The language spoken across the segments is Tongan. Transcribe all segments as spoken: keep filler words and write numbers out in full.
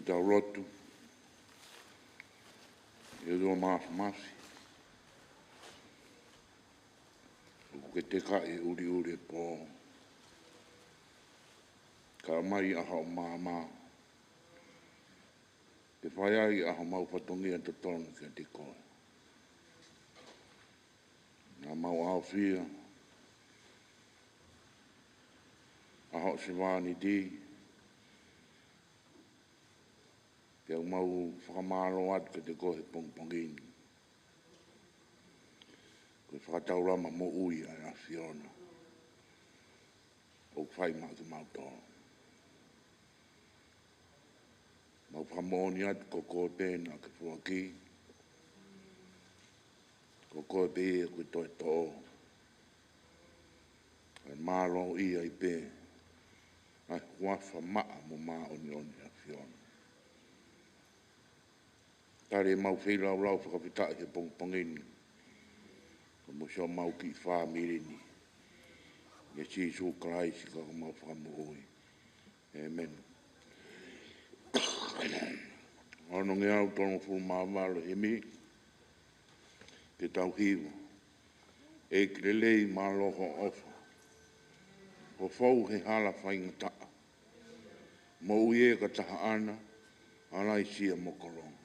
Tau lotu. ʻE ʻOtua Māfimafi, ʻoku ke tekaʻi e ʻuliʻuli e pō, kae ʻomai ʻa hoʻo maama ke fai ai ʻa homau fatongia totonu kiate koe. Naʻa mau ʻaofia ʻa hoʻo sevāniti, pea ʻoku mau fakamālō atu kiate koe he pongipongi ni. Ko e fakataulama moʻui ʻa e ʻAfiona ʻoku fai maʻa kimautolu. Mau fakamoʻoni atu ko koe pē naʻa ke foaki, ko koe pē ia ko e toe toʻo, kae mālōʻia ai pē ʻa e huafa maʻa mo māʻoniʻoni ʻa e ʻAfiona. Tali ʻemau feilaulau fakafetaʻi he pongipongi ni, pea mo siʻomau kiʻi fāmili ni, ʻia Sīsū Kalaisi ko homau Fakamoʻui. ʻĒmeni. Ono ngeau tolungofulu mā valu, himi ke tau hiva. ʻEiki lelei, mālō hoʻo ʻofa, hoʻo fou he hala faingataʻa. Moʻui ē ka taha ʻana, ʻalaisia mo Kolonga.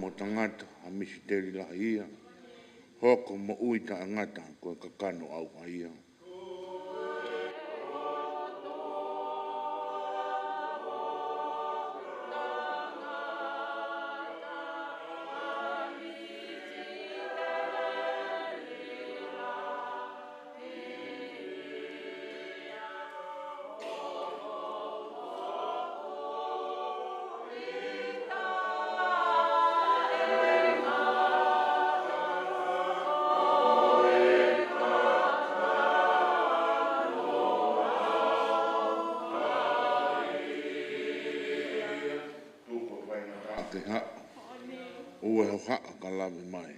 Mo tangata, ʻa e misiteli lahi ia, hoko moʻui taʻengata ko e kakano ʻauha ia. Tuku e faingataʻa ke haʻu, ʻoua ʻe hohaʻa ka lave mai.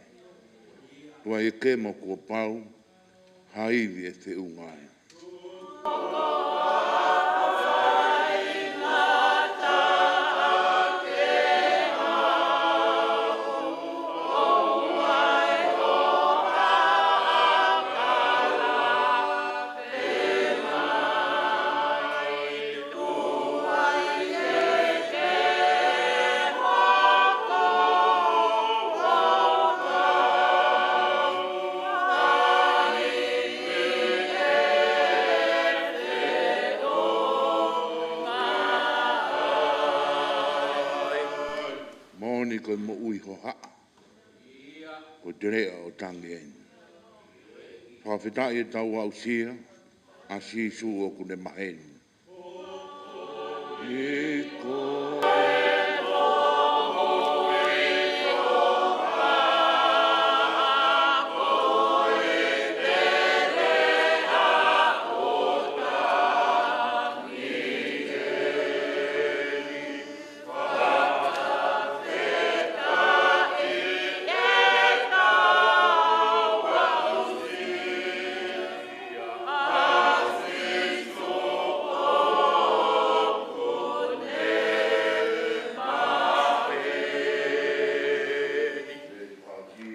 Tuai ʻeke mo kuo pau, ha ivi ʻe feʻunga ai. Moʻoni ko e moʻui hohaʻa ko e teleʻa ʻo Tangi eni. Fakafetaʻi ʻetau aʻusia ʻa Sīsū ʻoku ne maheni.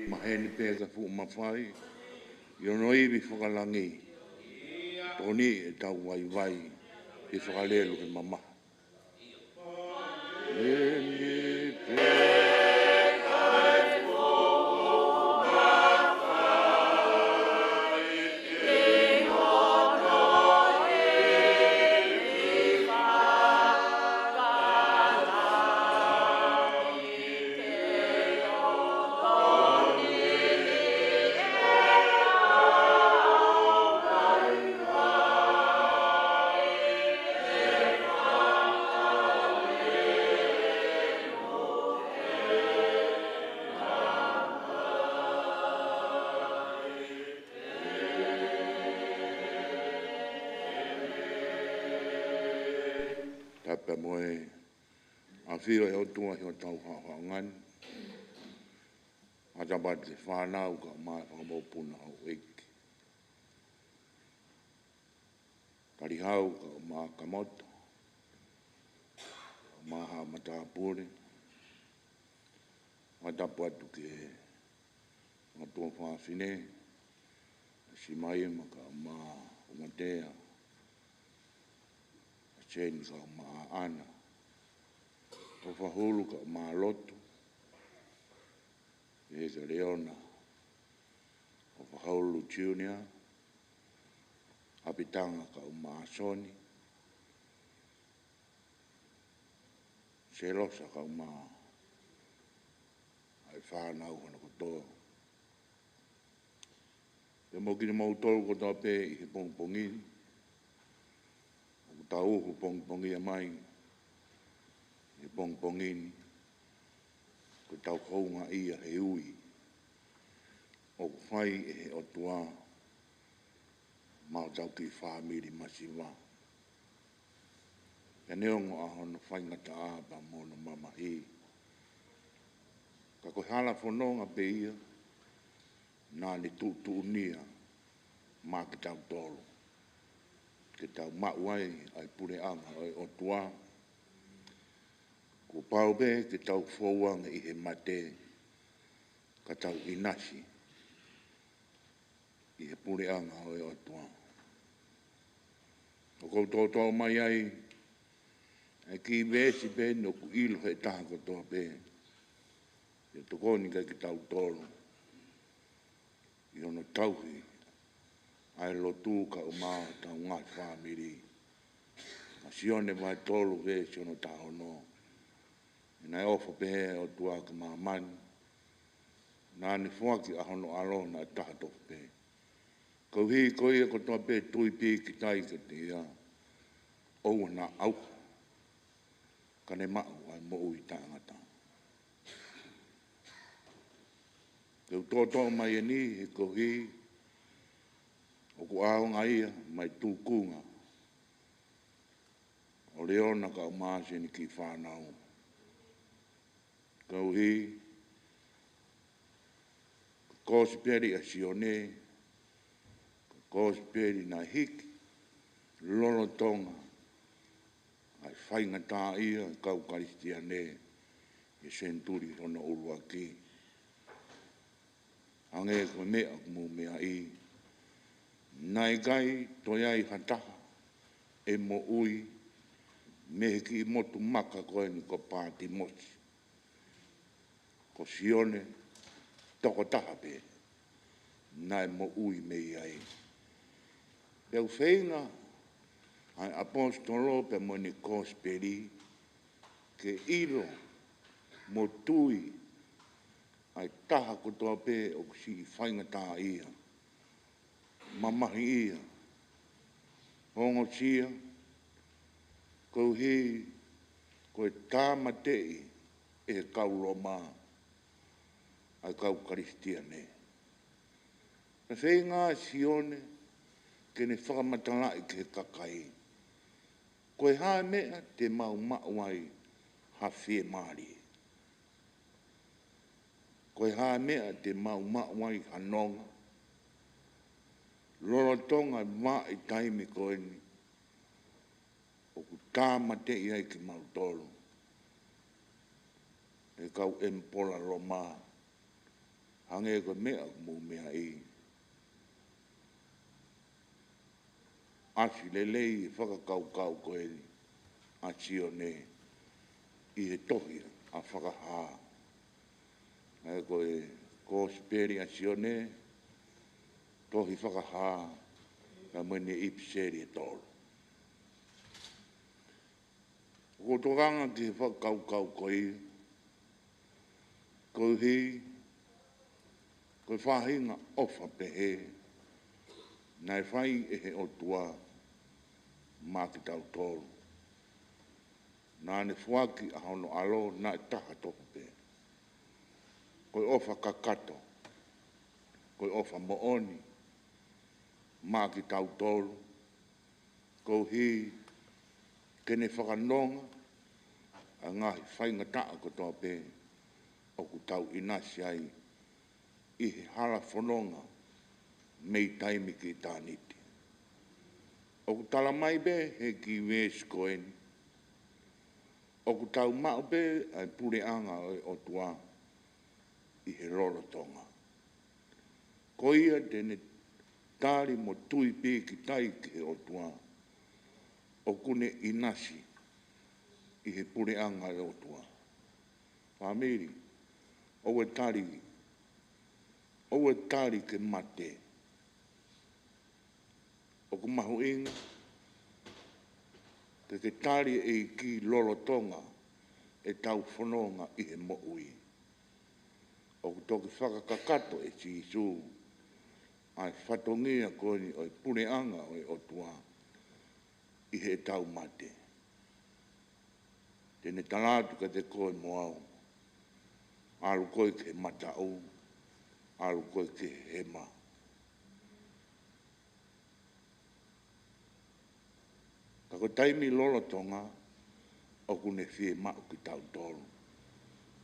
Maheni pē ka fuʻu mafai ʻi hono ivi fakalangi. Tokoni ʻetau vaivai ke fakalelu he mamahi. Pea mo e ʻafio ʻa e ʻOtua ʻi hotau haʻohaʻonga ni, ʻatā pē ki he fānau kae ʻumaʻā e fanga mokopuna houʻeiki. Talihau kae ʻumaʻā Kamoto, kae ʻumaʻā haʻa matāpule, fakatapu atu ki he fanga tuofāfine, ʻa Simaima kae ʻumaʻā ʻUmatea, ʻa Seni kae ʻumaʻā ʻAna, ʻOfahulu kae ʻumaʻā Lotu, ʻa Leona, ʻOfahulu Junior, ʻApitanga kae ʻumaʻā Soni, Selosa kae ʻumaʻā ʻa e fānau hono kotoa. Pea mo kimoutolu kotoa pē ʻi he pongipongi ni, ʻoku tau uhu pongipongia mai ʻi he pongipongi ni, ko ʻetau houngaʻia he ui ʻoku fai ʻe he ʻOtua maʻa hotau kiʻi fāmili masiva. Pea neongo ʻa hono faingataʻa pea mo hono mamahi, ka ko e hala fononga pē ia naʻa ne tuʻutuʻunia maʻa kitautolu ke tau maʻu ai ʻa e puleʻanga ʻo e ʻOtua. Kuo pau pē ke tau fou ange ʻi he mate, ka tau ʻinasi ʻi he puleʻanga ʻo e ʻOtua. ʻOku ou toʻotoʻo mai ai ʻa e kiʻi veesi pē eni ʻoku ʻilo ʻe he taha kotoa pē, ʻe tokoni kiate kitautolu ʻi hono tauhi ʻa e lotu kae ʻumaʻā hotau ngaahi fāmili. ʻA Sione vahe tolu veesi hono taha ono. He naʻe ʻofa pehē ʻa e ʻOtua ki māmani, naʻa ne foaki ʻa hono ʻAlo naʻe taha tofu pē, koeʻuhi ko ia kotoa pē ʻe tui pīkitai kiate ia, ʻoua naʻa ʻauha, ka ne maʻu ʻa e moʻui taʻengata. Te u toʻotoʻo mai eni he koeʻuhi ʻoku ʻaonga ia mo e tūkunga ʻo Leona kae ʻumaʻā ʻene kiʻi fānau. Koeʻuhi ko e kosipeli ʻa Sione, ko e kosipeli naʻe hiki lolotonga ʻa e faingataʻaʻia ʻa e kau Kalisitiane ʻi he senituli hono ʻuluaki. Hangē ko e meʻa ʻoku mou meaʻi, naʻe ʻikai toe ʻi ai ha taha ʻe moʻui mei he kiʻi motu maka ko eni ko Pātimosi. Ko Sione tokotaha pē naʻe moʻui mei ai. Pea ʻoku feinga ʻa e ʻaposetolo pea mo ʻene kosipeli ke ʻilo mo tui ʻa e taha kotoa pē ʻoku siʻi faingataʻaʻia, mamahiʻia, ongosia, koeʻuhi ko e tāmateʻi ʻe he kau Loma ʻa e kau Kalisitiane. Naʻe feinga ʻa Sione ke ne fakamatalaʻi ki he kakai, ko e hā e meʻa te mau maʻu ai ha fiemālie? Ko e hā e meʻa te mau maʻu ai ha nonga lolotonga e vahaʻa taimi ko eni ʻoku tāmateʻi ai kimautolu ʻe he kau ʻemipola Loma? Hangē ko e meʻa ʻoku mou meaʻi, ʻasi lelei e fakakaukau ko eni ʻa Sione ʻi he tohi ʻa Fakahā. Naʻe ko e kosipeli ʻa Sione, tohi Fakahā, pea mo ʻene ʻipiseli ʻe tolu. ʻOku ou tokanga ki he fakakaukau ko ia, koeʻuhi ko e faʻahinga ʻofa pehē naʻe fai ʻe he ʻOtua maʻa kitautolu. Naʻa ne foaki ʻa hono ʻAlo naʻe taha tofu pē. Ko e ʻofa kakato, ko e ʻofa moʻoni maʻa kitautolu, koeʻuhi te ne fakanonga ʻa e ngaahi faingataʻa kotoa pē ʻoku tau ʻinasi ai ʻi he hala fononga mei taimi ki ʻitāniti. ʻOku tala mai pē ʻe he kiʻi veesi ko eni, ʻoku tau maʻu pē ʻa e puleʻanga ʻo e ʻOtua ʻi he lolotonga. Ko ia te ne tali mo tui pīkitai ki he ʻOtua, ʻoku ne ʻinasi ʻi he puleʻanga ʻo e ʻOtua. Fāmili, ʻoua ʻe tali, ʻoua ʻe tali ke mate. ʻOku mahuʻinga ke ke tali e ʻEiki lolotonga ʻetau fononga ʻi he moʻui. ʻOku toki fakakakato ʻe Sīsū ʻa e fatongia ko eni ʻo e puleʻanga ʻo e ʻOtua ʻi heʻetau mate. Te ne tala atu kiate koe mo au, ʻalu koe ki he mataʻu, ʻalu koe ki he hema. Ka ko e taimi lolotonga ʻoku ne fiemaʻu kitautolu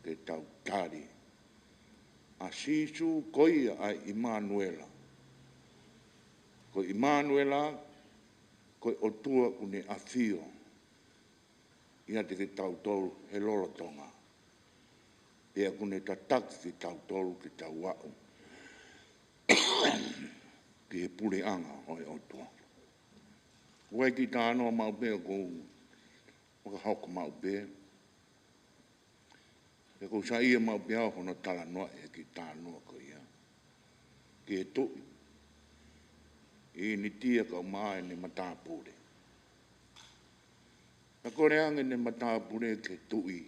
ke tau tali ʻa Sīsū ko ia ʻa ʻImanuela. Ko ʻImanuela, ko e ʻOtua ʻoku ne ʻafio ʻiate kitautolu he lolotonga. Pea ʻoku ne tataki kitautolu ke tau aʻu ki he puleʻanga ʻo e ʻOtua. ʻOku ʻi ai e kiʻi talanoa maʻu pē ʻoku ou fakahoko maʻu pē. Pea ʻoku ou saiʻia maʻu pē au hono talanoaʻi e kiʻi talanoa ko ia ki he tuʻi ʻi ʻInitia kae ʻumaʻā ʻene matāpule. Naʻe kole ange ʻene matāpule ki he tuʻi,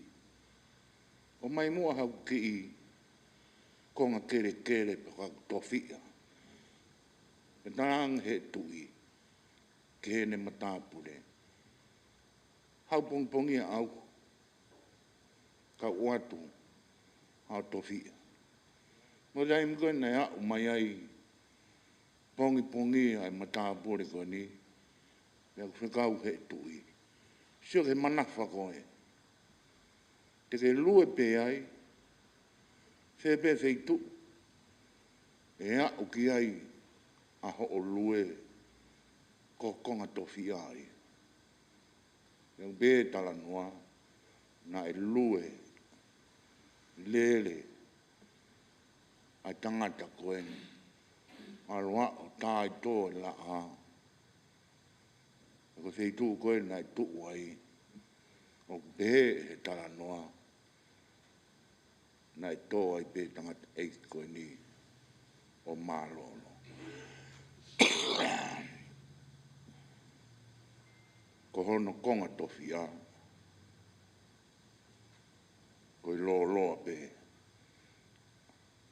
ʻomai muʻa haʻaku kiʻi konga kelekele pe ko haʻaku tofiʻa. Pea talaange ʻe he tuʻi ki heʻene matāpule, haʻu pongipongia ʻo ʻauha, kae ʻoatu haʻo tofiʻa. Mo e taimi ko ē naʻe aʻu mai ai pongipongia ʻa e matāpule ko eni, pea ʻoku fekau ʻe he tuʻi, sio ki he manafa ko ē. Te ke lue pē ai, fē pē feituʻu ʻe aʻu ki ai ʻa hoʻo lue ko e konga tofiʻa ia. Pea ʻoku pehē talanoa, naʻe lue lele ʻa e tangata ko eni, ʻalu ʻo tā ʻi tō e laʻā. Ko e feituʻu ko ē naʻe tuʻu ai, ʻoku pehē ʻe he talanoa, naʻe tō ai pē tangataʻeiki ko eni ʻo mālōlō. Ko hono konga tofiʻa, ko e lōloa pē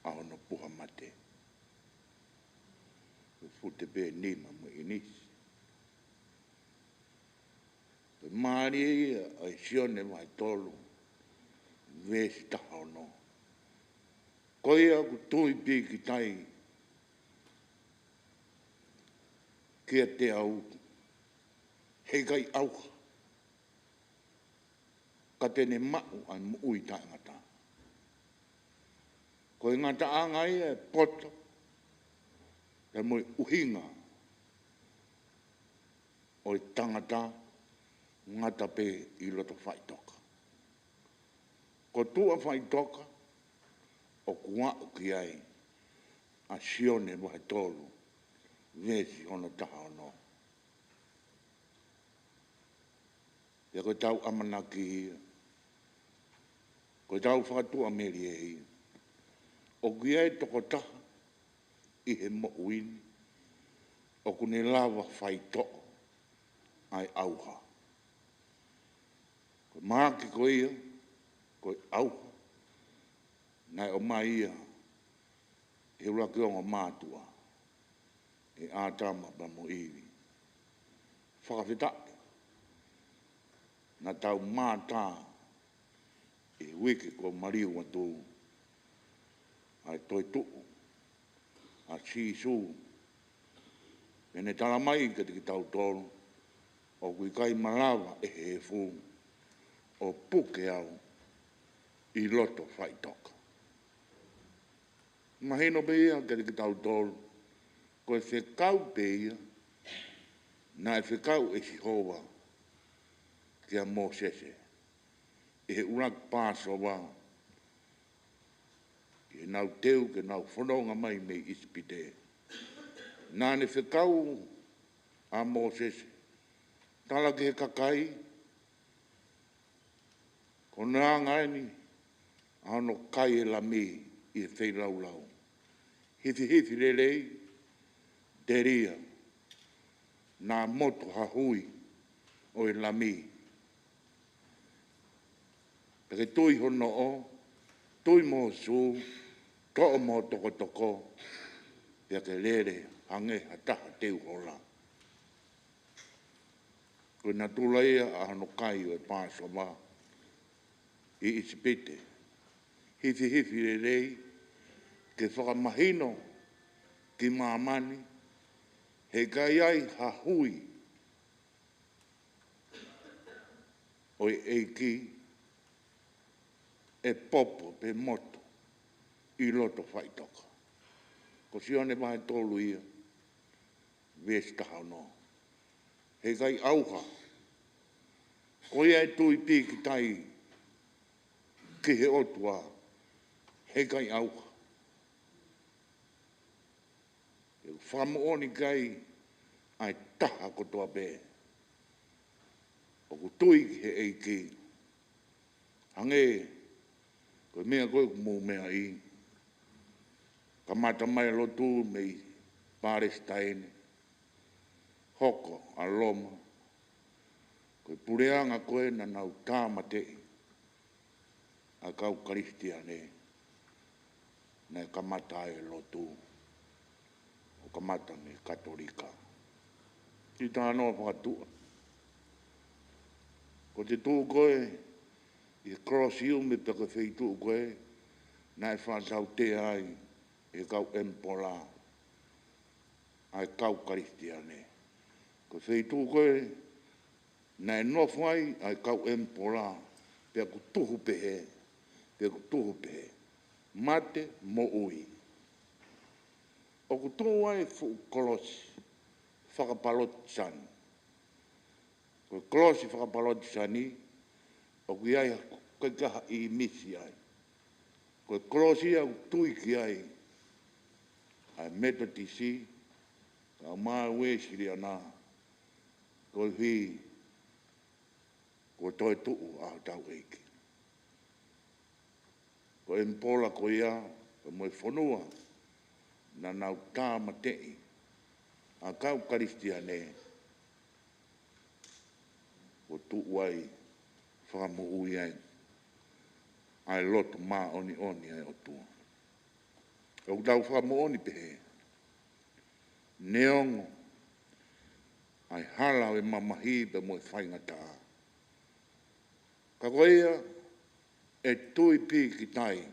ʻa hono puha mate. Ko e fute pē nima mo e ʻinisi. Ko e mālie ia ʻa e Sione vahe tolu, veesi taha ono. Ko ia ʻoku tui pīkitai kiate au, heʻikai ʻauha, ka te ne maʻu ʻa e moʻui taʻengata. Ko e ngataʻanga ia e poto, pea mo e ʻuhinga ʻo e tangata, ngata pē ʻi loto faʻitoka. Ko tuʻa faʻitoka ʻoku aʻu ki ai ʻa Sione vahe tolu, veesi hono taha ono. Pea ko ʻetau ʻamanaki ia, ko ʻetau fakatuʻamelie ia, ʻoku ʻi ai e tokotaha ʻi he moʻui ni ʻoku ne lava faitoʻo ʻa e ʻauha. Ko e mahaki ko ia, ko e ʻauha, naʻe ʻomai ia ʻe he ʻuluaki ongo mātuʻa, ʻe ʻĀtama pea mo ʻIvi. Fakafetaʻi, naʻa tau mātā ʻi he uike kuo maliu atu ʻa e toetuʻu ʻa Sīsū, pea ne tala mai kiate kitautolu, ʻoku ʻikai malava ʻe he efu ʻo puke au ʻi loto faʻitoka. Mahino pē ia kiate kitautolu, ko e fekau pē ia naʻe fekau ʻe Sihova kia Mōsese ʻi he ʻuluaki Pāsova, ʻi heʻenau teu ke nau fononga mai mei ʻIsipite. Naʻa ne fekau ʻa Mōsese, tala ki he kakai, ko hono anga eni ʻa hono kai e lami ʻi he feilaulau. Hifihifi lelei, telia, naʻa motu ha hui ʻo e lami. Pea ke tui ho noʻo, tui mo ho sū, toʻo mo ho tokotoko, pea ke lele hangē ha taha teu hola. Ko e natula ia ʻa hono kai ʻo e Pāsova ʻi ʻIsipite. Hifihifi lelei, ke fakamahino ki māmani, heʻikai ai ha hui ʻo e ʻEiki ʻe popo pe motu ʻi loto faʻitoka. Ko Sione vahe tolu ia, veesi taha ono. Heʻikai ʻauha. Ko ia ʻe tui pīkitai ki he ʻOtua, heʻikai ʻauha. ʻE fakamoʻoni ki ai ʻa e taha kotoa pē ʻoku tui ki he ʻEiki. Hangē ko e meʻa ko ē ʻoku mou meaʻi, kamata mai lotu mei Palesitaine, hoko ʻa Loma, ko e puleʻanga ko ē naʻa nau tāmateʻi ʻa e kau Kalisitiane, naʻe kamata ai e lotu, ʻo kamata mei Katolika. Kiʻi talanoa fakatuʻa. Ko e tuʻu ko ē ʻi he Kolosiume pe ko e feituʻu ko ē naʻe fakatautea ai ʻe he kau ʻemipola ʻa e kau Kalisitiane. Ko e feituʻu ko ē naʻe nofo ai ʻa e kau ʻemipola, pea ʻoku tuhu pehē, pea ʻoku tuhu pehē, mate, moʻui. ʻOku tuʻu ai e fuʻu kolosi fakapalotisani. Ko e kolosi fakapalotisani, ʻoku ʻi ai ha, ko e kaha ʻīmisi ai. Ko e kolosi ia ʻoku tui ki ai ʻa e Metotisi, kae ʻumaʻā e Uēsiliana, koeʻuhi ko e toetuʻu ʻa hotau ʻEiki. Ko e ʻemipola ko ia, pea mo e fonua naʻa nau tāmateʻi ʻa e kau Kalisitiane, ʻoku tuʻu ai, fakamoʻui ai ʻa e loto māʻoniʻoni ʻa e ʻOtua. ʻOku tau fakamoʻoni pehē, neongo ʻa e hala ʻo e mamahi pea mo e faingataʻa, ka ko ia ʻe tui pīkitai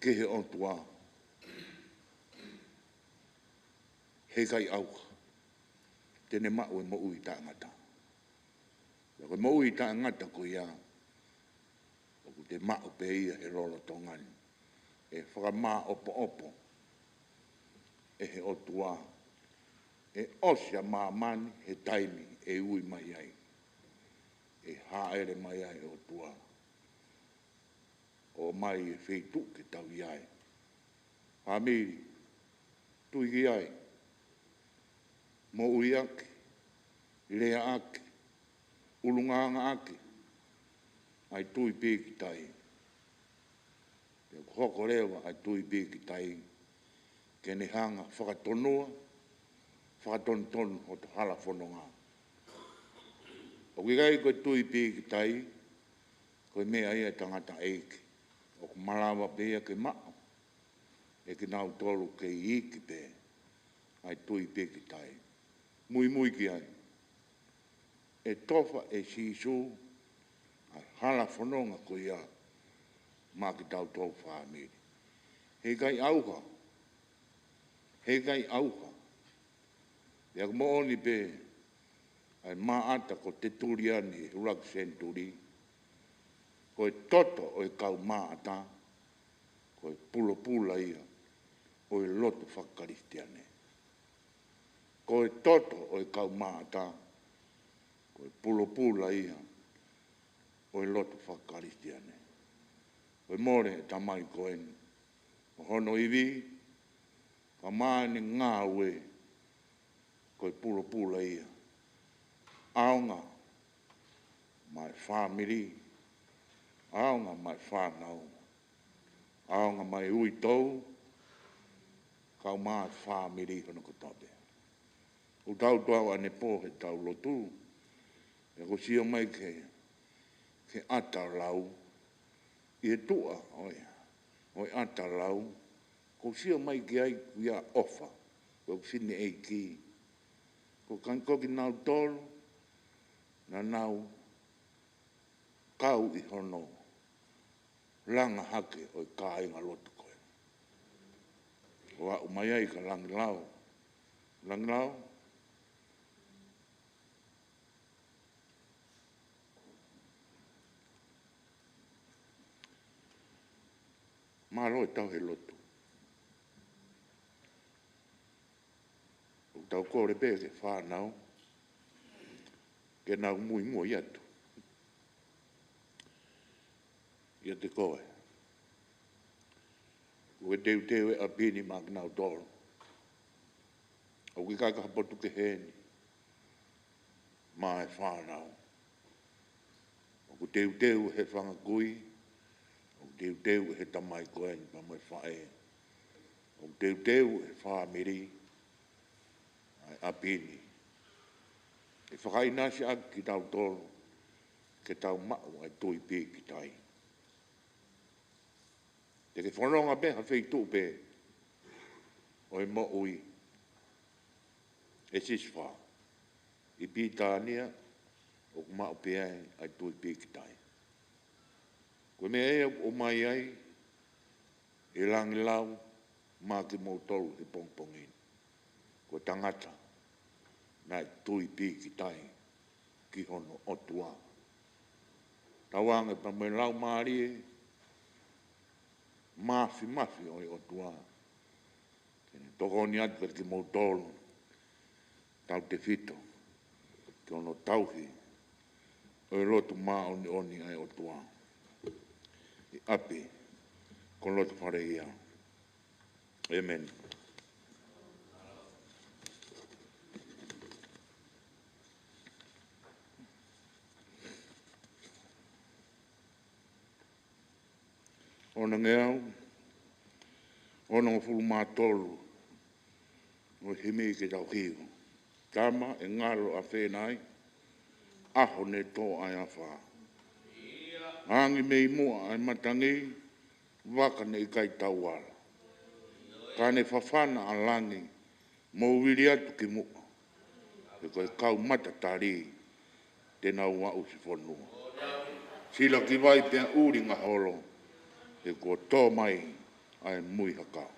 ki he ʻOtua, heʻikai ʻauha, te ne maʻu e moʻui taʻengata. Pea ko e moʻui taʻengata ko ia, ʻoku te maʻu pē ia he lolotonga ni. ʻE fakamāʻopoʻopo ʻe he ʻOtua, ʻe ʻosi ʻa māmani he taimi ʻe ui mai ai, ʻe hāʻele mai ai e ʻOtua ʻo ʻomai e feituʻu ke tau ʻi ai. Fāmili, tui ki ai. Moʻui ʻaki, lea ʻaki, ʻulungaanga ʻaki ʻa e tui pīkitai. Pea ʻoku hoko leva ʻa e tui pīkitai ke ne hanga fakatonua, fakatonutonu hoto hala fononga. ʻOku ʻikai ko e tui pīkitai ko e meʻa ia ʻa e tangataʻeiki. ʻOku malava pē ia ke maʻu ʻe kinautolu kei iiki pē ʻa e tui pīkitai. Muimui ki ai. ʻE tofa ʻe Sīsū ʻa e hala fononga ko ia maʻa kitautolu fāmili. Heʻikai ʻauha. Heʻikai ʻauha. Pea ko e moʻoni pē ʻa e Maʻata ko Tetuli ʻi he ʻuluaki senituli, ko e toto ʻo e kau Maʻata, ko e pulopula ia ʻo e lotu fakakalisitiane. Ko e toto ʻo e kau Maʻata, ko e pulopula ia ʻo e lotu fakakalisitiane. Ko e mole ʻe tamai ko eni ʻo hono ivi, ka ʻi heʻene ngāue, ko e pulopula ia. ʻAonga maʻa e fāmili, ʻaonga maʻa e fānau, ʻaonga maʻa e uitou, kau maʻa e fāmili hono kotoa pē. ʻOku tau tuʻu ʻanepō he tau lotu, pea ʻoku sio mai ki he, ki he ʻata lau, ʻi he tuʻa ʻo e, ʻo e ʻata lau, ʻoku sio mai ki ai ʻoku ʻi ai e ʻofa, ʻoku fineʻeiki. Ko e kau, ko kinautolu naʻa nau kau ʻi hono langa hake ʻo e kāinga lotu ko ē. ʻO aʻu mai ai kia Langilau. Langilau. Mālō e tauhi lotu. ʻOku tau kole pē ki he fānau ke nau muimui atu ʻiate koe. Ko e teuteu ʻa e ʻapi ni maʻa kinautolu. ʻOku ʻikai ko ha potu kehe eni maʻa e fānau. ʻOku teuteu ʻe he fanga kui, ʻoku teuteu ʻe he tamai ko eni pea mo e faʻē, ʻoku teuteu ʻe he fāmili ʻa e ʻapi ni. ʻE fakaʻinasi ʻaki kitautolu ke tau maʻu ʻa e tui pīkitai. Te ke fononga pē ha feituʻu pē ʻo e moʻui, ʻe Sisifā, ʻi Pilitānia, ʻoku maʻu pē ai ʻa e tui pīkitai. Ko e meʻa ia ʻoku ʻomai ai ʻe Langilau maʻa kimoutolu he pongipongi ni. Ko e tangata naʻe tui pīkitai ki hono ʻOtua. Tauange pea mo e Laumālie Māfimafi ʻo e ʻOtua ke ne tokoni atu kiate kimoutolu, tautefito ki hono tauhi ʻo e lotu māʻoniʻoni ʻa e ʻOtua ʻi ʻapi ko Lotofaleʻia. ʻĒmeni. Onongeau onongofulu mā tolu, ʻo e himi ke tau hiu. Tama, ʻe ngalo ʻa fē nai, ʻaho ne tō ai ʻa fā. Angi mei muʻa ʻa e matangi, vaka ne ʻikai tauala. Ka ne fafana ʻa langi, mou vili atu ki muʻa. He ko e kau mata tali, te nau aʻusi fonua. Sila ki vai pea ʻuli ngaholo, he kuo tō mai ʻa e muihakau.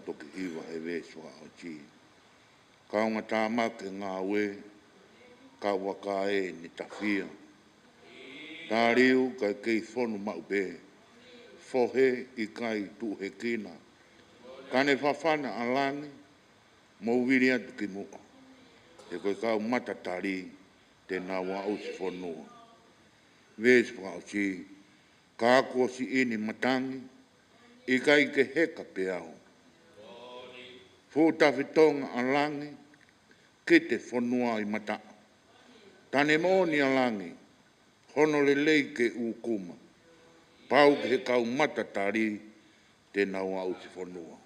toki hiva he veesi fakaʻosi. Kaunga tāmaki e ngāue, kau vaka ʻeni tafia. Taliu kae kei fonu maʻu pē, fohe ʻikai tuʻuhekina. Ka ne fafana ʻa langi, mou vili atu ki muʻa. He ko e kau mata tali, te nau aʻusi fonua. Veesi fakaʻosi, ka kuo siʻi ni matangi, ʻikai ke heka pē au. Fuʻu tafitonga ʻa langi, kite fonua ʻi mataʻu. Tane moʻoni ʻa langi, hono lelei ke ʻūkuma. Pau ki he kau mata tali, te nau aʻusi fonua.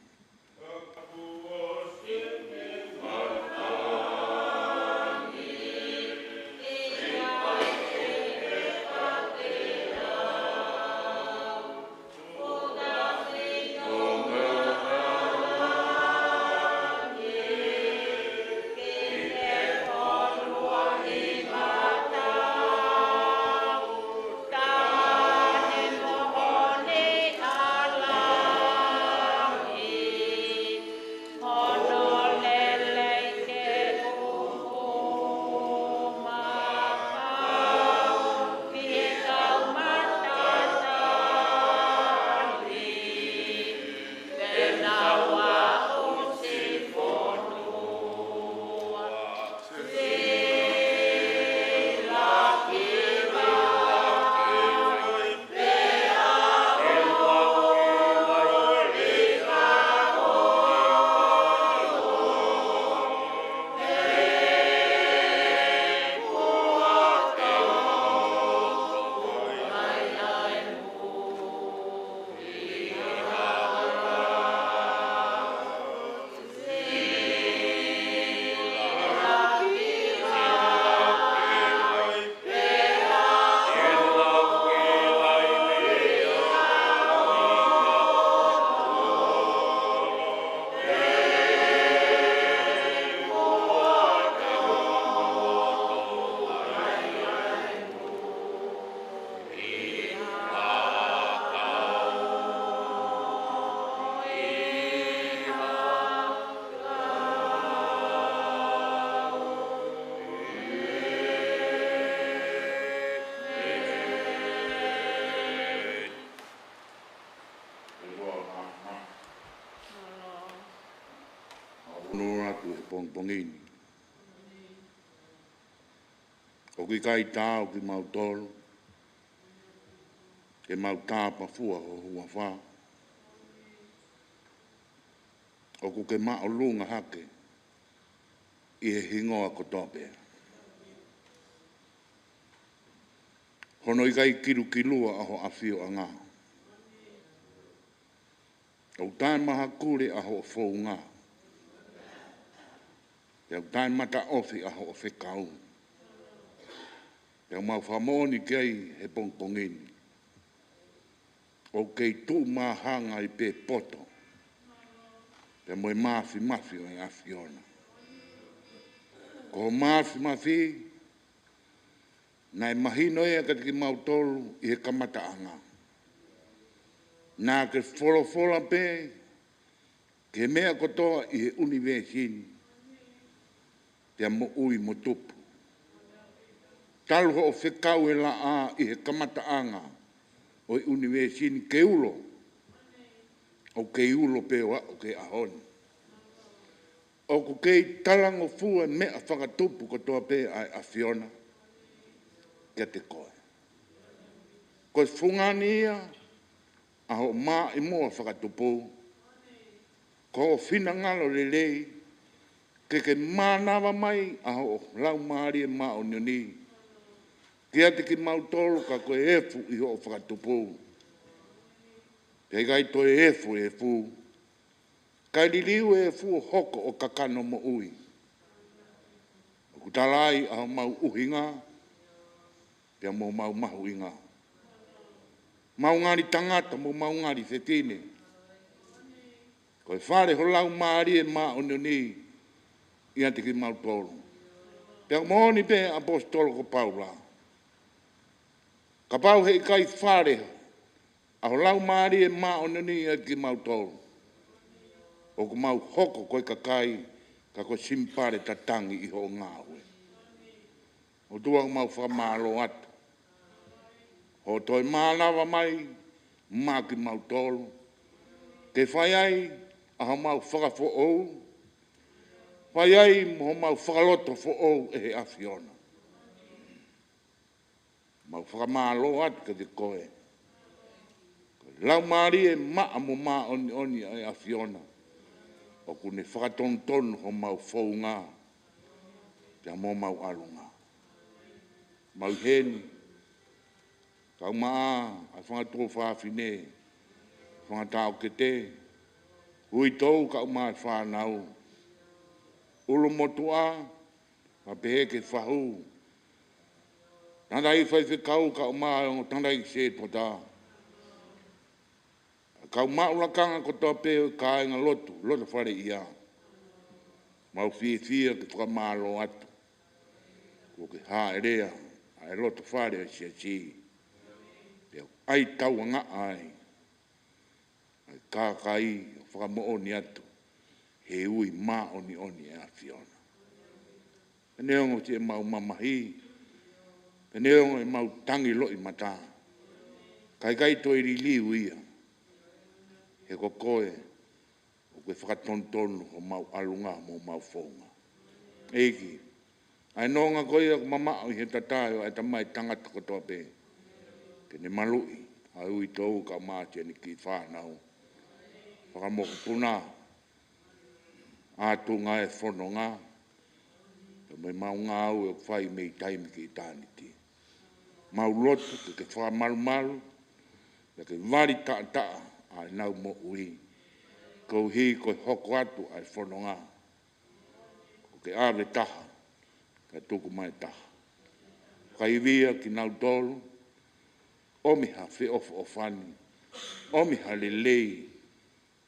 Hono atu he pongipongi ni. ʻOku ʻikai taau kimautolu ke mau tāpafua ho huafa. ʻOku ke māʻolunga hake ʻi he hingoa kotoa pē. Hono ʻikai kilukilua ʻa ho ʻafioʻanga. ʻOku taʻemahakule ʻa hoʻo founga. Pea ʻoku taʻemataʻofi ʻa hoʻo fekau. Pea mau fakamoʻoni ki ai he pongipongi ni. ʻOku kei tuʻu māhanga ai pē poto. Pea mo e mafimafi ʻo e ʻAfiona. Ko ho mafimafi, naʻe mahino ia kiate kimautolu ʻi he kamataʻanga. Naʻa ke folofola pē ki he meʻa kotoa ʻi he ʻunivēsi ni, pea moʻui mo tupu. Talu hoʻo fekau e laʻā ʻi he kamataʻanga ʻo e ʻunivēsi ni ke ulo, ʻoku kei ulo pē ʻo aʻu ki he ʻaho ni. ʻOku kei talangofua e meʻa fakatupu kotoa pē ʻa e ʻAfiona kiate koe. Ko e fungani ia ʻa hoʻo maʻimoa fakatupu, ko hoʻo finangalo lelei, ke ke mānava mai ʻa hoʻo Laumālie Māʻoniʻoni kiate kimautolu ka ko e efu ʻi hoʻo fakatupu. Pea ʻikai toe efu e efu, kae liliu e efu ʻo hoko ʻo kakano moʻui. ʻOku tala ai ʻa homau ʻuhinga, pea mo homau mahuʻinga. Mau ngali tangata mo mau ngali fefine. Ko e fale ho Laumālie Māʻoniʻoni ʻiate kimautolu. Pea moʻoni pē ʻaposetolo ko Paula. Kapau heʻikai fale ʻa ho Laumālie Māʻoniʻoni ʻiate kimautolu, ʻo ʻOku mau hoko ko e kakai, ka ko e simipale tatangi ʻi hoʻo ngāue. ʻOtua, ʻoku mau fakamālō atu hoʻo toe mānava mai maʻa kimautolu, ke fai ai ʻa homau fakafoʻou, fai ai mo homau fakalotofoʻou ʻe he ʻAfiona. Mau fakamālō atu kiate koe. Ko e Laumālie maʻa mo māʻoniʻoni ʻa e ʻAfiona, ʻoku ne fakatonutonu homau founga pea mo homau ʻalunga. Mau ʻi heni, kau maʻa ʻa e fanga tuofāfine, fanga taʻokete, uitou kae ʻumaʻā e fānau, ʻulumotuʻa, pea pehē ki he fahu, tangataʻeiki faifekau kae ʻumaʻā e ongo tangataʻeiki sētuata, kau maʻu lakanga kotoa pē ʻo e kāingalotu, lotofale ia. Mau fiefia ke fakamālō atu. Kuo ke hāʻelea ʻa e lotofale ʻo e siasi. Pea ʻai tauangaʻa ai ʻa e kakai ʻo fakamoʻoni atu he ui māʻoniʻoni ʻa e ʻAfiona. Pea neongo siʻemau mamahi, pea neongo ʻemau tangi loʻimata, ka ʻikai toe liliu ia. He ko koe ʻoku ke fakatonutonu homau ʻalunga mo homau founga. ʻEiki, ʻa e nonga ko ia ʻoku mamaʻo ʻi he tatae ʻo e tamai tangata kotoa pē, ke ne maluʻi ʻa e uitou kae ʻumaʻā ʻa ʻene kiʻi fānau. Fakamokopuna ʻa e tuʻunga e fononga, pea mo ʻemau ngāue ʻoku fai mei taimi ki ʻitāniti. Mau lotu ke ke fakamalumalu, pea ke vali taʻataʻa ʻa ʻenau moʻui, koeʻuhi ko e hoko atu ʻa e fononga, ʻoku ke ʻave taha, kae tuku mai taha. Fakaivia kinautolu, ʻomi ha feʻofoʻofani, ʻomi ha lelei,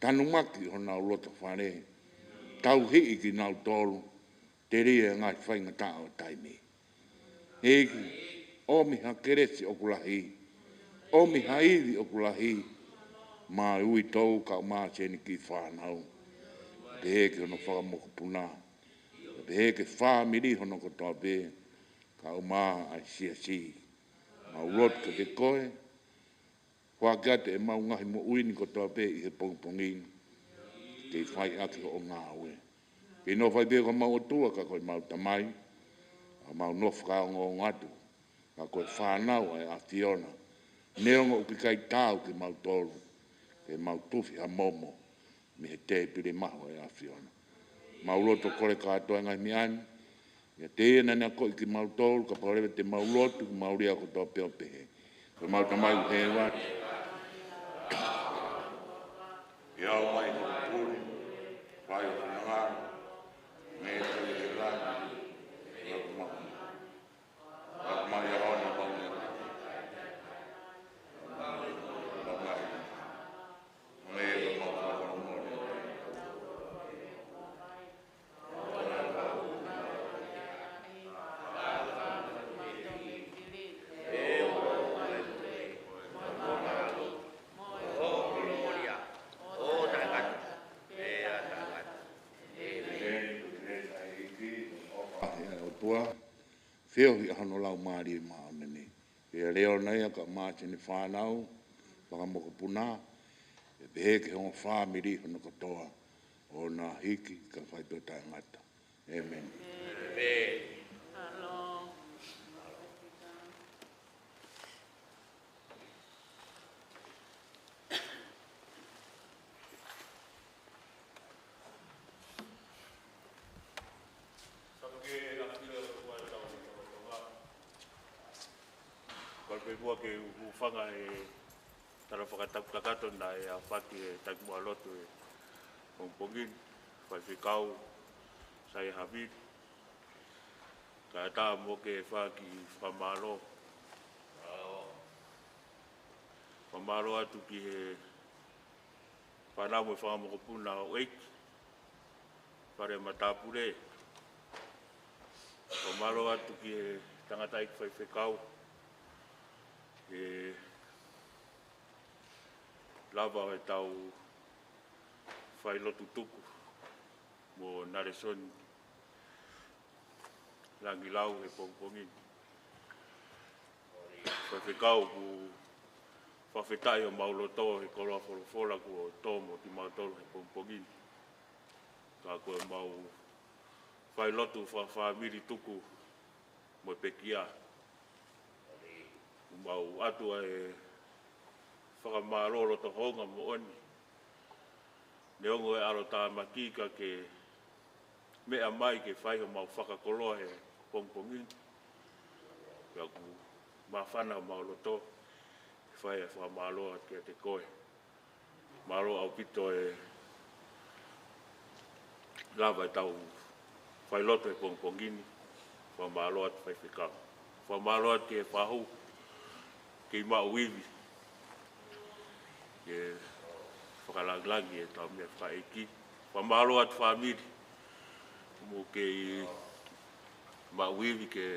tanumaki honau lotofale, tauhi kinautolu, telia e ngaahi faingataʻa ʻo e taimi. ʻEiki, ʻomi ha kelesi ʻoku lahi, ʻomi ha ivi ʻoku lahi, maʻa e uitou kae ʻumaʻā ʻa ʻene kiʻi fānau. Pehē ki hono fakamokopuna, pehē ki he fāmili hono kotoa pē, kae ʻumaʻā ʻa e siasi. Mau lotu kiate koe, foaki atu ʻemau ngaahi moʻui ni kotoa pē ʻi he pongipongi ni, ke fai ʻaki hoʻo ngāue. Ke nofo ai pē ko homau ʻOtua ka ko homau Tamai, ʻoku mau nofo fakaongoongo atu, ka ko e fānau ʻa e ʻAfiona. Neongo ʻoku ʻikai taau kimautolu, ke mau tufi ha momo mei he tēpile mahu ʻa e ʻAfiona. Mau lotu ʻo kole kātoa e ngaahi meʻa ni, ʻiate ia naʻa ne akoʻi kimautolu, kapau leva te mau lotu, mau lea kotoa pē ʻo pehē: Ko homau Tamai ʻoku ʻi hēvani, ʻi he ʻao mai ho puli, fai ho finangalo, hangē ko ia ʻi he langi, ʻi loto mai. Akamai ʻa hona mau ne. Akamai. ʻOtua, feohi ʻa hono Laumālie Māʻoniʻoni. Pea lea ʻona ia kae ʻumaʻā ʻa ʻene fānau, fakamokopuna, pea pehē ki he ongo fāmili hono kotoa, ʻo na hiki kae fai pē ʻo taʻengata. ʻĒmeni. Kole pē muʻa ke u hūfanga he tala fakatapu kakato naʻe ʻaofaki ʻe he takimuʻa lotu he pongipongi ni, Faifekau Saia Havili, kae ʻatā mo ke fai ha kiʻi fakamālō. Fakamālō atu ki he fānau mo e fanga mokopuna ʻo e ʻEiki, fale matāpule. Fakamālō atu ki he tangataʻeiki faifekau, he lava ʻo ʻetau Failotu Tuku mo Nalesoni Langilau he pongipongi ni. Faifekau, ʻoku fakafetaʻi homau loto he koloa folofola kuo tō mo kimautolu he pongipongi ni. Ka ko ʻemau failotu fakafāmili Tuku mo e pekia, ʻoku mau ʻoatu ʻa e fakamālō loto houngaʻia moʻoni. Neongo e ʻalotāmaki ka ke meʻa mai ke fai homau fakakoloa he pongipongi ni. Pea ʻoku māfana homau loto ke fai e fakamālō atu kiate koe. Mālō ʻaupito e lava ʻetau failotu he pongipongi ni. Fakamālō atu faifekau. Fakamālō atu ki he fahu, kei maʻu ivi ke fakalangilangi ʻetau meʻa fakaʻeiki. Fakamālō atu fāmili, mo kei maʻu ivi ke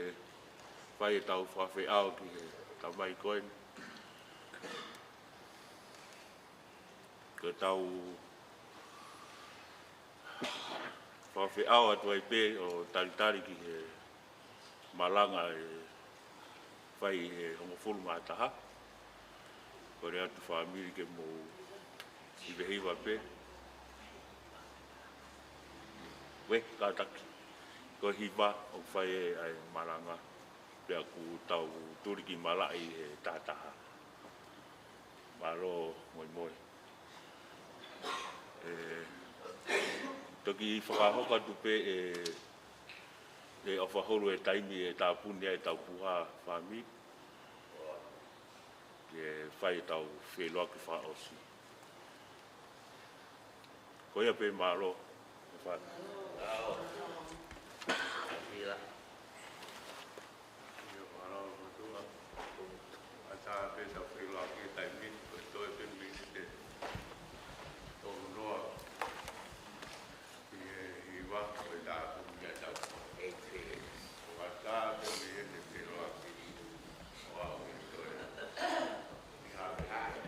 fai ʻetau fakafeʻao ki he tamai ko eni. Ko ʻetau fakafeʻao atu ai pē ʻo talitali ki he malanga ʻe fai he hongofulu mā taha. Kole atu fāmili ke mou hivahiva pē. Uē, kātaki. Ko e hiva ʻoku fai ai ʻa e malanga. Pea ʻoku tau tuli ki malaʻe he taha taha. Mālō, moimoi. ʻE, toki fakahoko atu pē ʻe, ʻe ʻofa holo e taimi ʻe tāpuni ai ʻetau puha fāmili ke fai ʻetau feʻiloaki fakaʻosi. Ko ia pē, mālō. Fā. ʻIo, mālō, mātuʻa. ʻAtā pē ʻetau feʻiloaki he taimi ni, ko e toe pē miniti ʻe tolu noa ki he hiva, ko e tāpuni ʻetau. ʻAtā pē miniti ʻe feʻiloaki. ʻO aʻu ki he toe. ʻI ha pē. Mālō.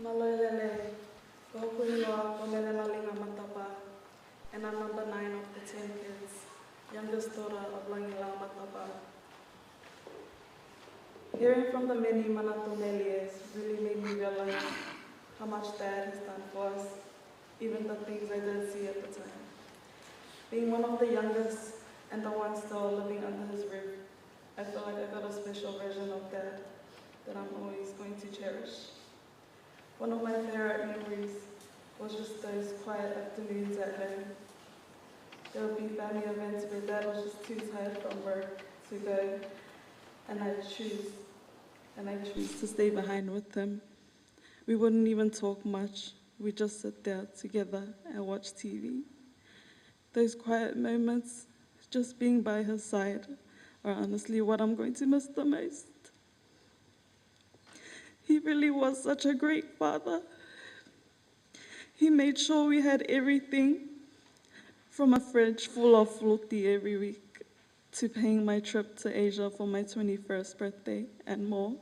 Mālō e lelei, ko hoku hingoa ko Mele Malinga Matapa, and I'm number nine of the ten kids, youngest daughter of Langilau Matapa. Hearing from the many manatu melies really made me realize how much Dad has done for us, even the things I didn't see at the time. Being one of the youngest and the one still living under his roof, I feel like I got a special version of Dad that I'm always going to cherish. One of my favorite memories was just those quiet afternoons at home. There would be family events where Dad was just too tired from work to go, and I choose, and I choose to stay behind with him. We wouldn't even talk much. We just sit there together and watch T V. Those quiet moments, just being by his side, are honestly what I'm going to miss the most. He really was such a great father. He made sure we had everything, from a fridge full of floti every week to paying my trip to Asia for my twenty-first birthday and more.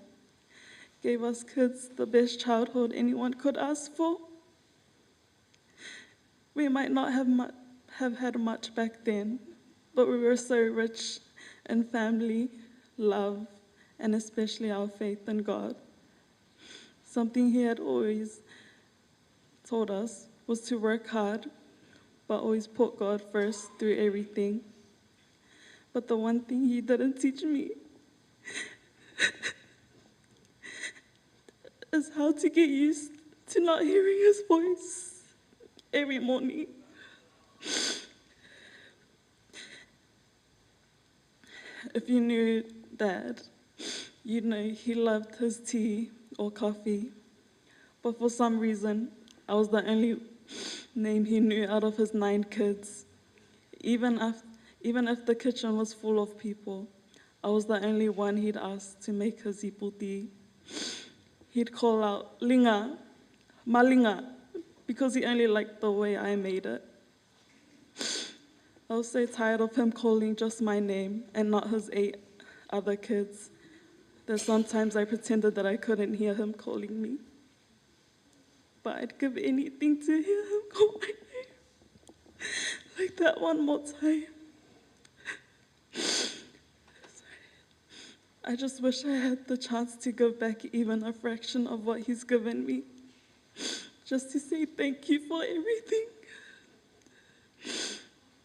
Gave us kids the best childhood anyone could ask for. We might not have mu-, have had much back then, but we were so rich in family, love, and especially our faith in God. Something he had always told us was to work hard, but always put God first through everything. But the one thing he didn't teach me is how to get used to not hearing his voice every morning. If you knew Dad, you'd know he loved his tea or coffee. But for some reason, I was the only name he knew out of his nine kids. Even if, even if the kitchen was full of people, I was the only one he'd ask to make his ipu tea. He'd call out, "Linga, Malinga," because he only liked the way I made it. I was so tired of him calling just my name and not his eight other kids that sometimes I pretended that I couldn't hear him calling me. But I'd give anything to hear him call my name like that one more time. Sorry. I just wish I had the chance to give back even a fraction of what he's given me, just to say thank you for everything.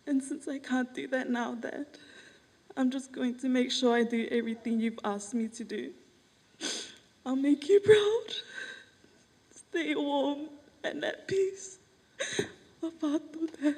And since I can't do that now, Dad, I'm just going to make sure I do everything you've asked me to do. I'll make you proud. Stay warm and at peace. Mafato, Dad.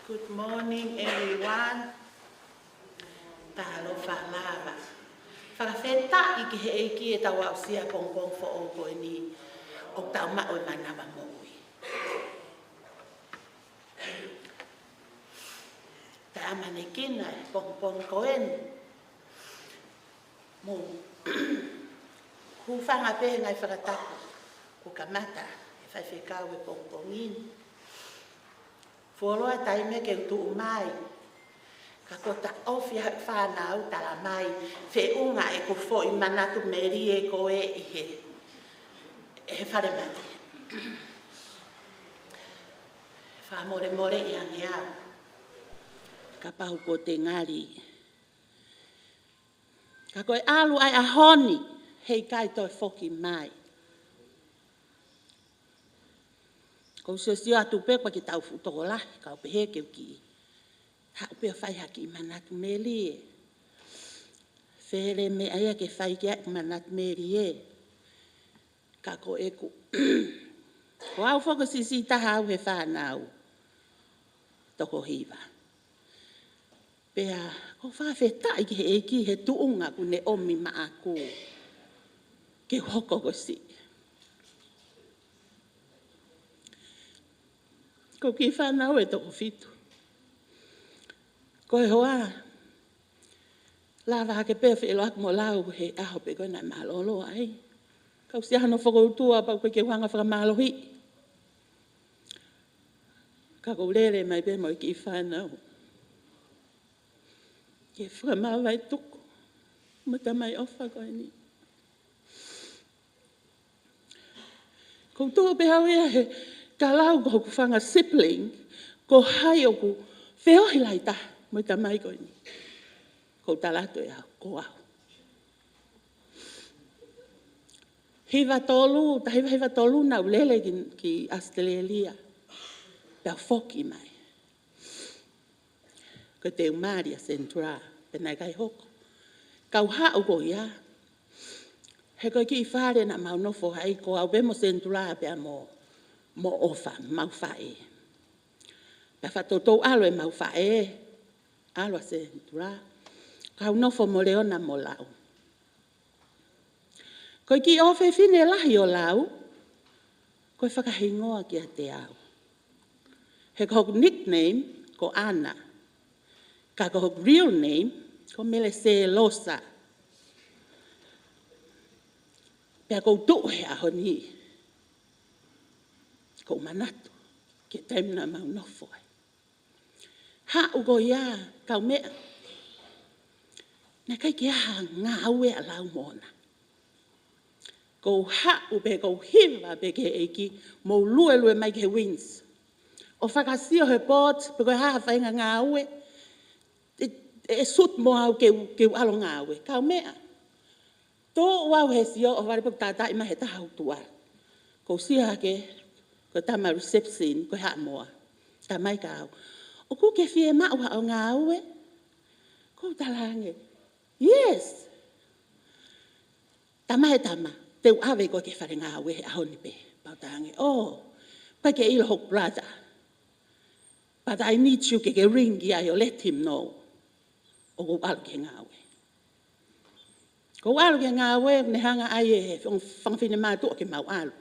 Good morning, everyone. Talofa lava. Fakafetaʻi ki he ʻEiki ʻetau aʻusia pongipongi foʻou ko eni ʻoku tau maʻu e manava moʻui. Tau ʻamanekina e pongipongi ko eni mo hūfanga pē he ngaahi fakatapu kuo kamata ʻe he faifekau he pongipongi ni. Fuoloa taimi ke u tuʻu mai, ka ko e taʻofi ʻa e fānau, talamai, feʻunga ʻeku foʻi manatu melie ko ē ʻi he, ʻi he falemate. Fakamolemoleʻi ange au kapau kuo te ngali. Ka ko e ʻalu ʻa e ʻaho ni, heʻikai toe foki mai. Ko u siosio atu pē kuo ke tau fuʻu tokolahi, ka u pehē ke u kiʻi haʻu pē ʻo fai ha kiʻi manatu melie. Fele meʻa ia ke fai ki ai ʻeku manatu melie. Ka ko ʻeku, ko au foki siʻisiʻi taha au he fānau toko hiva. Pea ko e fakafetaʻi ki he ʻEiki he tuʻunga kuo ne ʻomi maʻaku ke u hoko ko siʻi. Ko e kiʻi fānau ʻe toko fitu. Ko e hoa, lava hake pē feʻiloaki mo lau he ʻaho pē ko ē naʻe mālōlō ai. Ka u sio hano fokoutua pau ko e ke u hanga fakamālohiʻi. Ka ko u lele mai pē mo e kiʻi fānau ke fakamavae tuku mo e tamai ʻofa ko eni. Ko u tuʻu pē au ia he ka lau ko hoku fanga sibling, ko hai ʻoku feohi lahi taha mo e tamai ko eni. Ko u tala atu ʻe au, ko au. Hiva tolu, taha hiva hiva tolu naʻa u lele ki, ki ʻAositelēlia. Pea u foki mai. Ko e teu mali ʻa Senitula, pea naʻe ʻikai hoko. Ka u haʻu ko ia, he ko e kiʻi fale naʻa mau nofo ai, ko au pē mo Senitula pea mo, mo ʻOfa, mau faʻē. Pea fakatoutou ʻalu ʻemau faʻē, ʻalu ʻa Senitula. Ka u nofo mo Leona mo Lau. Ko e kiʻi ʻofefine lahi ʻo Lau, ko e fakahingoa kiate au. He ko hoku nickname ko Ana, ka ko hoku real name ko Meleselosa. Pea ko u tuʻu he ʻaho ni, ko u manatu ki he taimi naʻa mau nofo ai. Haʻu ko ia, kaumeʻa. Naʻe ʻikai ke ʻi ai ha ngāue ʻa Lau mo Ana. Ko u haʻu pē, ko u hiva pē ki he ʻEiki, mo u luelue mai ki he Wings. ʻO fakasio he port, pe ko e hā ha faʻahinga ngāue, ʻe, ʻe suit mo au ke u, ke u ʻalu ʻo ngāue. Kaumeʻa. Tuʻu au he sio ʻo vale pē ʻoku tātaaʻi mai he taha ʻoku tuʻa. Ko u sio hake, ko e tama reception, ko e Haʻamoa. Talamai kia au, ʻoku ke fiemaʻu haʻo ngāue? Ko u talaange, yes. Talamai he tama, te u ʻave koe ki he fale ngāue he ʻaho ni pē. Pea u talaange, oh, ʻikai ke ʻilo hoku brother. But I need you ke ke ring ki ai ʻo let him know ʻoku ou ʻalu ki he ngāue. Ko u ʻalu ki he ngāue, ne hanga ai ʻe he fanga, fanga finemātuʻa ke mau ʻalu.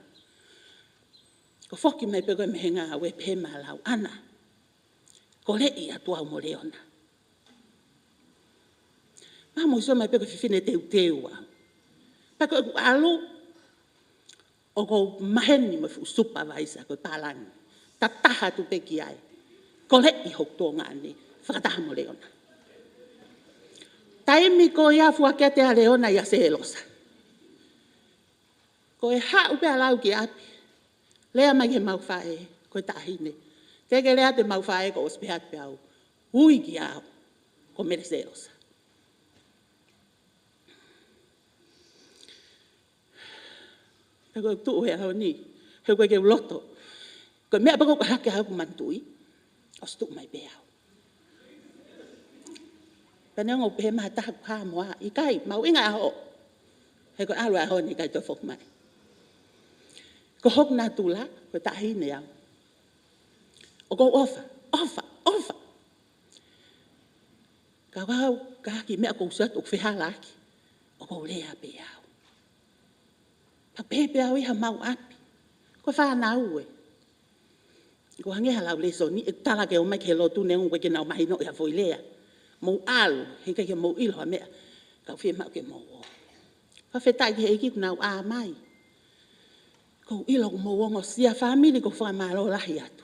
Ko u foki mai pē ko ē mei he ngāue, pehē mai ʻa Lau, Ana, koleʻi atu au mo Leona. Mahalo mou sio mai pē ko e fefine teuteu au. Pea ko ʻeku ʻalu, ʻoku ou maheni mo e fuʻu supervisor ko e pālangi. Tataha atu pē ki ai. Koleʻi hoku tuongaʻane, fakataha mo Leona. Taimi ko ia foaki atu ʻa Leona ʻia Selosa. Ko e haʻu pē ʻa Lau ki ʻapi, lea mai ki heʻemau faʻē, ko e taʻahine. Teʻeki lea atu ʻemau faʻē, ko e ʻosi pehē atu pē au, ui kia au ko Meleselosa. Pea ko u tuʻu he ʻaho ni, he ʻoku ʻikai ke u loto. Ko e meʻa pē ko ē ʻoku ʻalu hake au ʻoku manatuʻi, ʻosi tuʻu mai pē au. Pea neongo ʻoku pehē mai ha taha ʻoku hā mo au, ʻikai, mahuʻinga ʻaho. He ko e ʻalu ʻaho ni ʻikai toe foki mai. Ko hoku natula, ko e taʻahine au. ʻOku ou ʻofa, ʻofa, ʻOfa. Ka ʻoku ou ʻai ha kiʻi meʻa ʻoku ou sio atu ʻoku fehālaaki, ʻoku ou lea pē au. Pea pehē pē au ʻi haʻamau ʻapi. Ko e fānau ē. Ko e hangē ha lau lēsoni, ʻe tala ke ō mai ki he lotu neongo ʻoku ʻikai ke nau mahinoʻi ha foʻi lea. Mou ʻalu, heʻikai ke mou ʻilo ha meʻa. Ka ʻoku fiemaʻu ke mou ō. Fakafetaʻi ki he ʻEiki kuo nau ʻā mai. ʻOku ou ʻilo ʻoku mou ongosia fāmili, ʻoku ou fakamālō lahi atu.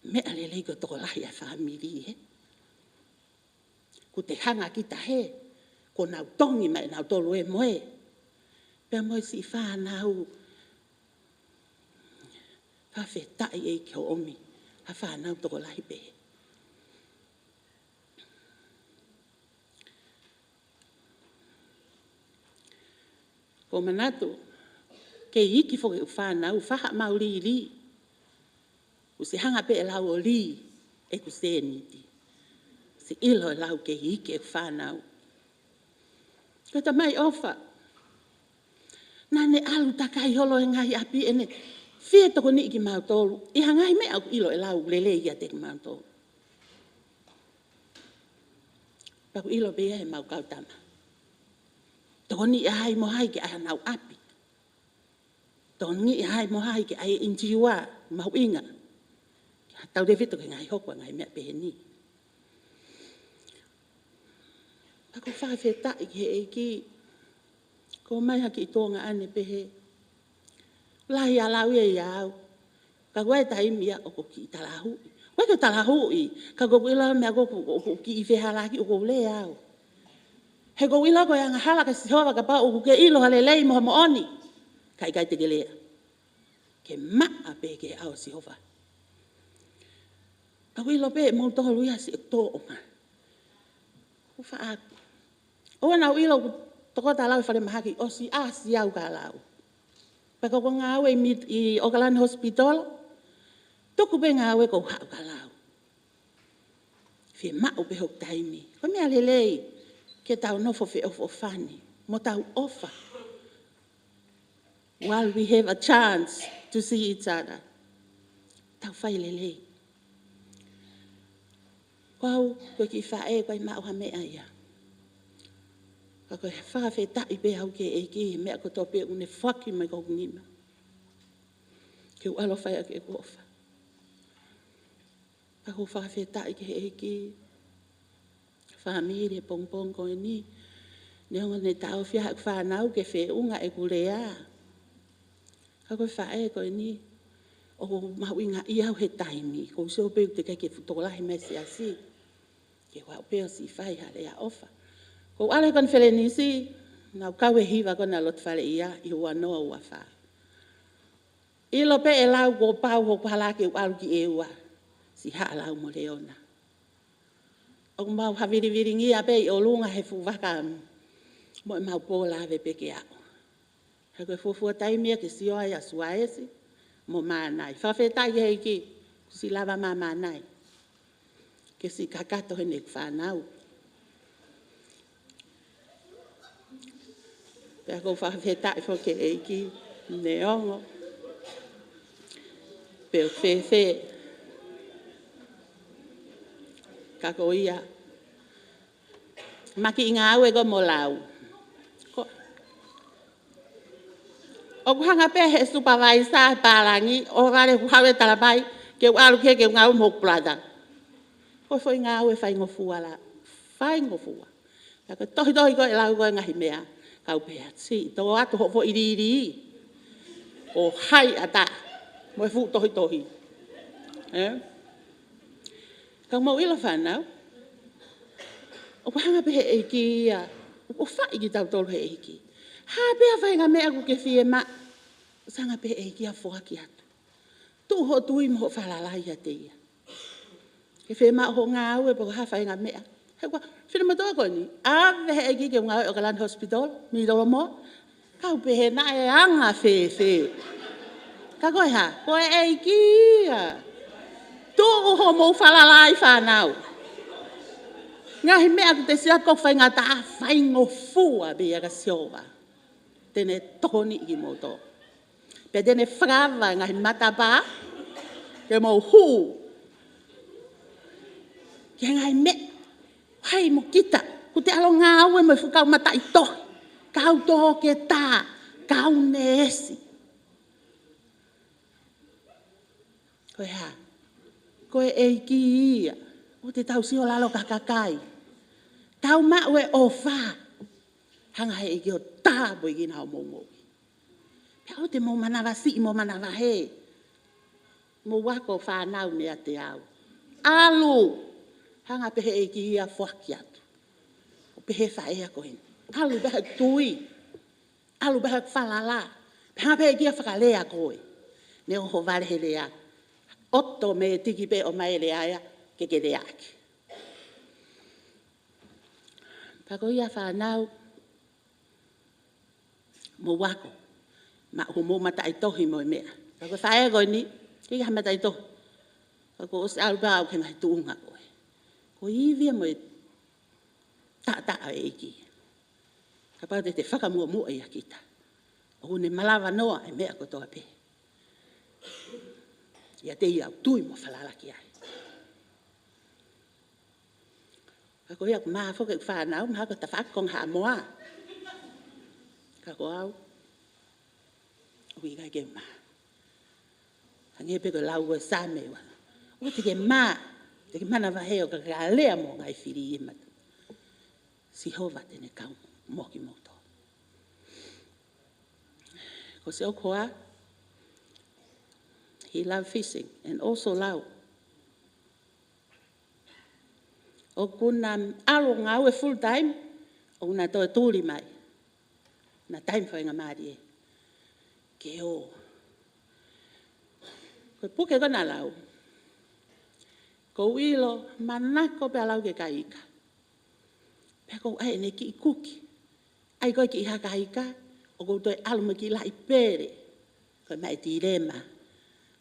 Meʻa lelei ko e tokolahi ʻa e fāmili, ē. Kuo te hanga kita he, kuo nau tongi mai nautolu ē mo ē. Pea mo e siʻi fānau, fakafetaʻi ʻEiki hoʻo ʻomi ha fānau tokolahi pē. ʻOku ou manatu, kei iiki foki ʻeku fānau, faʻa haʻamau lili. Kuo siʻi hanga pē ʻe lau ʻo lī ʻeku sēniti. Siʻi ʻilo ʻe lau kei iiki ʻeku fānau. Ko e tamai ʻofa. Naʻa ne ʻalu takai holo he ngaahi ʻapi ʻene fie tokoniʻi kimautolu. ʻI ha ngaahi meʻa ʻoku ʻilo ʻe lau lelei ʻiate kimautolu. Pea ʻoku ʻilo pē ia ʻe heʻemau kau tama. Tokoniʻi ʻa hai mo hai ke ʻai haʻanau ʻapi. Tokoniʻi ʻa hai mo hai ke ʻai e N G O mahuʻinga. Ke tau levita ke ngaahi hoko ʻa e ngaahi meʻa pehē ni. Pea ʻoku ou fakafetaʻi ki he ʻEiki. Ko mai ha kiʻi Tonga ʻanepehē. Lahi ʻa e lau ia ʻia au. Ka ko e taimi ia ʻoku ou kiʻi talahuʻi. ʻOku ʻikai ke talahuʻi. Ka ʻoku ou ʻilo meʻa ʻoku, ʻoku ou kiʻi fehālaaki ʻoku ou lea au. He ʻoku ou ʻilo ko e angahala kia Sihova kapau ʻoku ke ʻilo ha lelei mo ha moʻoni. Ka ʻikai te ke lea. Ke maʻa pē ke ʻao Sihova. Ka ʻoku ou ʻilo pē moutolu ia siʻi Tonga. ʻOku faʻa ʻOua naʻa ʻilo ʻoku tokota lau ʻi falemahaki ʻosi ʻasi au ka lau. Pea ko ʻeku ngāue ʻi mit-, ʻi Auckland Hospital, tuku pē ngāue ʻoku ou haʻu ka lau. Fiemaʻu pē hoku taimi. Ko e meʻa lelei ke tau nofo feʻofoʻofani mo tau ʻofa. While we have a chance to see each other. Tau fai lelei. Ko au, ko e kiʻi faʻē, ʻikai maʻu ha meʻa ia. Ka ko e fakafetaʻi pē au ki he ʻEiki, he meʻa kotoa pē ʻoku ne foaki mai ki hoku nima. Ke u ʻalu ʻo fai ʻaki ʻeku ʻofa. Ka ʻoku ou fakafetaʻi ki he ʻEiki, fāmili he pongipongi ko eni. Neongo ne taʻofi ʻeku fānau ke feʻunga ʻeku lea. Ka ko e faʻē ko eni, ʻoku mahuʻingaʻia au he taimi, ʻoku ou sio pē ʻoku teʻeki ke fuʻu tokolahi mai siasi. Ke u aʻu pē ʻo siʻi fai ha lea ʻofa. ʻOku ou ʻalu he konifelenisi, naʻa ku kau he hiva ko ena lotofale ia, ʻi he ua noa ua fā. ʻIlo pē ʻe lau kuo pau hoku hala ke u ʻalu ki ʻEua, siʻi haʻa lau mo Leona. ʻOku mau havilivilingia pē ʻi ʻolunga he fuʻu vaka mo ʻemau pō lave pē ke aʻu. He ko e fuofua taimi ia ke sio ai ʻa Suaesi mo Mānai. Fakafetaʻi ki he ʻEiki, kuo siʻi lava mai ʻa Mānai ke siʻi kakato heʻene fānau. Pea ʻoku ou fakafetaʻi foki ki he ʻEiki, neongo pe ʻoku fēfē, ka ko ia. Maki ʻi ngāue ko mo lau. Ko, ʻoku hanga pē he supervisor he pālangi, ʻo vale ʻoku haʻu e tala mai, ke u ʻalu ke, ke u ngāue mo hoku brother. Ko e foʻi ngāue faingofua la, faingofua. Ka ko e tohitohi ko e lau ko e ngaahi meʻa, kau pehē atu siʻi, tō atu hoʻo foʻi lili. ʻO hai ʻatā, mo e fuʻu tohitohi. Ē? Ka mou ʻilo fānau, ʻoku hanga pē he ʻEiki ia, ʻoku ʻofaʻi kitautolu he ʻEiki. Hā pē ha faʻahinga meʻa ʻoku ke fiemaʻu, ʻoku hanga pē he ʻEiki ia ʻo foaki atu. Tuʻu hoʻo tui mo hoʻo falala ʻiate ia. Ke fiemaʻu hoʻo ngāue pe ko e hā faʻahinga meʻa. He ʻoku ou finemotuʻa ko eni, ʻave he ʻEiki ke u ngāue ʻi Auckland Hospital, mei Tolomoa. Kau pehē naʻe anga fēfē. Ka ko e hā, ko e ʻEiki ia. Tuʻu hoʻomou falala ʻi fānau. Ngaahi meʻa ʻoku te sio atu ʻoku faingataʻa, faingofua pē ia kia Sihova. Te ne tokoniʻi kimoutolu. Pea te ne fakaava e ngaahi matapā. Ke mou hū ki he ngaahi meʻa, hai mo kita, ʻoku te ʻalu ʻo ngāue mo e fuʻu kau mataʻitohi, kau toketā, kau neesi. Ko e hā? Ko e ʻEiki ia ʻoku te tauhi ʻo lalo ki he kakai. Tau maʻu e ʻofa. Hanga he ʻEiki ʻo tāpuekina hoʻomou moʻui. Pea ʻoua te mou manavasiʻi mo manavahē. Mou ako fānau meiate au. ʻAlu. Hanga pē he ʻEiki ia ʻo foaki atu. ʻO pehē faʻē ko eni. ʻAlu pē he tui. ʻAlu pē he falala. Pea hanga pē he ʻEiki ia ʻo fakalea koe. Neongo hoʻo vale he lea, ʻotomētiki pē ʻomai e lea ia ke ke leaʻaki. Pea ko ia fānau, mou ako. Maʻu hoʻomou mataʻitohi mo e meʻa. Pea ko e faʻē ko eni, ʻikai ke ʻi ai ha mataʻitohi. Pea kuo ʻosi ʻalu pē au ki he ngaahi tuʻunga ko ē. Ko e ivi ia mo e taʻataʻa ʻo e ʻEiki. Kapau te te fakamuʻomuʻa ia kita, ʻoku ne malava noa e meʻa kotoa pē. ʻIate ia ʻoku tui mo falala ki ai. Ka ko ia ʻoku mā foki ʻeku fānau, mahalo ko e tafaʻaki ko Haʻamoa. Ka ko au, ʻoku ʻikai ke mā. Hangē pē ko e lau ko ē Saame ua. ʻOua te ke mā, te ke manavahē ʻo ka ke lea mo e ngaahi fili ʻi he mata. Sihova te ne kau mo kimoutolu. Ko siʻoku hoa, he love fishing and also lau. ʻOku na ʻalu ʻo ngāue full time, ʻoku na toe tuli mai. Na taimi faingamālie ke ō. Ko e puke ko ena lau. Ko u ʻilo, manako pē ʻa lau ke kai ika. Pea ko u ʻai ʻene kiʻi kuki. ʻAi ko e kiʻi haka ika, ʻoku ou toe ʻalu mo e kiʻi laʻi pele. Ko e maʻu e tilema.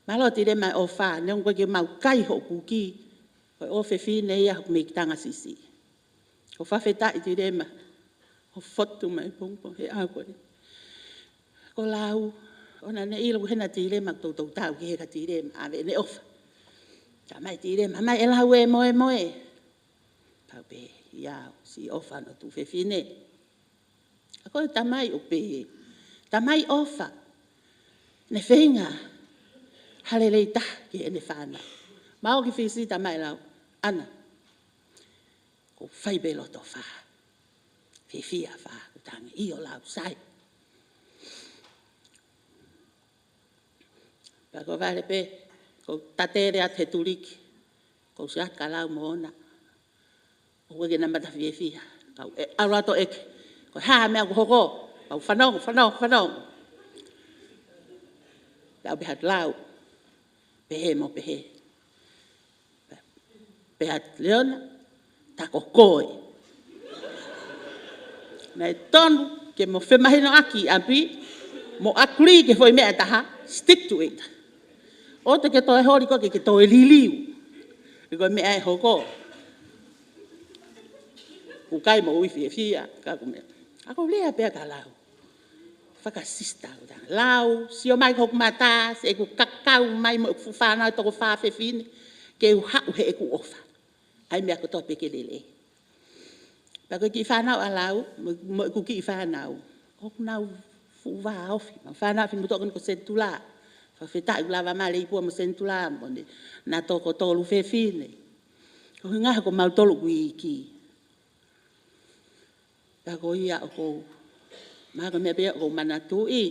Mālō tilema e ʻofa, neongo ʻoku ʻikai ke mau kai hoʻo kuki. Ko e ʻofefine ia hoku meʻi tanga sisi. Ko fakafetaʻi tilema. ʻO fotu mai pongipongi he ʻaho ko ē. Ko lau, ʻoua naʻa ne ʻilo ko ena tilema, toutou tau ki he ka tilema, ʻave ʻene ʻofa. Ka mai tilema, mai e lau e moemoe. Pau pē, ia, siʻi ʻofa no tu fefine. ʻA ko e tamai ʻoku pehē. Tamai ʻofa. Ne feinga ha lelei taha ki heʻene fānau. Mau ki Fisi tamai lau. ʻAna. Ko u fai pē loto fā. Fiefia fā. Ko u tangi ʻio lau sai. Pea ko u vale pē. Ko u tatele atu he tuliki. Ko u siʻi atu ka lau mo ona. ʻOku ʻikai ke na mata fiefia. Kau ʻe ʻalu atu ʻo ʻeke. Ko e hā e meʻa ʻoku hoko. Kau fanongo, fanongo, fanongo. Kau pehē atu lau. Pehē mo pehē. Pehē atu Leona, tā ko koe. Naʻe tonu ke mo femahinoʻaki ʻapi, mo agree ki he foʻi meʻa ʻe taha, stick to it. ʻOua te ke toe holi koe ke ke toe liliu. He ko e meʻa ʻe hoko. Kuo kai moʻui fiefia, ka ko e meʻa. ʻA ko u lea pē ka lau. Fakasisitā ko u tangi lau, sio mai ki hoku mata, siʻeku kakau mai mo ʻeku fuʻu fānau ʻe toko fā fefine, ke u haʻu heʻeku ʻofa. ʻAi meʻa kotoa pē ke lelei. Pea ko e kiʻi fānau ʻa lau, mo, mo ʻeku kiʻi fānau. ʻOku nau fuʻu vāofi, mo e fānau fefine mo toko ni ko Senitula. Fakafetaʻi ʻoku lava mai Leipua mo Senitula, mo ne, na toko tolu fefine. Ko e ʻuhinga he ko mautolu ʻoku iiki. Pea ko ia ʻoku ou, mahalo ko e meʻa pē ia ʻoku ou manatuʻi.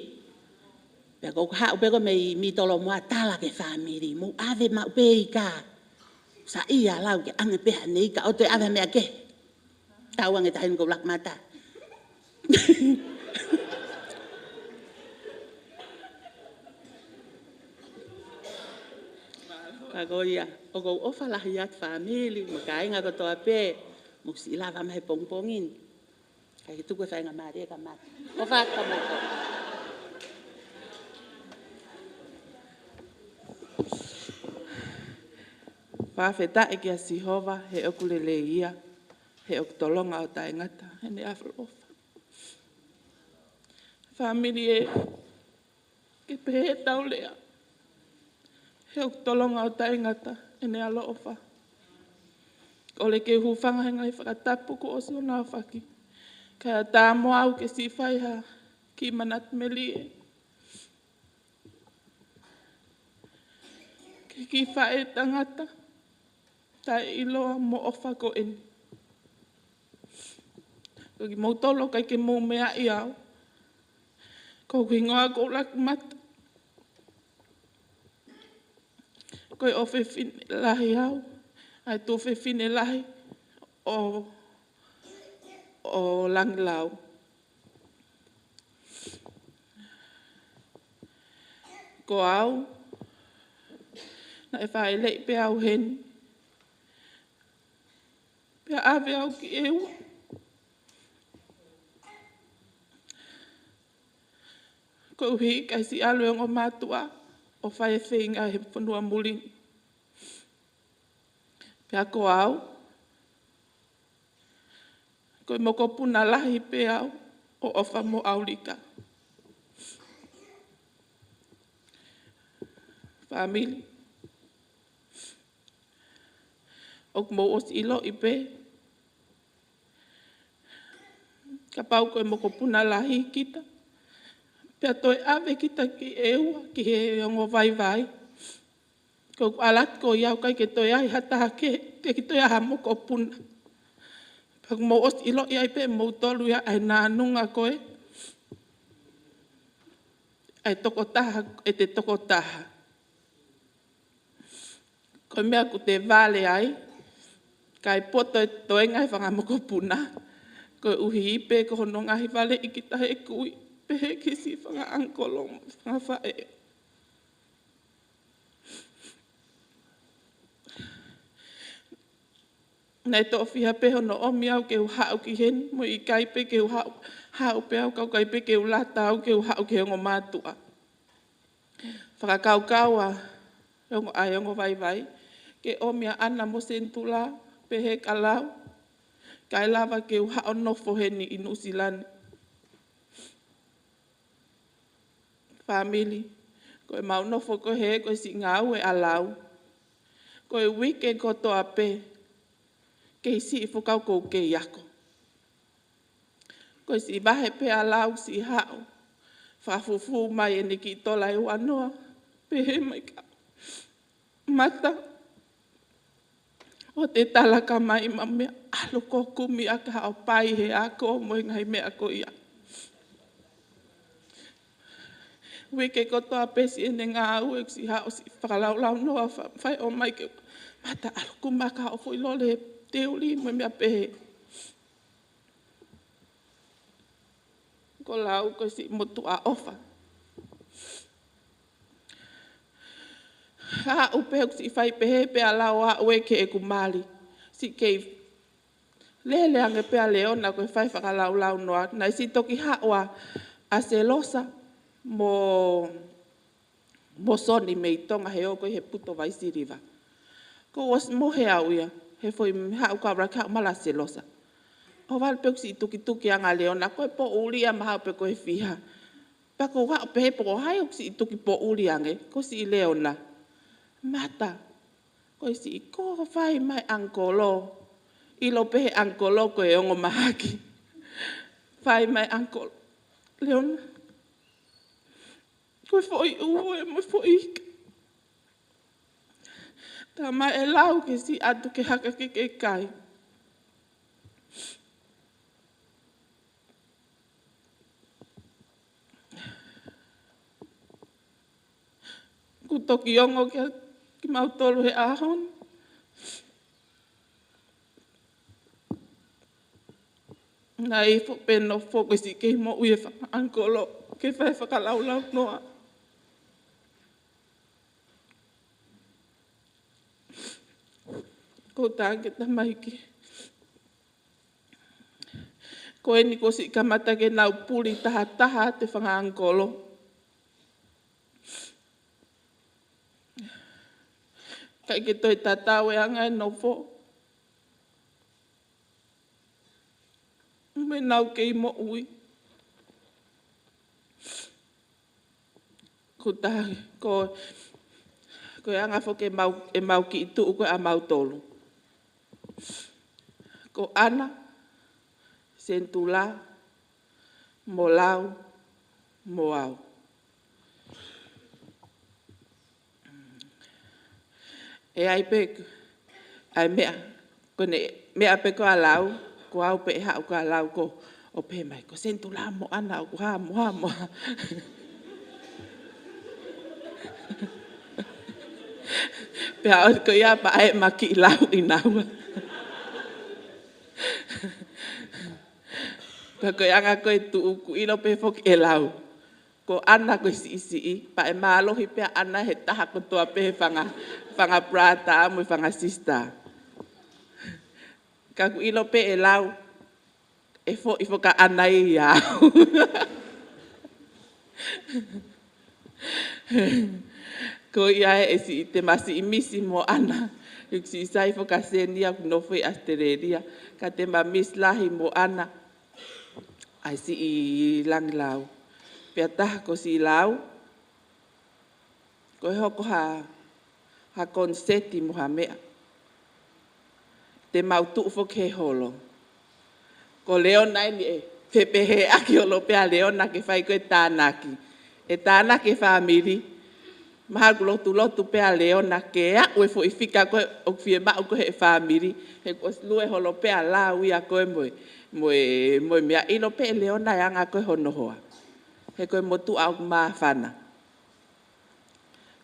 Pea ko u haʻu pē ko ē mei Mitolomoa tala ki he fāmili. Mou ʻave maʻu pē ika. Saiʻia lau ke ʻange pē haʻane ika ʻo toe ʻave meʻa kehe. Tau ange tahi ni ko u laka mata. Ka ko ia, ʻoku ou ʻofa lahi atu fāmili, mo e kāinga kotoa pē, mou siʻi lava mai he pongipongi ni. Kae tuku e faingamālie ka mata. ʻOfa atu ka mata. Fakafetaʻi kia Sihova, he ʻoku lelei ia, he ʻoku tolonga ʻo taʻengata, heʻene ʻaloʻofa. Fāmili ē, ke pehē ʻetau lea. He ʻoku tolonga ʻo taʻengata ʻene ʻaloʻofa. ʻOku ou kole ke u hūfanga he ngaahi fakatapu kuo ʻosi hono aofaki. Kae ʻatā mo au ke siʻi fai ha kiʻi manatu melie ki he kiʻi faʻētangata taʻeʻiloa mo ʻofa ko eni. Ko kimoutolu ʻoku ʻikai ke mou meaʻi au, ko hoku hingoa ko Lakimata. Ko e ʻofefine lahi au ʻa e tuofefine lahi ʻo, ʻo Langilau. Ko au, naʻe fāʻeleʻi pē au heni. Pea ʻave au ki ʻEua. Koeʻuhi ʻikai siʻi ʻalu e ongo mātuʻa ʻo fai e feinga he fonua muli. Pea ko au, ko e mokopuna lahi pē au ʻo ʻOfa mo ʻAulika. Fāmili, ʻoku mou ʻosi ʻiloʻi pē, kapau ko e mokopuna lahi kita, pea toe ʻave kita ki ʻEua, ki he ongo vaivai. Ko ʻeku ʻalu atu ko ia ʻoku ʻikai ke toe ʻi ai ha taha kehe, ʻikai ke toe ʻi ai ha mokopuna. Pea ʻoku mou ʻosi ʻiloʻi ai pē moutolu ia ʻa e nānunga ko ē ʻa e tokotaha, ʻete tokotaha. Ko e meʻa ʻoku te vale ai, kae poto e toenga he fanga mokopuna. Koeʻuhi pē ko hono ngaahi valeʻi kita he kui, pehē ki siʻi fanga ʻangikolo, fanga faʻē. Naʻe toʻo fiha pē hono ʻomi au ke u haʻu ki heni, mo e ʻikai pē ke u haʻu, haʻu pē au ka ʻoku ʻikai pē ke u lata au ke u haʻu ki he ongo mātuʻa. Fakakaukau ʻa e ongo, ʻa e ongo vaivai ke ʻomi ʻa ʻAna mo Senitula, pehē ka lau, kae lava ke u haʻu ʻo nofo heni ʻi Nuʻusila ni. Fāmili, ko ʻemau nofo ko ē he ko e siʻi ngāue ʻa lau. Ko e uike kotoa pē, kei siʻi fekau ʻoku ou kei ako. Ko e siʻi vahe pē ʻa lau siʻi haʻu, fakafufū mai ʻene kiʻi tola ʻe ua noa, pehē mai ka Mata, ʻoua te tala ka mai ma meʻa, ʻalu ʻo kumi ʻaki haʻo pai he ako mo e ngaahi meʻa ko ia. Uike kotoa pē siʻene ngāue, siʻi haʻu siʻi fakalaulaunoa, fa-, fai ʻo mai ke Mata, ʻalu ʻo kumi ʻaki haʻo foʻi lole he teuli mo e meʻa pehē. Ko lau ko e siʻi motuʻa ʻofa. Aʻu pē ʻoku siʻi fai pehē pē ʻa lau ʻo aʻu ē ki heʻeku mali. Siʻi kei lele ange pē ʻa Leona ko e fai fakalaulaunoa. Naʻe siʻi toki haʻu ʻa Selosa mo mo Soni mei Tonga he ō ko ē he puto Vaisiliva. Ko u ʻosi mohe au ia, he foʻi haʻu ka ora ka haʻu mala Selosa. ʻO vale pē ʻoku siʻi tukituki ange ʻa Leona, ko e poʻuli ia mahalo pē ko e fiha. Pea ko u haʻu pē he poko hai ʻoku siʻi tuki poʻuli ange, ko siʻi Leona. Mata, ko e siʻi ko fai mai ʻangikolo. ʻIlo pē he ʻangikolo ko e ongo mahaki. Fai mai ʻangikolo. Leona. Ko e foʻi ʻū ē mo e foʻi ika. Tā mai ʻe lau ke siʻi ʻatu ke haka ke ke kai. Kuo toki ongo kia kimautolu he ʻaho ni. Naʻe ʻi ai pē nofo ko e siʻi kei moʻui e fanga ʻangikolo ke fai fakalaulaunoa. Ko u tala ange tamaiki, ko eni kuo siʻi kamata ke nau puli tahataha atu e fanga ʻangikolo. ʻIkai ke toe tatau e anga e nofo. Mo ʻenau kei moʻui. Ko u tala ange, ko, Ko e anga foki ʻemau, ʻemau kiʻi tuʻu ko ē ʻamautolu. Ko ʻAna, Senitula, mo Lau, mo au. ʻE ʻi ai pē, ʻa e meʻa, ko ʻene meʻa pē ko ē ʻa Lau, ko au pē ʻe haʻu ko ē ʻa Lau ko ē ʻo pehē mai, ko Senitula mo ʻAna ʻoku hā mo hā mo hā. Pea ʻosi ko ia pea ʻai ʻema kiʻi lau ʻi naua. Pea ko e anga ko ē ʻeku tuʻu, kuo ʻilo pē foki ʻe Lau, ko ʻAna ko e siʻisiʻi, pea ʻe mālohi pē ʻa ʻAna he taha kotoa pē he fanga, fanga brother mo e fanga sister. Ka kuo ʻilo pē ʻe Lau, ʻe foʻi foki ʻa ʻAna ia. Ko ia ai ʻe siʻi, te ma siʻi misi mo ʻAna. ʻOku siʻi sai foki ʻa Seni ia ʻoku nofo ʻi ʻAositelēlia. Ka te ma misi lahi mo ʻAna. ʻAi siʻi Langilau. Pea taha ko siʻi Lau, ko e hoko ha, ha koniseti mo ha meʻa, te mau tuʻu foki he holo. Ko Leona eni ʻe fepehēʻaki holo pē ʻa Leona ke fai ko ē tānaki. ʻE tānaki e fāmili. Mahalo ʻoku lotulotu pē ʻa Leona ke aʻu e foʻi fika ko ē ʻoku fiemaʻu ko ē he fāmili. He kuo ʻosi lue holo pē ʻa Lau ia ko ē mo e, mo e, mo e meʻa, ʻilo pē ʻe Leona e anga ko ē hono hoa. He ko e motuʻa ʻoku māfana.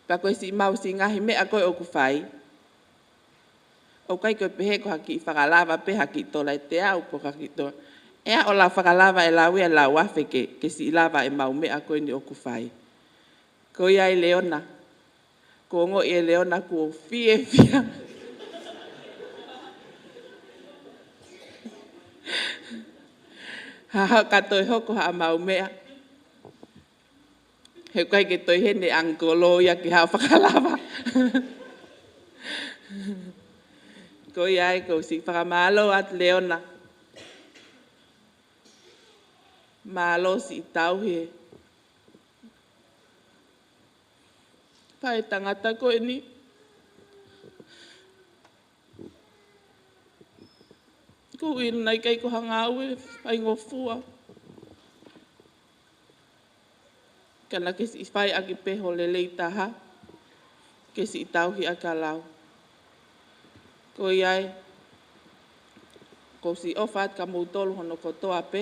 Pea ko e siʻi mau siʻi ngaahi meʻa ko ē ʻoku fai, ʻoku ʻikai ko e pehē ko ha kiʻi fakalava pē ha kiʻi tola ʻe teau pe ko ha kiʻi tola. ʻE ʻalu ʻo fakalava ʻe Lau ia ʻe lau afe ke, ke siʻi lava ʻemau meʻa ko eni ʻoku fai. Ko ia ai Leona, kuo ongoʻi ʻe Leona kuo fiefia. Haʻu ka toe hoko haʻamau meʻa. He ʻoku ʻikai ke toe ʻi heni ʻa e uncle ia ke haʻu ʻo fakalava. Ko ia ai, ʻoku ou siʻi fakamālō atu Leona. Mālō siʻi tauhi e faʻētangata ko eni. Ko ʻeku ʻilo naʻe ʻikai ko ha ngāue faingofua. Ka naʻa ke siʻi fai ʻaki pē ho lelei taha, ke siʻi tauhi ʻaki ʻa Lau. Ko ia ai, ʻoku ou siʻi ʻofa atu kia moutolu hono kotoa pē.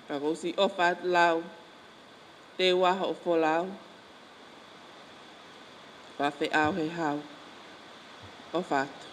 Pea ʻoku ou siʻi ʻofa atu Lau, te u ʻaho ʻo folau, pea feʻao he hau. ʻOfa atu.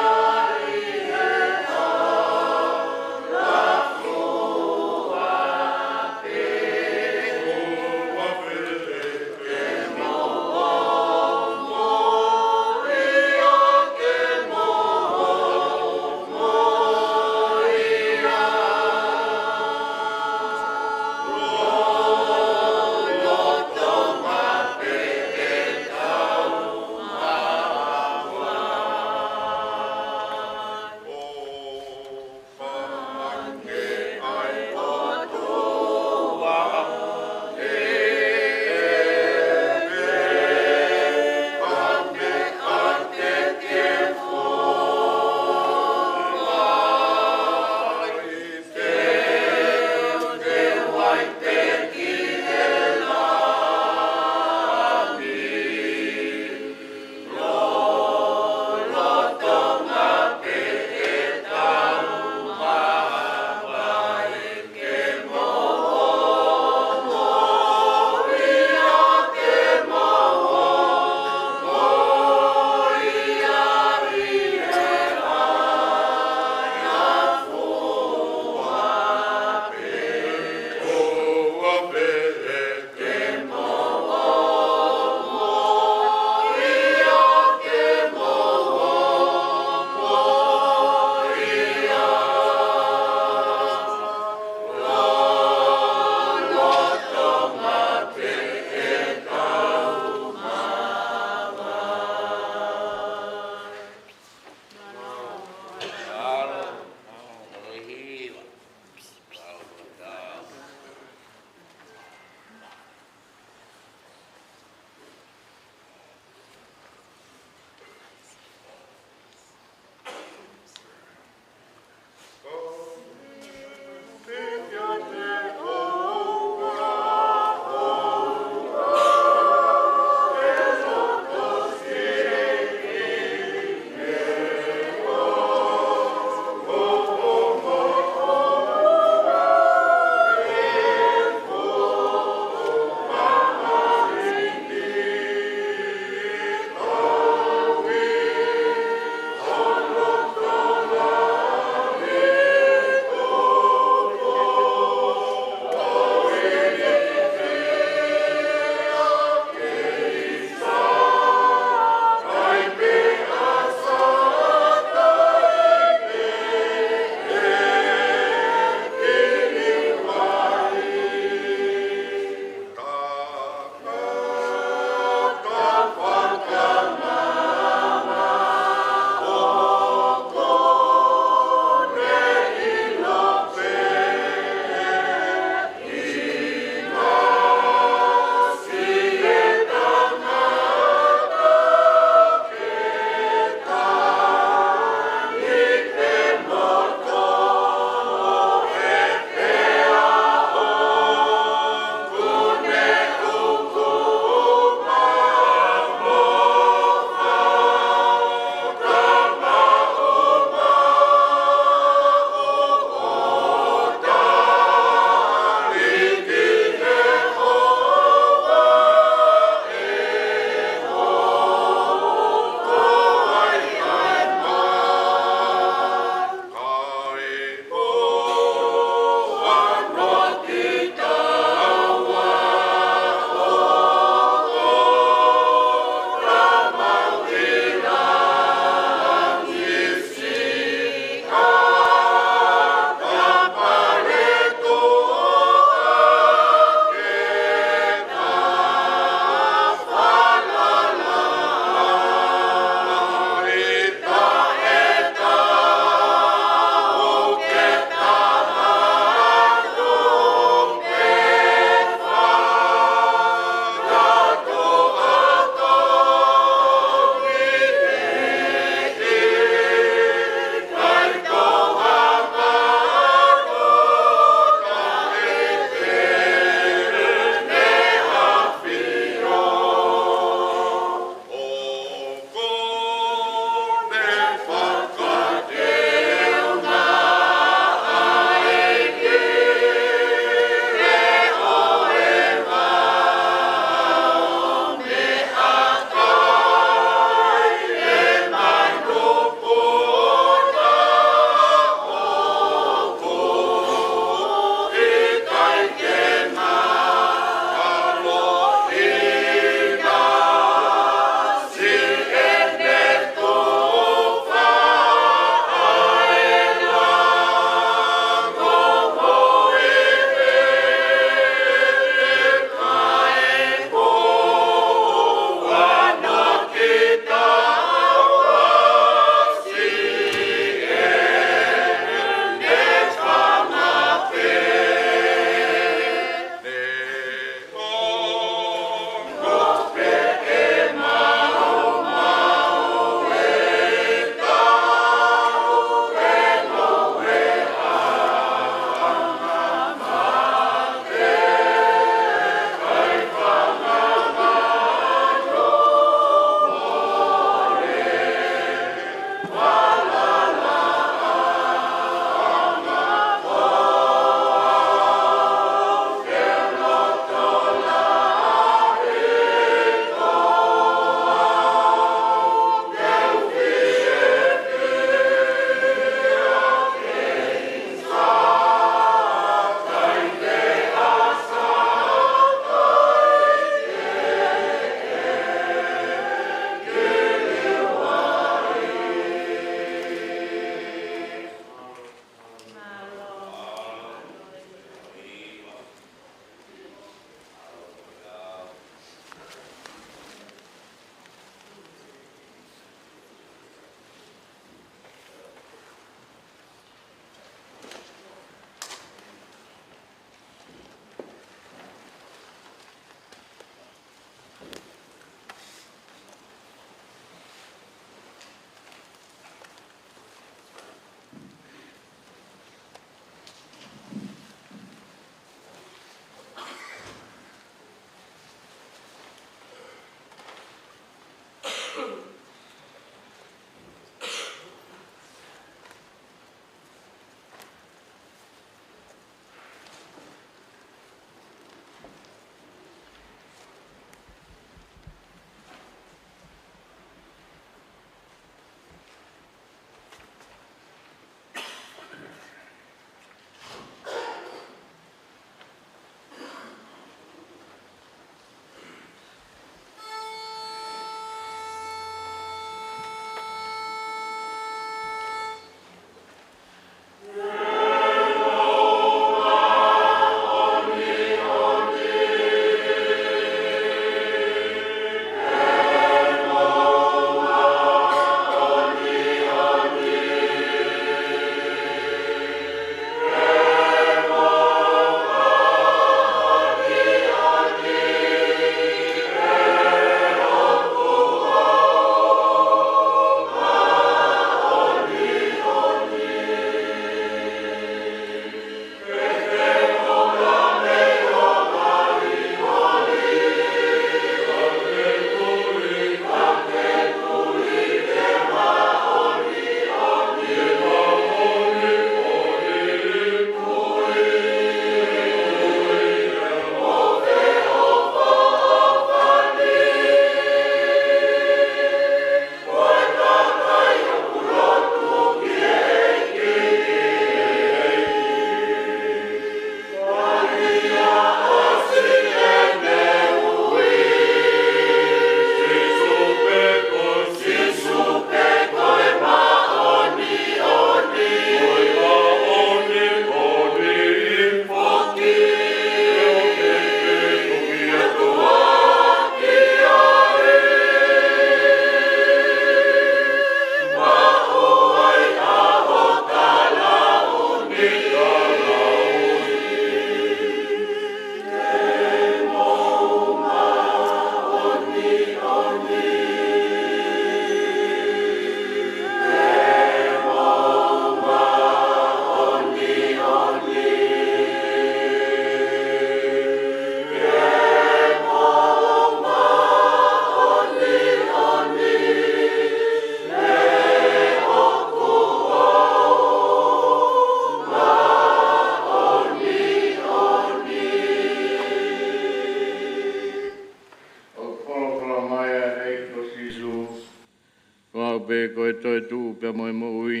tuʻu pea mo e moʻui.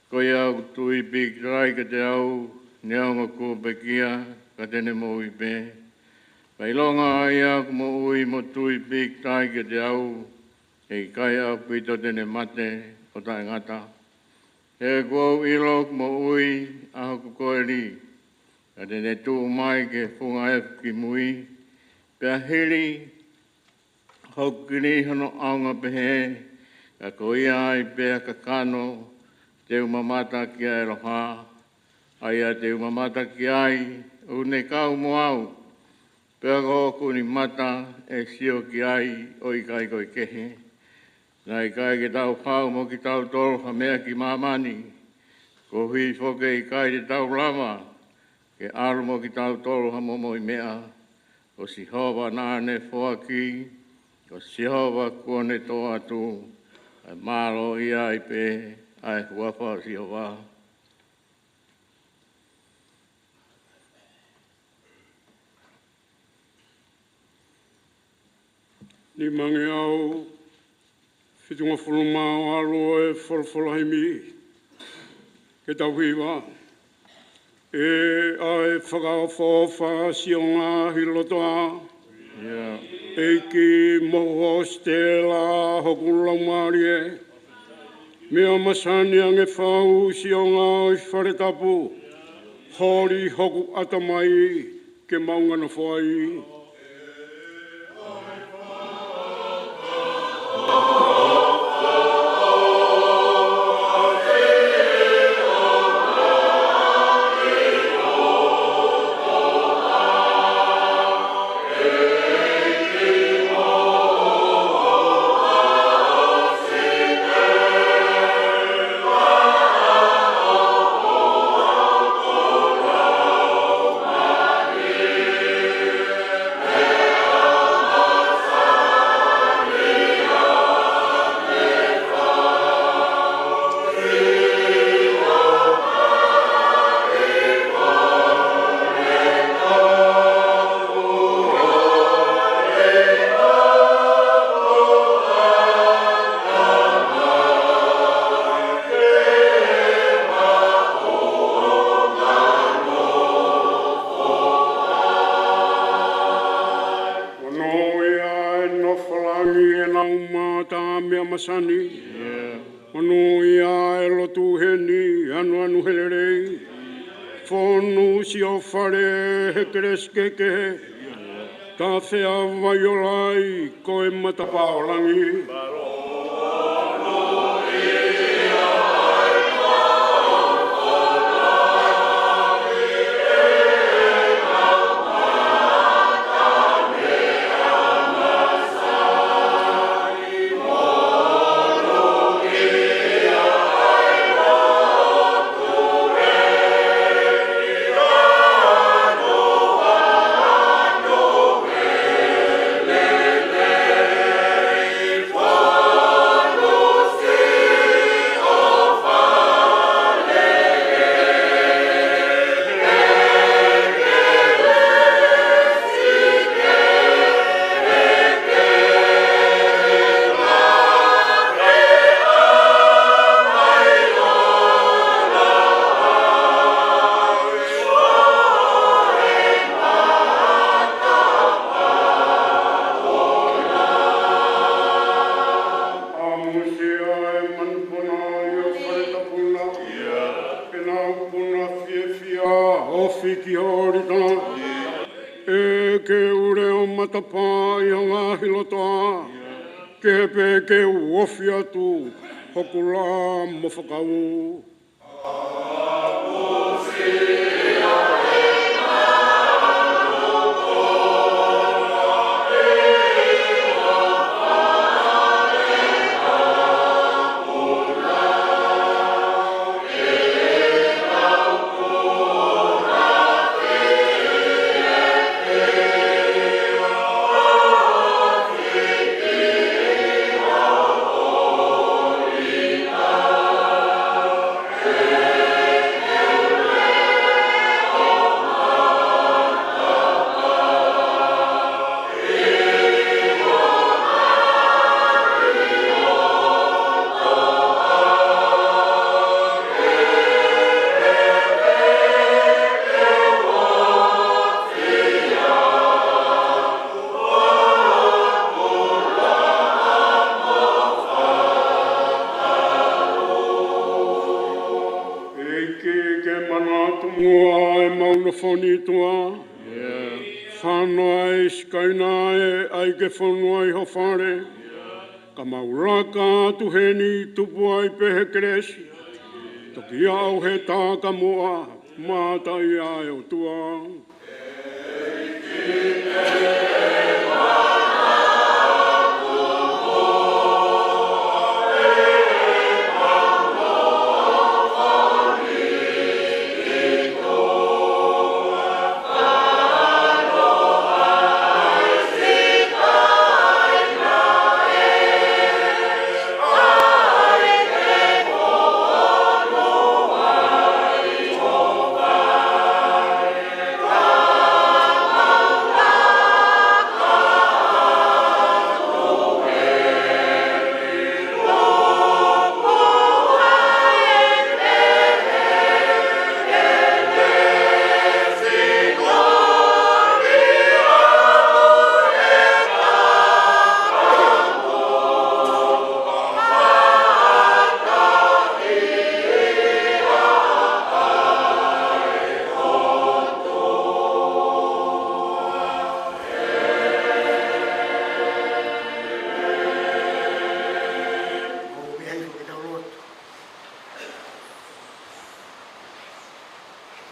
Ko ia ʻoku tui pīkitai kiate au, neongo kuo pekia, ka te ne moʻui pē. Pea ʻilonga ʻa ia ʻoku moʻui mo tui pīkitai kiate au, ʻe ʻikai ʻaupito te ne mate ʻo taʻengata. He kuo u ʻilo ʻoku moʻui ʻa hoku koeli, ka te ne tuʻu mai ki he funga efu ki mui. Pea hili hoku kili hono ʻaonga pehē, ka ko ia ai pē ʻa e kakano, te u mamata ki ai ʻa e ʻaloha, ʻa ia te u mamata ki ai, ʻoku ne kau mo au, pea ko hoku ʻuni mata ʻe sio ki ai ʻo ʻikai ko e kehe. Naʻe ʻikai ke tau haʻu mo kitautolu ha meʻa ki māmani, koeʻuhi foki ʻe ʻikai te tau lava ke ʻalu mo kitautolu ha momoʻi meʻa, ko Sihova naʻa ne foaki, ko Sihova kuo ne tō atu, ʻa e mālō ia ai pē ʻa e huafa ʻo Sihova. Nimangeau fitungofulu mā ʻalu ʻo e folofola himi ke tau hiva. ʻE ʻa e fakaʻofoʻofa siʻo ngaahi lotoʻā. ʻEiki mo hositela hoku laumālie. Meʻa masani ange fau siʻo ngaahi fale tapu. Holi hoku ʻatamai ke maʻu ngana foʻi. Monūʻia ʻa e nofo langi ʻenau mata meʻa masani. Monūʻia ʻa e lotu heni, anuanu he lelei. Fonu siʻo fale he kelesi kehekehe. Tafea vai ʻo lai ko e matapā ʻo langi. ʻAmusia e manupuna ʻi ho fale tapu na. ʻEnau puna fiefia, ofi ki ho ʻolita. ʻEke ule ʻo matapā ʻi ho ngaahi lotoʻā. Kehe pē ke u ofi atu hoku laʻā mo fakaū. Tomuʻa ʻemau nofo ni, ʻOtua. Fānau ʻa e sikaina ē, ʻai ke fonu ai ho fale. Ka mau laka atu heni, tupu ai pē he kelesi. Toki aʻu he taʻekamoʻa, mataʻi ʻa e ʻOtua.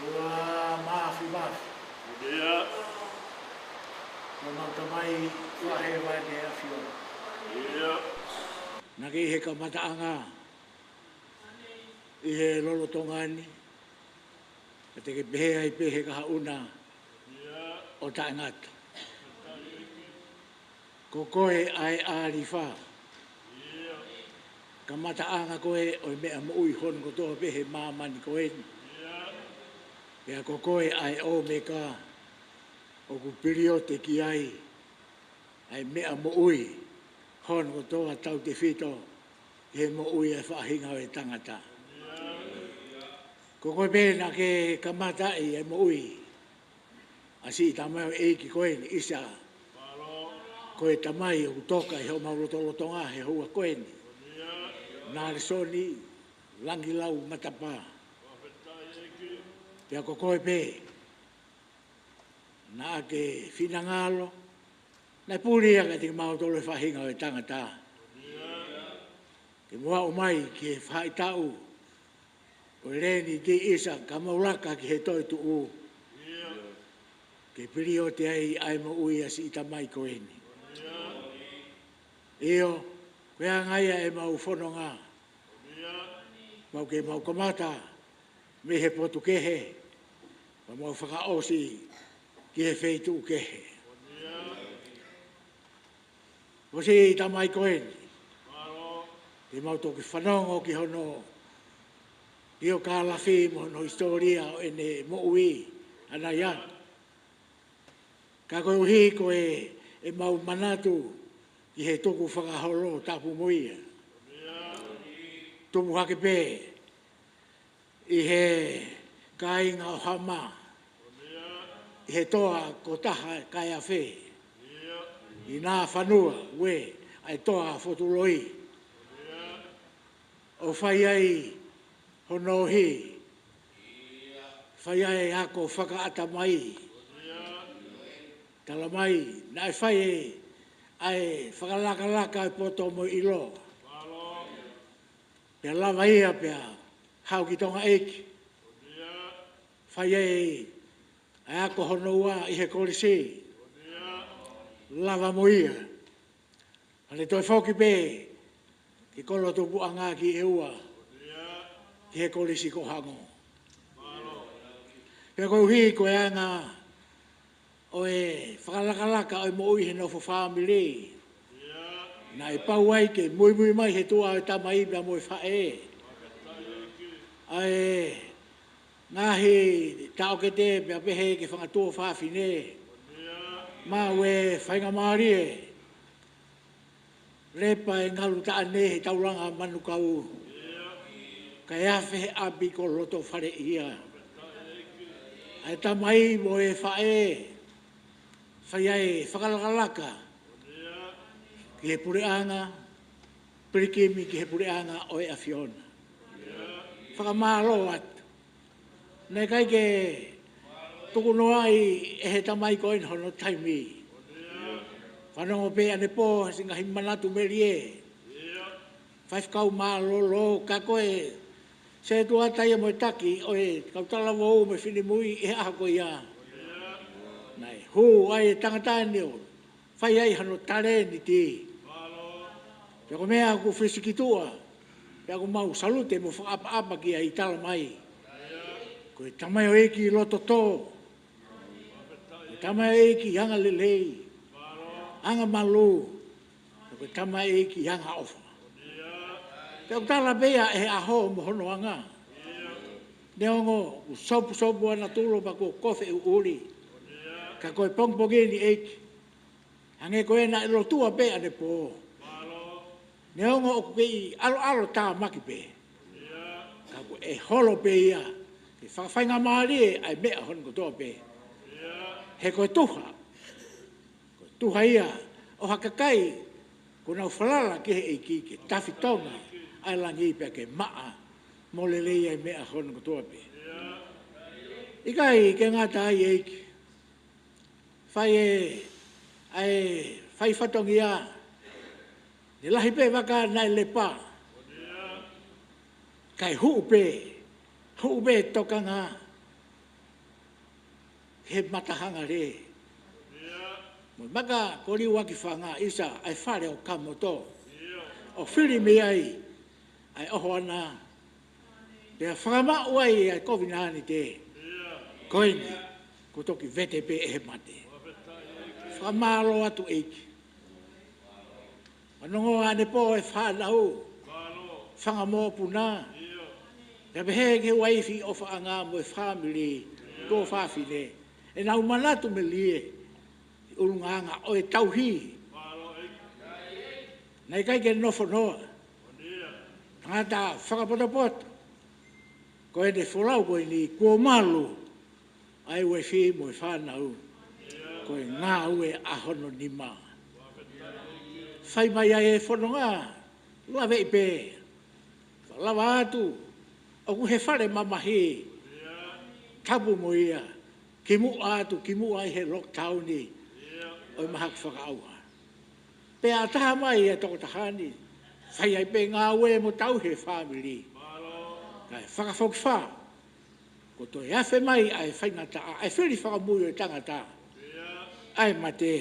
Ua mafi mafi. ʻIo. Ko homau Tamai ʻoku ʻi hēvani ʻa e ʻAfiona. ʻIo. Naʻa ke ʻi he kamataʻanga ʻi he lolotonga ni, ka te ke pehē ai pē he kahaʻu na ʻo taʻengata. Ko koe ʻa e ʻAlifa. Kamataʻanga koe ʻo e meʻa moʻui hono kotoa pē he māmani ko eni. Pea ko koe ʻa e ʻOmeka, ʻoku piliote ki ai ʻa e meʻa moʻui hono kotoa tautefito ki he moʻui ʻa e faʻahinga ʻo e tangata. Ko koe pē naʻa ke kamataʻi ʻa e moʻui ʻa siʻi tamaioʻeiki ko eni, ʻIsa. Ko e tamai ʻoku toka ʻi homau lotolotonga he houa ko eni. Nalesoni Langilau Matapā. Pea ko koe pē naʻa ke finangalo, naʻe puli ia kiate kimautolu he faʻahinga ʻo e tangata, ke mou aʻu mai ki he faʻahitaʻu ʻo e Lenitiisa, ka mou laka ki he toetuʻu, ke piliote ai ʻa e moʻui ʻa siʻi tamai ko eni. ʻIo, ko e anga ia ʻemau fononga. Mau ke mau kamata mei he potu kehe, pea mau fakaʻosi ki he feituʻu kehe. Ko siʻi tamai ko eni, te mau toki fanongo ki hono biokalafi mo hono hisitōlia ʻo ʻene moʻui ʻanai ange. Ka koeʻuhi ko e, ʻemau manatu ki he tukufakaholo tapu mo ia. Tupu hake pē ʻi he kāinga ʻo Hama, ʻi he toa ko Taha Kaiafe, ʻi Nafanua, ʻa e toa Fotuloi. ʻO fai ai hono ohi, fai ai ako fakaʻatamai. Tala mai, naʻe fai ʻa e fakalakalaka ʻo e poto mo e ʻilo. Pea lava ia pea haʻu ki Tonga ʻEiki. Fai ai ʻa e ako hono ua ʻi he kolisi. Lava mo ia. Pea toe foki pē ki Kolotupuʻanga ki ʻEua, ki he kolisi ko Hango. Pea koeʻuhi ko e anga ʻo e fakalakalaka ʻo e moʻui he nofo fāmili, naʻe pau ai ke muimui mai he tuʻa ʻo e tamai pea mo e faʻē ʻa e ngaahi taʻokete pea pehē ki he fanga tuofāfine. Maʻu e faingamālie, lepa e ngalu taʻane he taulanga manukau, kae afe he ʻapi ko Lotofaleʻia. ʻA e tamai mo e faʻē, fai ai e fakalakalaka ki he puleʻanga, pilikimi ki he puleʻanga ʻo e ʻAfiona. Fakamālō atu. Naʻe ʻikai ke tuku noa ai ʻe he tamai ko eni hono taimi. Fanongo pē ʻanepō he ngaahi manatu melie. Faifekau mālōlō, ka ko e setuata ia mo e taki ʻo e kau talavou mo e finemui ʻi he ʻaho ko ia. Naʻe hū ai e tangata ni ʻo fai ai hano talēniti. Pea ko e meʻa ʻoku fisikituʻa, pea ʻoku mau salute mo fakaʻapaʻapa ki ai, talamai, ko e tamaioʻeiki loto tō, ko e tamaioʻeiki angalelei, angamalū, ko e tamaioʻeiki angaʻofa. Pea ʻoku tala pē ia ʻe he ʻaho mo hono anga. Neongo ʻoku sopusopu ʻana tulo pea kuo kofe ʻuʻuli, ka ko e pongipongi ni, ʻEiki, hangē ko ē naʻe lotua pē ʻanepō. Neongo ʻoku kei ʻaloʻalo tāmaki pē, ka ʻoku ʻe holo pē ia ke fakafaingamālie ʻa e meʻa hono kotoa pē. He ko e tuha, ko e tuha ia ʻo ha kakai kuo nau falala ki he ʻEiki ke tafitonga ʻa e langi pea ke maʻa mo lelei ʻa e meʻa hono kotoa pē. ʻIkai ke ngata ai, ʻEiki, fai e, ʻa e fai fatongia, ne lahi pē vaka naʻe lepa, kae huʻu pē, huʻu pē tokanga he matahangalē. Mo e maka ko Liuakifanga, ʻisa, ʻa e fale ʻo Kamoto, ʻo fili mei ai ʻa e ʻohoana, pea fakamaʻu ai ʻa e kovinānite ko eni, kuo toki vete pē ʻe he mate. Fakamālō atu, ʻEiki. Fanongo ʻanepō e fānau, fanga mokopuna, pea pehē ki he uaifi ʻofaʻanga mo e fāmili, tuofāfine, ʻenau manatu melie ʻi he ʻulungaanga ʻo e tauhi. Naʻe ʻikai ke nofo noa, tangata fakapotopoto, ko ʻene folau ko eni, kuo malu ʻa e uaifi mo e fānau, ko e ngāue ʻa hono nima. Fai mai ai e fononga, laveʻi pē, lava atu, ʻoku he fale mamahi, tapu mo ia, kimuʻa atu, kimuʻa ʻi he lockdown ʻo e mahaki fakaʻauha. Pea ʻatā mai e tokotaha ni, fai ai pē ngāue mo tauhi e fāmili. Kae fakafokifā, kuo toe afe mai ʻa e faingataʻa, ʻa e fili fakamui ʻo e tangata, ʻa e mate,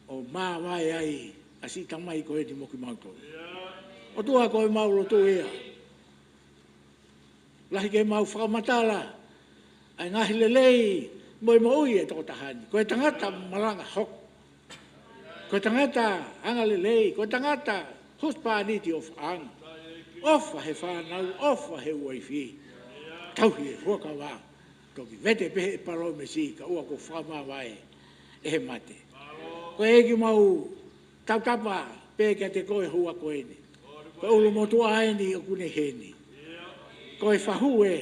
ʻo māvae ai ʻa siʻi tamai ko eni mo kimautolu. ʻOtua, ko e mau lotu ia, lahi ke mau fakamatala ʻa e ngaahi lelei mo e moʻui e tokotaha ni. Ko e tangata malanga hoko, ko e tangata angalelei, ko e tangata husepāniti ʻofaʻanga, ʻofa he fānau, ʻofa he uaifi, tauhi e fuakava. Toki vete pē he palōmesi, ka ʻoua kuo fakamāvae ʻe he mate. Ko e ʻEiki, mau tautapa pē kiate koe he houa ko eni. Ko e ʻulumotuʻa eni ʻoku ne ʻi heni. Ko e fahu ē,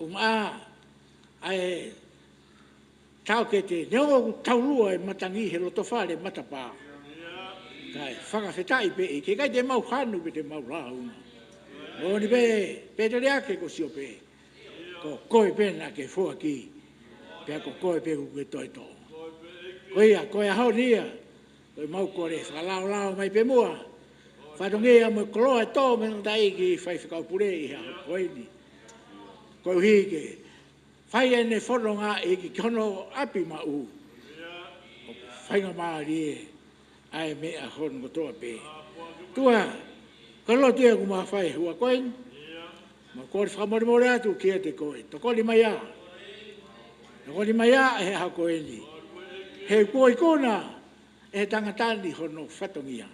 ʻumaʻā ʻa e taʻokete, neongo ʻoku taulua e matangi he loto fale matapā, kae fakafetaʻi pē ʻEiki, ʻikai te mau hanu pe te mau lāunga. Moʻoni pē, Peteliake ko Siope, ko koe pē naʻa ke foaki, pea ko koe pē ʻoku ke toe toʻo. Ko ia, ko e ʻaho ni ia, ko e mau kole, fakalaolao mai pē muʻa fatongia mo e koloa ʻe tō mei he tangataʻeiki faifekau pule ʻi he ʻaho ko eni. Koeʻuhi ke fai ʻene fononga, ʻEiki, ki hono ʻapi maʻu, ʻo faingamālie ʻa e meʻa hono kotoa pē. ʻOtua, ko e lotu ia ʻoku mau fai he houa ko eni. Mau kole fakamolemole atu kiate koe. Tokoni mai ā. Tokoni mai ā he ʻaho ko eni. He kuo ikuna ʻe he tangata ni hono fatongia.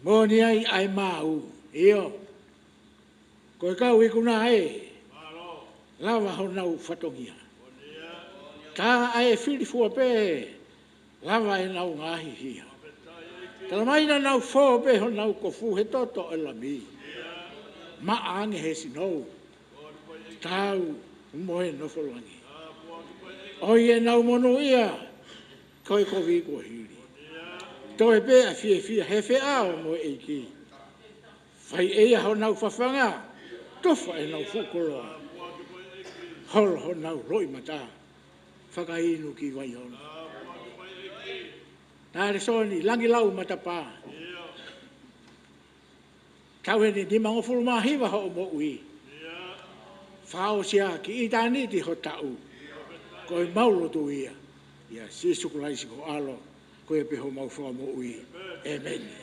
Moʻoni ai ʻa e maʻu. ʻIo. Ko e kau ikuna ē, lava honau fatongia. Tā ʻa e fili fua pē, lava ʻenau ngaahi hia. Talamai naʻa nau fō pē honau kofu he toto ʻo e Lami. Maʻa ange he sinou, tau mo e nofo langi. ʻOi ʻenau monūʻia, ko e kovi kuo hili. Toe pē ʻa e fiefia he feʻao mo e ʻEiki. Fai ʻe ia honau fafanga, Tofa ʻenau fuʻu koloa. Holo honau loʻimata. Fakainu ki Vaiona. Naʻe lēsoni, langi lau matapā. Tau eni nimangofulu mā hiva hoʻo moʻui. Fakaʻosi ā ki ʻitāniti ho taʻu. Ko e mau lotu ia. ʻIa Sīsū Kalaisi ko ho ʻAlo. Ko ia pē homau Fakamoʻui. ʻĒmeni.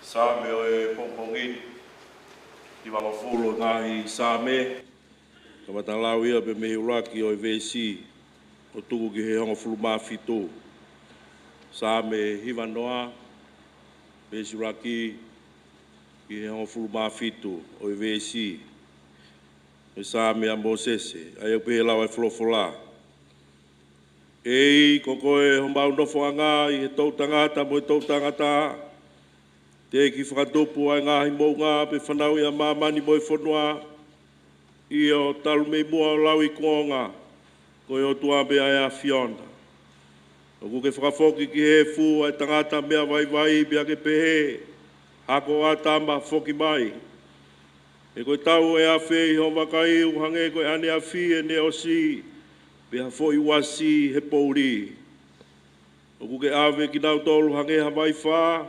Saame ʻo e pongipongi ni, nimangofulu ngaahi Saame, kamata lau ia pē mei he ʻuluaki ʻo e veesi, ʻo tuku ki he hongofulu mā fitu. Saame hivanoa, veesi ʻuluaki ki he hongofulu mā fitu ʻo e veesi. ʻE Saame ʻa Mōsese, ʻa ia ʻoku pehē lau ʻa e folofola. ʻEiki, ko koe homau nofoʻanga ʻi he toʻutangata mo e toʻutangata, teʻeki fakatupu ʻa e ngaahi moʻunga pe fanauʻi ʻa māmani mo e fonua, ʻio, talu mei muʻa ʻo lauikuonga, ko e ʻOtua pē ʻa e ʻAfiona. ʻOku ke fakafoki ki he efu ʻa e tangata meʻa vaivai pea ke pehē, Hako ʻo ʻĀtama, foki mai. He ko e tau ʻo e afi ʻi hoʻo vakai ʻoku hangē ko e ʻaneafi ʻene ʻosi, pe ha foʻi uasi he poʻuli. ʻOku ke ʻave kinautolu hangē ha vaifā,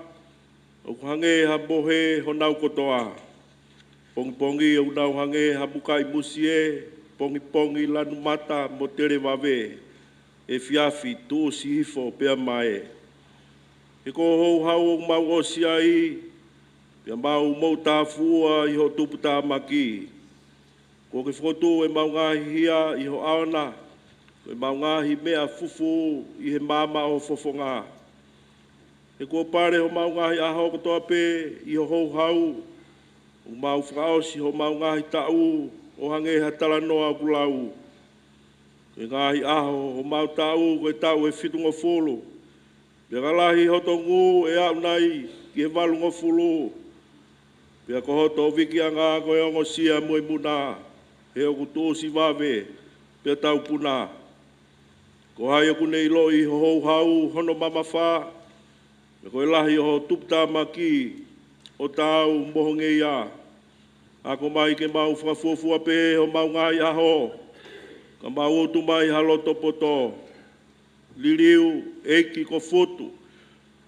ʻoku hangē ha mohe honau kotoa. Pongipongi ʻoku nau hangē ha mukaʻi musie, pongipongi lanu mata mo televave, efiafi tuʻusi hifo pea mae. He ko ho houhau ʻoku mau ʻosi ai, pea mau moʻutāfuʻua ʻi hoʻo tuputāmaki. Kuo ke fokotuʻu ʻemau ngaahi hia ʻi ho ʻao na, ko ʻemau ngaahi meʻa fufū ʻi he maama ʻo ho fofonga. He kuo pale homau ngaahi ʻaho kotoa pē ʻi ho houhau, ʻoku mau fakaʻosi homau ngaahi taʻu ʻo hangē ha talanoa ʻoku lau. Ko e ngaahi ʻaho homau taʻu ko e taʻu ʻe fitungofulu, pea ka lahi hoto ngū ʻe aʻu nai ki he valungofulu. Pea ko hoto vikiʻanga ko e ongosia mo e muna, he ʻoku tuʻusi vave pea taupuna. Ko hai ʻoku ne ʻiloʻi ho houhau hono mamafa, pea ko e lahi ʻo ho tuputāmaki ʻo taau mo ho ngeia? Ako mai ke mau fakafuofua pē homau ngaahi ʻaho, ka mau utu mai ha loto poto. Liliu, ʻEiki, ko Futu,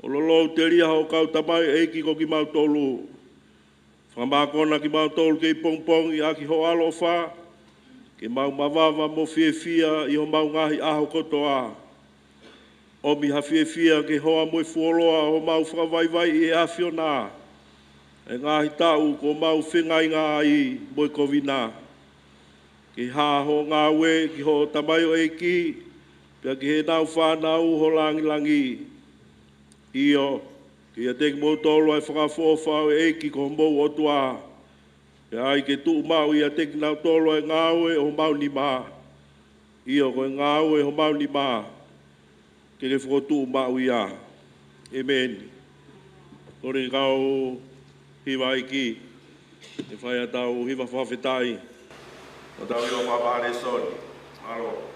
ʻo lolou telia hoʻo kau tamaioʻeiki ko kimautolu. Fakamākona kimautolu kei pongipongi ʻaki ho ʻaloʻofa, ke mau mavava mo fiefia ʻi homau ngaahi ʻaho kotoa. ʻOmi ha fiefia ke hoa mo e fuoloa ʻo homau fakavaivaiʻi ʻe ʻAfiona ʻa e ngaahi taʻu kuo mau fengāueʻaki ai mo e kovina. Ke hā hoʻo ngāue ki hoʻo tamaioʻeiki, pea ki heʻenau fānau ho langilangi. ʻIo, ke ʻiate kimoutolu ʻa e fakaʻofoʻofa ʻa e ʻEiki ko homou ʻOtua, pea ʻai ke tuʻu maʻu ʻiate kinautolu ʻa e ngāue ʻo homau nima. ʻIo, ko e ngāue ʻo homau nima, ke ke fokotuʻu maʻu ia. ʻĒmeni. Kole ke kau hiva ʻEiki, ke fai ʻetau hiva fakafetaʻi, ʻo tau hiva fakapalesoni. Mālō.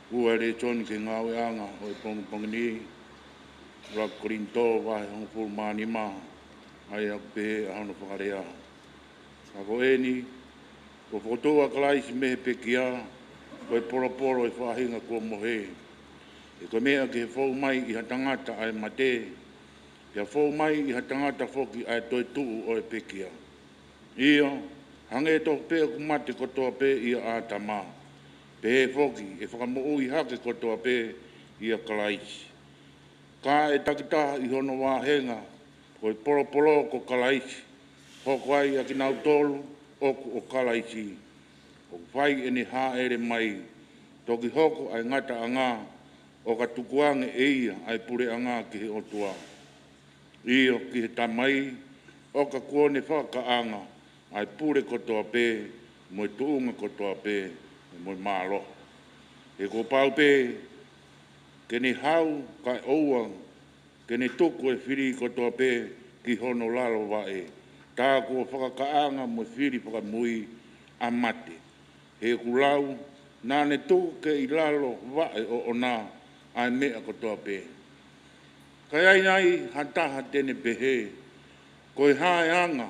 Ua e lēsoni ki he ngāueʻanga ʻo e pongipongi ni, ʻuluaki Kolinitō vahe hongofulu mā nima, ʻa ia ʻoku pehē ʻa hono fakalea: Ka ko eni, kuo fokotuʻu ʻa Kalaisi mei he pekia, ko e polopolo ʻo e faʻahinga kuo mohe. He ko e meʻa ki he fou mai ʻi ha tangata ʻa e mate, pea fou mai ʻi ha tangata foki ʻa e toetuʻu ʻo e pekia. ʻIo, hangē tofu pē ʻoku mate kotoa pē ʻia ʻĀtama, pehē foki ʻe fakamoʻui hake kotoa pē ʻia Kalaisi. Ka ʻe takitaha ʻi hono vāhenga, ko e polopolo ko Kalaisi, hoko ai ʻa kinautolu ʻoku ʻo Kalaisi, ʻoku fai ʻene hāʻele mai, toki hoko ʻa e ngataʻanga, ʻo ka tukuange ʻe ia ʻa e puleʻanga ki he ʻOtua. ʻIo, ki he Tamai, ʻo ka kuo ne fakakaʻanga ʻa e pule kotoa pē, mo e tuʻunga kotoa pē, mo e mālohi. He kuo pau pē ke ne hau, kae ʻoua ke ne tuku e fili kotoa pē ki hono lalo vaʻe, tā kuo fakakaʻanga mo e fili fakamui ʻa mate. He ʻoku lau, naʻa ne tuku ki lalo vaʻe ʻoʻona ʻa e meʻa kotoa pē. Ka ʻi ai nai ha taha te ne pehē, ko e hā e anga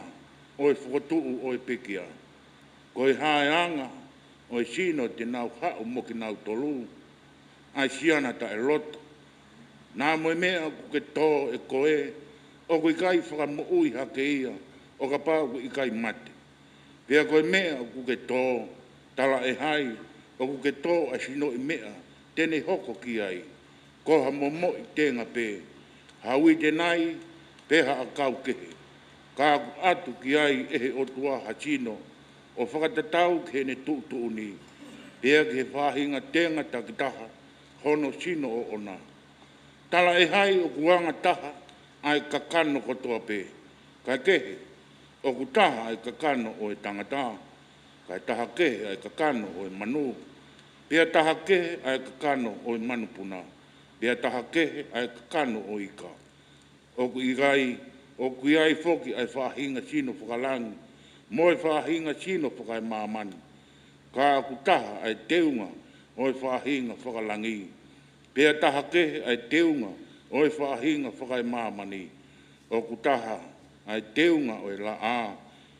ʻo e fokotuʻu ʻo e pekia? Ko e hā e anga ʻo e sino te nau haʻu mo kinautolu, ʻa e siana taʻeloto? Naʻa mo e meʻa ʻoku ke tō ʻe koe, ʻoku ʻikai fakamoʻui hake ia, ʻo kapau ʻoku ʻikai mate. Pea ko e meʻa ʻoku ke tō, talaʻehai ʻoku ke tō ʻa e sinoʻi meʻa te ne hoko ki ai, ko ha momoʻi tenga pē, ha uite nai, pe ha ʻakau kehe. Ka ʻoku ʻatu ki ai ʻe he ʻOtua ha sino, ʻo fakatatau ki heʻene tuʻutuʻuni, pea ki he faʻahinga tenga takitaha hono sino ʻoʻona. Talaʻehai ʻoku anga taha ʻa e kakano kotoa pē, kae kehe, ʻoku taha ʻa e kakano ʻo e tangata, kae taha kehe ʻa e kakano ʻo e manu, pea taha kehe ʻa e kakano ʻo e manupuna, pea taha kehe ʻa e kakano ʻo e ika. ʻOku ʻikai, ʻoku ʻi ai foki ʻa e faʻahinga sino fakalangi, mo e faʻahinga sino fakaemāmani. Ka ʻoku taha ʻa e teunga ʻo e faʻahinga fakalangi, pea taha kehe ʻa e teunga ʻo e faʻahinga fakaemāmani. ʻOku taha ʻa e teunga ʻo e laʻā,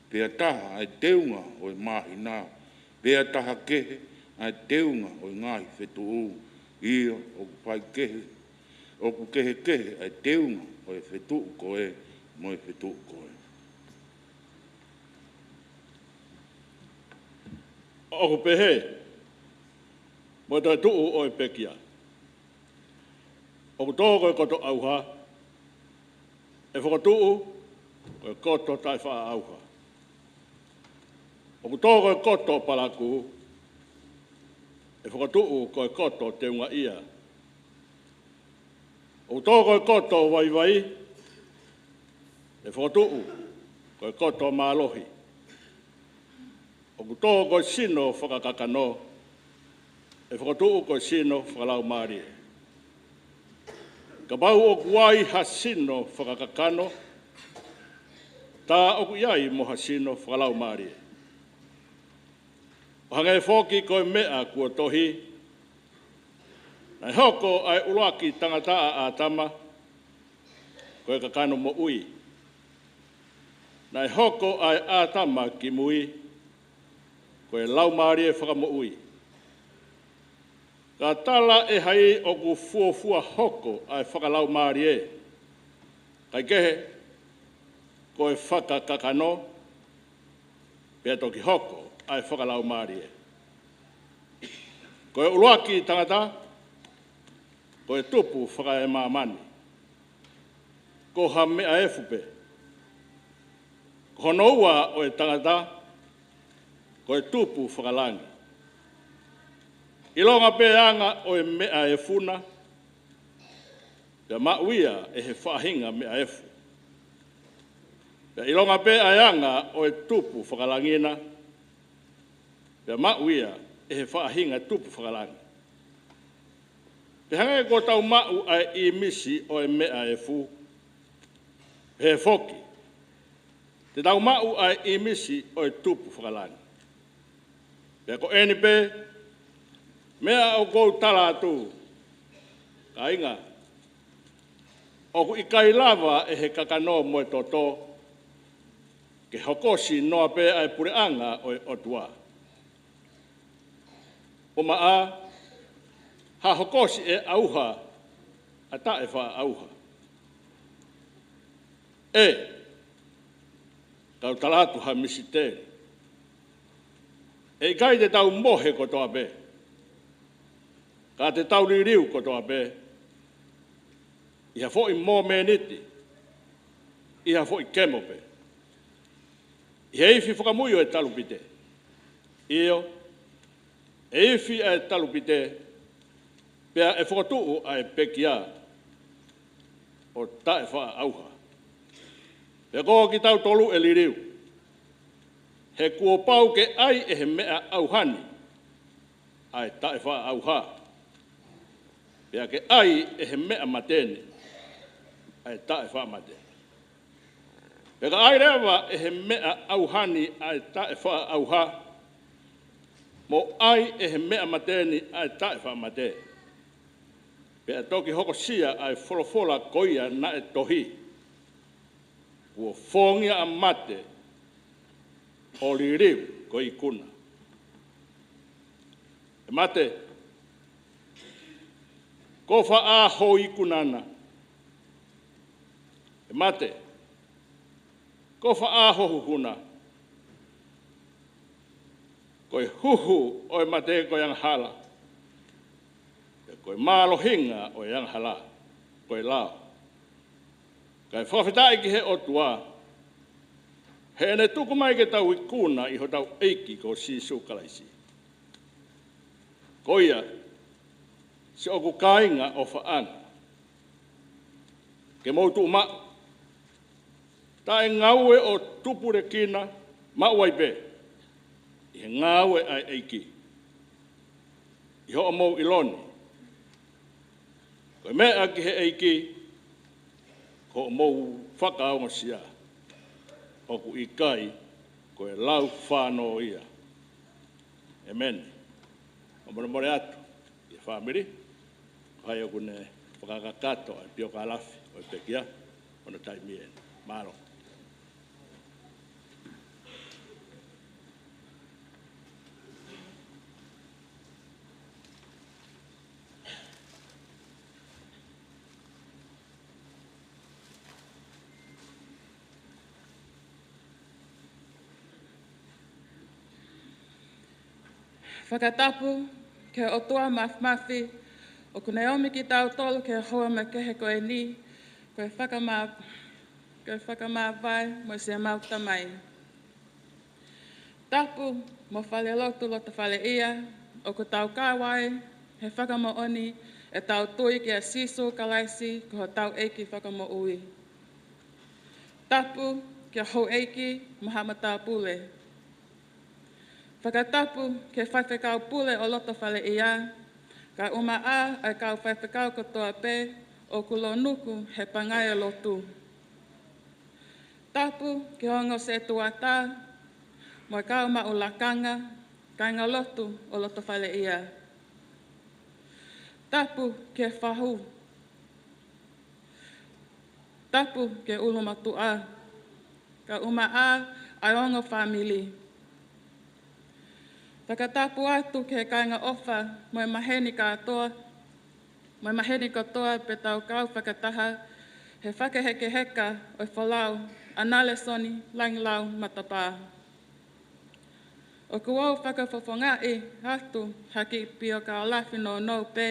pea taha ʻa e teunga ʻo e māhina, pea taha kehe ʻa e teunga ʻo e ngaahi fetuʻu. ʻIo, ʻoku fai kehe, ʻoku kehekehe ʻa e teunga ʻo e fetuʻu ko ē mo e fetuʻu ko ē. ʻOku pehē mo e toetuʻu ʻo e pekia: ʻOku tō ko e koto ʻauha, ʻe fokotuʻu ko e koto taʻefaʻaʻauha. ʻOku tō ko e koto palakū, ʻe fokotuʻu ko e koto teungaʻia. ʻOku tō ko e koto vaivai, ʻe fokotuʻu ko e koto mālohi. ʻOku tō ko e sino fakakakano, ʻe fokotuʻu ko e sino fakalaumālie. Kapau ʻoku ai ha sino fakakakano, tā ʻoku ʻi ai mo ha sino fakalaumālie. ʻO hangē foki ko e meʻa kuo tohi: Naʻe hoko ʻa e ʻuluaki tangata ʻa ʻĀtama ko e kakano moʻui. Naʻe hoko ʻa e ʻĀtama ki mui ko e laumālie fakamoʻui. Ka talaʻehai ʻoku fuofua hoko ʻa e fakalaumālie, kae kehe, ko e fakakakano, pea toki hoko ʻa e fakalaumālie. Ko e ʻuluaki tangata ko e tupu fakaemāmani, ko ha meʻa efu pē. Ko hono ua ʻo e tangata ko e tupu fakalangi. ʻIlonga pē anga ʻo e meʻa efu na, pea maʻu ia ʻe he faʻahinga meʻa efu. Pea ʻilonga pē ʻa e anga ʻo e tupu fakalangi na, pea maʻu ia ʻe he faʻahinga tupu fakalangi. Pea hangē kuo tau maʻu ʻa e ʻīmisi ʻo e meʻa efu, pehē foki te tau maʻu ʻa e ʻīmisi ʻo e tupu fakalangi. Pea ko eni pē, Meʻa ʻoku ou tala atu, kāinga, ʻoku ʻikai lava ʻe he kakano mo e toto ke hokosi noa pē ʻa e puleʻanga ʻo e ʻOtua. ʻUmaʻā, ha hokosi ʻe ʻauha ʻa taʻefaʻaʻauha. ʻE, kau tala atu ha misiteli. ʻE ʻikai te tau mohe kotoa pē, ka te tau liliu kotoa pē, ʻi ha foʻi mōmeniti, ʻi ha foʻi kemo pē. ʻI he ifi fakamui ʻo e talupite. ʻIo, ʻe ifi ʻa e talupite, pea ʻe fokotuʻu ʻa e pekia ʻo taʻefaʻaʻauha. Pea ko kitautolu ʻe liliu. He kuo pau ke ʻai ʻe he meʻa ʻauha ni ʻa e taʻefaʻaʻauha. Pea ke ʻai ʻe he meʻa mate ni ʻa e taʻefaʻamate. Pea ka ʻai leva ʻe he meʻa ʻauha ni ʻa e taʻefaʻaʻauha, mo ʻai ʻe he meʻa mate ni ʻa e taʻefaʻamate, pea toki hokosia ʻa e folofola ko ia naʻe tohi: Kuo fōngia ʻa mate, ʻo liliu ko e ikuna. ʻE mate, ko fē ʻa ho ikuna na? ʻE mate, ko fē ʻa ho hukuna? Ko e huhu ʻo e mate ko e angahala, pea ko e mālohinga ʻo e angahala ko e lao. Kae fakafetaʻi ki he ʻOtua, heʻene tuku mai ke tau ikuna ʻi hotau ʻEiki ko Sīsū Kalaisi. Ko ia, siʻoku kāinga ʻofaʻanga, ke mou tuʻu maʻu, taʻe ngāue ʻo tupulekina maʻu ai pē ʻi he ngāue ʻa e ʻEiki, ʻi hoʻomou ʻilo ni, ko e meʻa ki he ʻEiki, ko hoʻomou fakaongosia, ʻoku ʻikai ko e lau fānō ia. ʻĒmeni. ʻO molemole atu ki he fāmili, ko hai ʻoku ne fakakakato ʻa e piokālafi ʻo e pekia, ko hono taimi eni. Mālō. Fakatapu ki he ʻOtua Māfimafi, ʻoku ne ʻomi kitautolu ki he houa makehe ko eni, ko e fakamā-, ko e fakamāvae mo siʻemau Tamai. Tapu mo e falelotu loto fale ia, ʻoku tau kau ai he fakamoʻoni ʻetau tui kia Sīsū Kalaisi ko hotau ʻEiki Fakamoʻui. Tapu ki he houʻeiki mo haʻa matāpule. Fakatapu ki he faifekau pule ʻo loto fale ia, kae ʻumaʻā ʻa e kau faifekau kotoa pē ʻoku lonuku he pangai ʻo e lotu. Tapu ki he ongo setuata mo e kau maʻu lakanga, kāingalotu ʻo loto fale ia. Tapu ki he fahu. Tapu ki he ʻulumotuʻa, kae ʻumaʻā ʻa e ongo fāmili. Fakatapu atu ki he kāinga ʻofa mo e maheni kātoa, mo e maheni kotoa pē ʻoku tau kau fakataha he fakahekeheka ʻo e folau ʻa Nalesoni Langilau Matapā. ʻOku ou fakafofongaʻi atu ha kiʻi piokālafi nounou pē,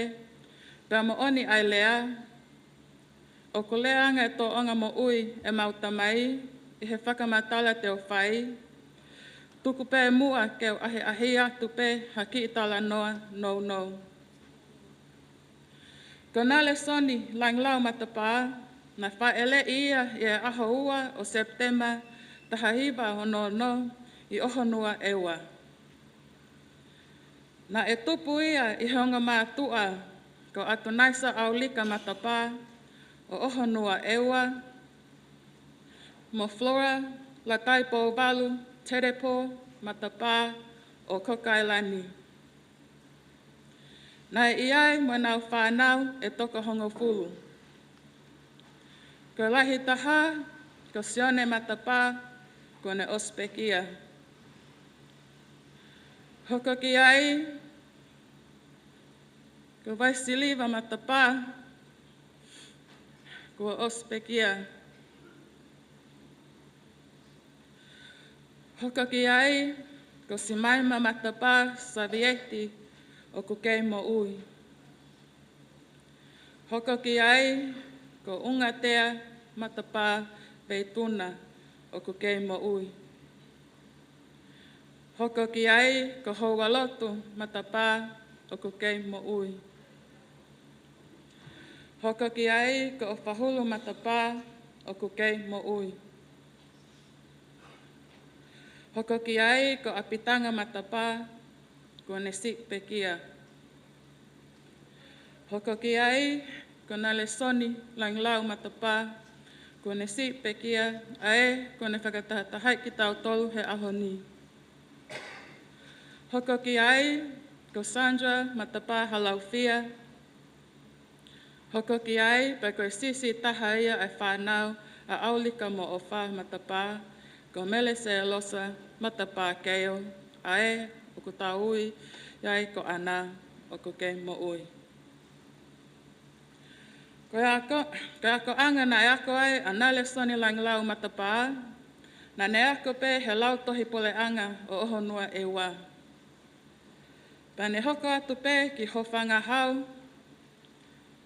pea moʻoni ʻa e lea, ʻoku lea ange ʻa e tōʻonga moʻui ʻemau Tamai ʻi he fakamatala te u fai, tuku pē muʻa ke u ʻahiʻahi atu pē ha kiʻi talanoa nounou. Ko Nalesoni Langilau Matapā, naʻe fāʻeleʻi ia ʻi he ʻaho ua ʻo Sepitema taha hiva ono ono ʻi ʻOhonua ʻEua. Naʻe tupu ia ʻi he ongo mātuʻa ko ʻAtunaisa ʻAulika Matapā ʻo ʻOhonua ʻEua, mo Flora Lataipouvalu Telepō Matapā ʻo Cook Island. Naʻe ʻi ai mo ʻenau fānau ʻe toko hongofulu. Ko e lahi taha, ko Sione Matapā, kuo ne ʻosi pekia. Hoko ki ai, ko Vaisiliva Matapā, kuo ʻosi pekia. Hoko ki ai, ko Simaima Matapā Savieti, ʻoku kei moʻui. Hoko ki ai, ko ʻUngatea Matapā Veituna, ʻoku kei moʻui. Hoko ki ai, ko Houalotu Matapā, ʻoku kei moʻui. Hoko ki ai, ko ʻOfahulu Matapā, ʻoku kei moʻui. Hoko ki ai, ko ʻApitanga Matapā, kuo ne siʻi pekia. Hoko ki ai, ko Nalesoni Langilau Matapā, kuo ne siʻi pekia, ʻa ē kuo ne fakatahatahaʻi kitautolu he ʻaho ni. Hoko ki ai, ko Sandra Matapā Halaufia. Hoko ki ai, pea ko e siʻisiʻi taha ia ʻa e fānau ʻa ʻAulika mo ʻOfa Matapā, ko Mele Selosa Matapā Keio, ʻa ē ʻoku tau ui ai ko ʻAna, ʻoku kei moʻui. Ko e ako, ko e akoʻanga naʻe ako ai ʻa Nalesoni Langilau Matapā, naʻa ne ako pē he Lautohi Puleʻanga ʻo ʻOhonua ʻEua. Pea ne hoko atu pē ki Hofangahau,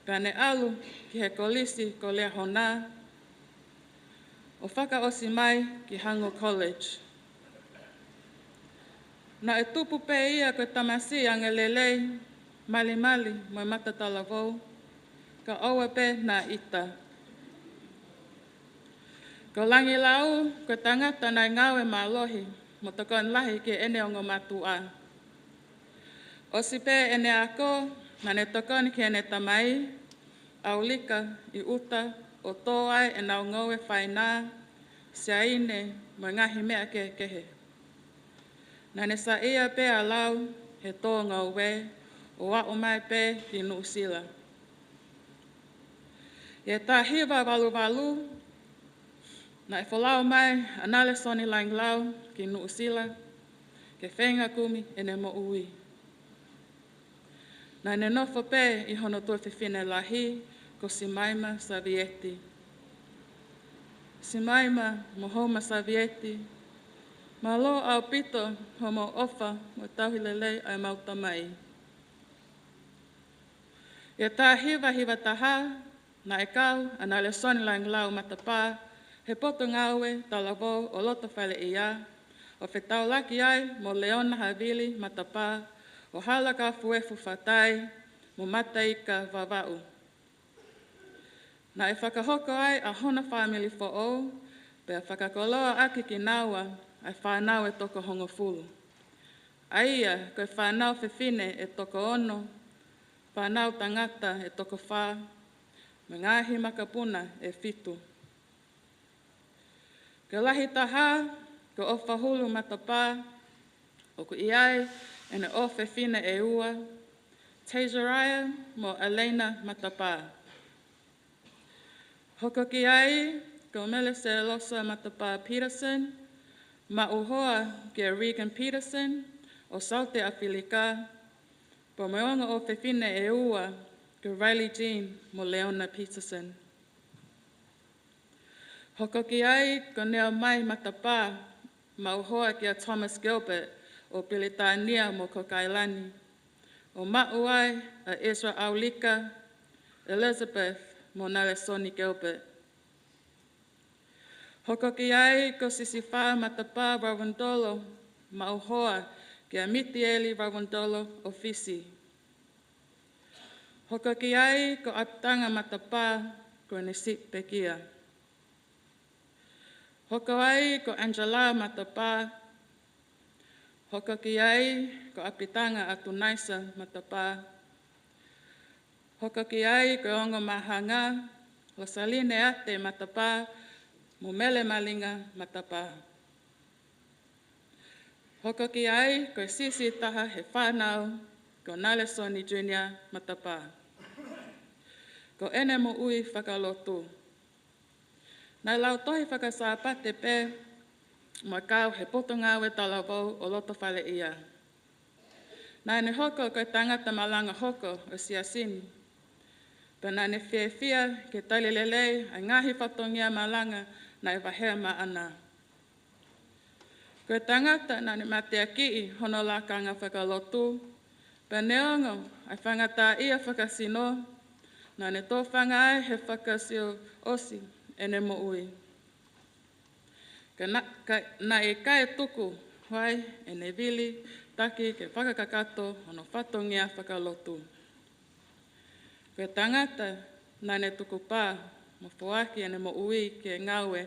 pea ne ʻalu ki he Kolisi ko Liahona, ʻo fakaʻosi mai ki Hango College. Naʻe tupu pē ia ko e tamasiʻi angalelei, malimali mo e mata talavou, ka ʻoua pē naʻa ʻita. Ko Langilau, ko e tangata naʻe ngāue mālohi, mo tokoni lahi ki heʻene ongo mātuʻa. ʻOsi pē ʻene ako, naʻa ne tokoni ki heʻene tamai, ʻAulika ʻi ʻuta, ʻo tō ai ʻenau ngoue fainā, siaine, mo e ngaahi meʻa kehekehe. Naʻa ne saiʻia pē ʻa Lau he tō ngoue, ʻo aʻu mai pē ki Nuʻusila. ʻI he taha hiva valu valu, naʻe folau mai ʻa Nalesoni Langilau ki Nuʻusila, ke feinga kumi ʻene moʻui. Naʻa ne nofo pē ʻi hono tuofefine lahi, ko Simaima Savieti. Simaima mo Houma Savieti, mālō ʻaupito hoʻomou ʻofa mo tauhi lelei ʻa ʻemau tamai. ʻI he taha hiva hiva taha, naʻe kau ʻa Nalesoni Langilau Matapā he Potungāue Talavou ʻo Lotofaleʻia, ʻo fetaulaki ai mo Leona Havili Matapā ʻo Halakafuefu Fatai mo Mataika Vavaʻu. Naʻe fakahoko ai ʻa hona fāmili foʻou, pea fakakoloa ʻaki kinaua ʻa e fānau ʻe toko hongofulu. ʻA ia, ko e fānau fefine ʻe toko ono, fānau tangata ʻe toko fā, mo e ngaahi makapuna ʻe fitu. Ko e lahi taha, ko ʻOfahulu Matapā, ʻoku ʻi ai ʻene ʻofefine ʻe ua, Tazariah mo Elena Matapā. Hoko ki ai, ko Mele Selosa Matapā Peterson, maʻu hoa kia Regan Peterson ʻo Saute ʻAfilika, pea mo e ongo ʻofefine ʻe ua, ko Riley Jean mo Leona Peterson. Hoko ki ai, ko Neomai Matapā, maʻu hoa kia Thomas Gilbert ʻo Pilitānia mo Cook Island, ʻo maʻu ai ʻa Ezra ʻAulika, Elizabeth mo Nalesoni Gilbert. Hoko ki ai, ko Sisifā Matapā Ravundolo, maʻu hoa kia Mitieli Ravundolo ʻo Fisi. Hoko ki ai, ko ʻApitanga Matapā, kuo ne siʻi pekia. Hoko ai, ko Angela Matapā. Hoko ki ai, ko ʻApitanga ʻa Tunaisa Matapā. Hoko ki ai, ko e ongo māhanga, Rosaline Ate Matapā mo Mele Malinga Matapā. Hoko ki ai, ko e siʻisiʻi taha he fānau, ko Nalesoni Junior Matapā. Ko ʻene moʻui fakalotu. Naʻe lautohi faka-Sāpate pē mo kau he Potungāue Talavou ʻo Lotofaleʻia. Naʻa ne hoko ko e tangata malanga hoko ʻo e Siasi ni. Pea naʻa ne fiefia ke tali lelei ʻa e ngaahi fatongia malanga naʻe vaheʻi maʻana. Ko e tangata naʻa ne mateakiʻi hono lakanga fakalotu, pea neongo ʻa e faingataʻaʻia fakasino, naʻa ne tōfanga ai he fakaʻosi ʻene moʻui. Ka na-, ka naʻe ʻikai tuku ai ʻene vilitaki ke fakakakato hono fatongia fakalotu. Ko e tangata naʻa ne tukupā mo foaki ʻene moʻui ke ngāue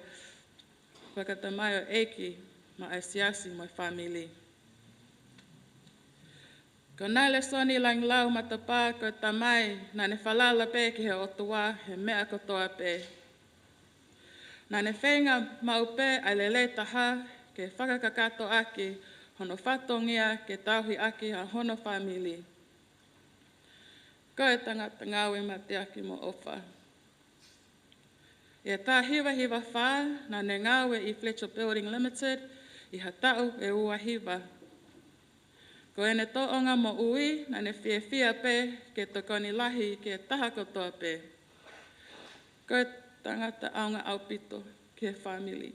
fakatamaioʻeiki maʻa e Siasi mo e fāmili. Ko Nalesoni Langilau Matapā ko e tamai naʻa ne falala pē ki he ʻOtua he meʻa kotoa pē. Naʻa ne feinga maʻu pē ʻa e lelei taha ke fakakakato ʻaki hono fatongia ke tauhi ʻaki ʻa hono fāmili. Ko e tangata ngāue mateaki mo ʻofa. ʻI he taha hiva hiva fā, naʻa ne ngāue ʻi Fletcher Building Limited ʻi ha taʻu ʻe ua hiva. Ko ʻene tōʻonga moʻui, naʻa ne fiefia pē ke tokoni lahi ki he taha kotoa pē. Ko e tangata ʻaonga ʻaupito ki he fāmili.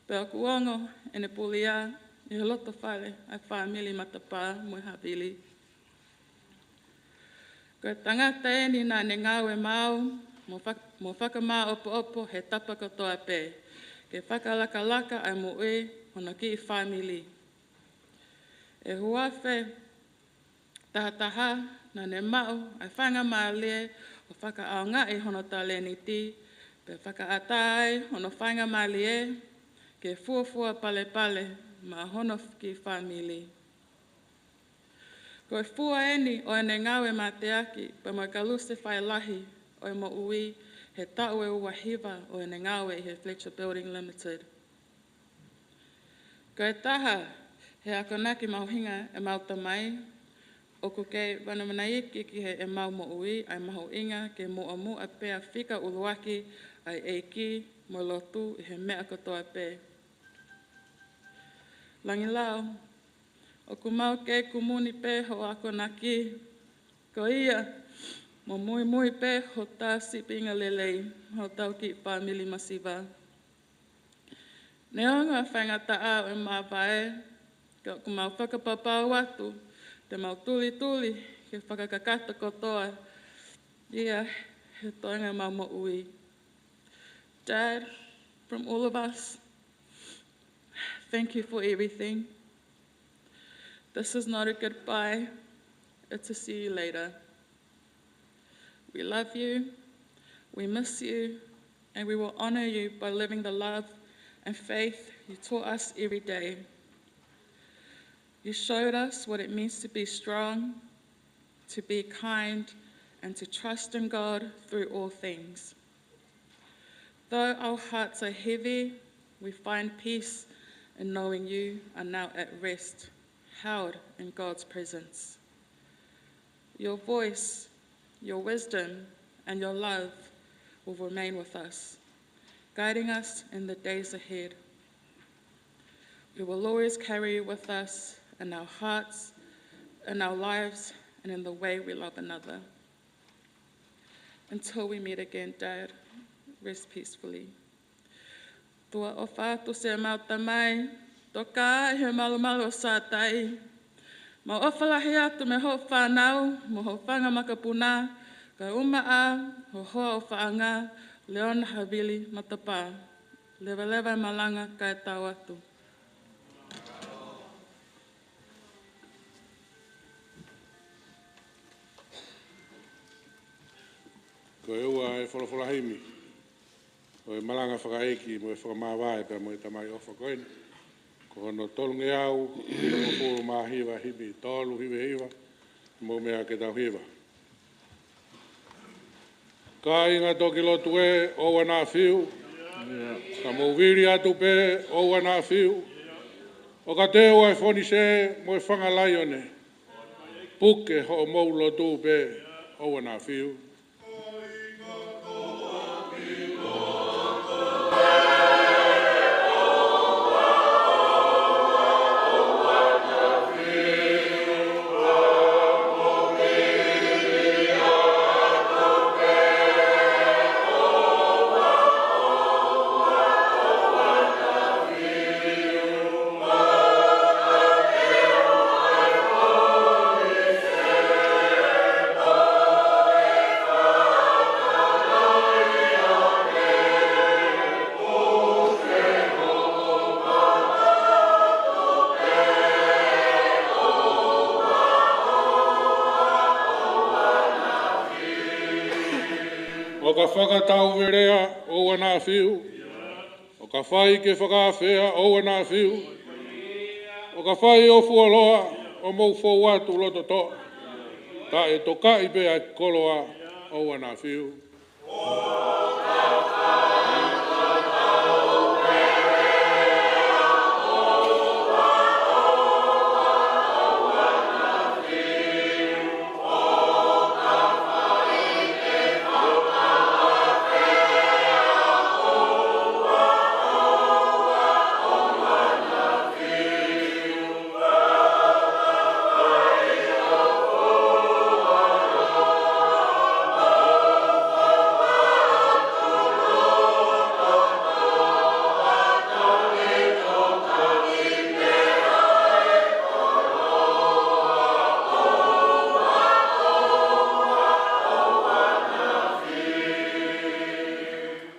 Pea ʻoku ongo ʻene pulia ʻi he lotofale ʻa e fāmili Matapā mo e havili. Ko e tangata eni naʻa ne ngāue maʻu mo fak-, mo fakamāʻopoʻopo he tapa kotoa pē, ke fakalakalaka ʻa e moʻui hono kiʻi fāmili. ʻI he ua afe taha taha, naʻa ne maʻu ʻa e faingamālie ʻo fakaʻaongaʻi hono talēniti, pea fakaʻatā ai hono faingamālie ke fuofua palepale maʻa hono kiʻi fāmili. Ko e fua eni ʻo ʻene ngāue mateaki pea mo e kalusefai lahi ʻo e moʻui he taʻu ʻe ua hiva ʻo ʻene ngāue ʻi he Fletcher Building Limited. Ko e taha he akonaki mahuʻinga ʻemau tamai, ʻoku kei vanavanaiki ki heʻemau moʻui ʻa e mahuʻinga ke muʻomuʻa pea fika ʻuluaki ʻa e ʻEiki mo e lotu ʻi he meʻa kotoa pē. Langilau, ʻoku mau kei kumuni pē hoʻo akonaki, ko ia, mo muimui pē hota sīpinga lelei, hotau kiʻi fāmili masiva. Neongo ʻa e faingataʻa ʻo e māvae, ka ʻoku mau fakapapau atu, te mau tulituli ke fakakakato kotoa ia he toenga ʻemau moʻui. Dad, from all of us, thank you for everything. This is not a goodbye, it's a see you later. We love you, we miss you, and we will honor you by living the love and faith you taught us every day. You showed us what it means to be strong, to be kind, and to trust in God through all things. Though our hearts are heavy, we find peace in knowing you are now at rest, held in God's presence. Your voice, your wisdom, and your love will remain with us, guiding us in the days ahead. We will always carry you with us in our hearts, in our lives, and in the way we love another. Until we meet again, Dad, rest peacefully. Tuʻa ʻofa atu siʻemau tamai, tokāteline he malumalu ʻo Sātai. Mau ʻofa lahi atu mei hoʻo fānau, mo hoʻo fanga makapuna, kae ʻumaʻā ho hoa ʻofaʻanga, Leona Havili Matapā. Leveleva e malanga kae tau atu. Ko e ua e folofola himi ʻo e malanga fakaʻeiki mo e fakamāvae pea mo e tamai ʻofa ko eni. Ko hono tolungeau hivangofulu mā hiva, himi tolu hiva hiva, mou meʻa ke tau hiva. Kāinga toki lotu ē, ʻoua naʻa fiu. Ka mou vili atu pē, ʻoua naʻa fiu. ʻOka teu ʻa e fonisē mo e fanga laione. Puke hoʻomou lotu pē, ʻoua naʻa fiu. ʻO ka fakatauvelea, ʻoua naʻa fiu. ʻO ka fai ke fakaafea, ʻoua naʻa fiu. ʻO ka fai ʻo fuoloa, ʻo mou fou atu lototoʻa. Taʻetokaʻi pē ʻa e koloa, ʻoua naʻa fiu.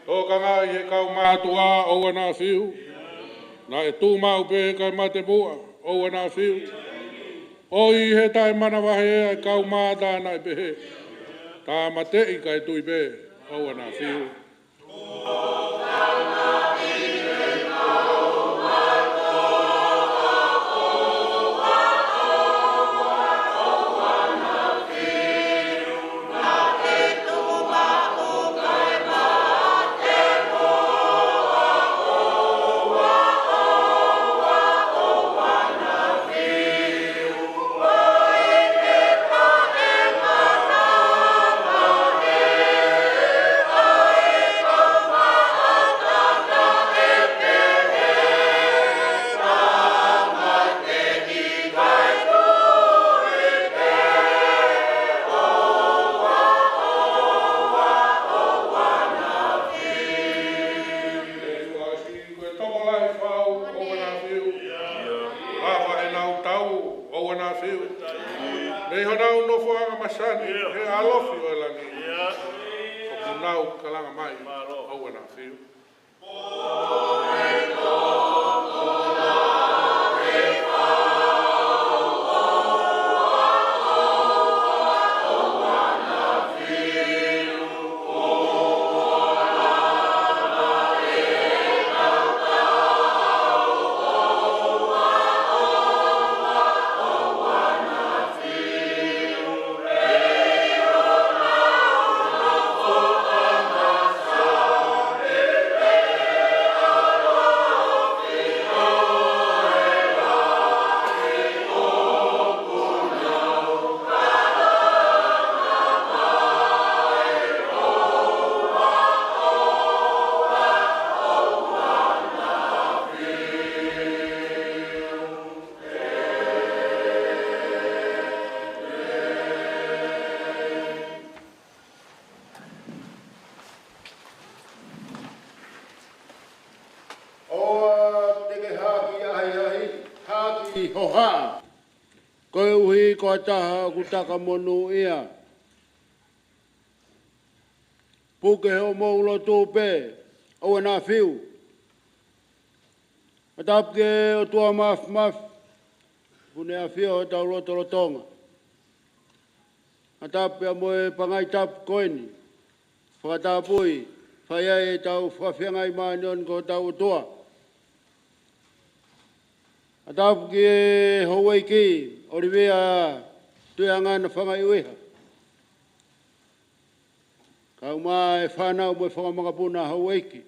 Tokangaʻi he kau mātuʻa, ʻoua naʻa fiu. Naʻe tuʻu maʻu pē kae mate muʻa, ʻoua naʻa fiu. ʻOi he taʻemanavahē ʻa e kau mata naʻe pehē. Tāmateʻi kae tui pē, ʻoua naʻa fiu. Ko e tokolahi fau, ʻoua naʻa fiu. Lava ʻenau tau, ʻoua naʻa fiu. Mei honau nofoʻanga masani, he ʻalofi ʻo e langi. ʻOku nau kalanga mai, ʻoua naʻa fiu. ʻOua te ke haki ʻahiʻahi, haki hohaʻa. Koeʻuhi ko ha taha ʻoku taka monūʻia. Puke hoʻomou lotu pē, ʻoua naʻa fiu. ʻA tapu ki he ʻOtua Mafimafi, ʻoku ne ʻafio ʻi hotau lotolotonga. ʻA tapu pea mo e pangai tapu ko eni, fakatapui, fai ai ʻetau fakafiangai māʻoniʻoni ki hotau ʻOtua. ʻA tapu ki he houʻeiki, ʻOlivia Tuianga Nafangaʻiuiha. Kau mai e fānau mo e fanga makapuna houʻeiki.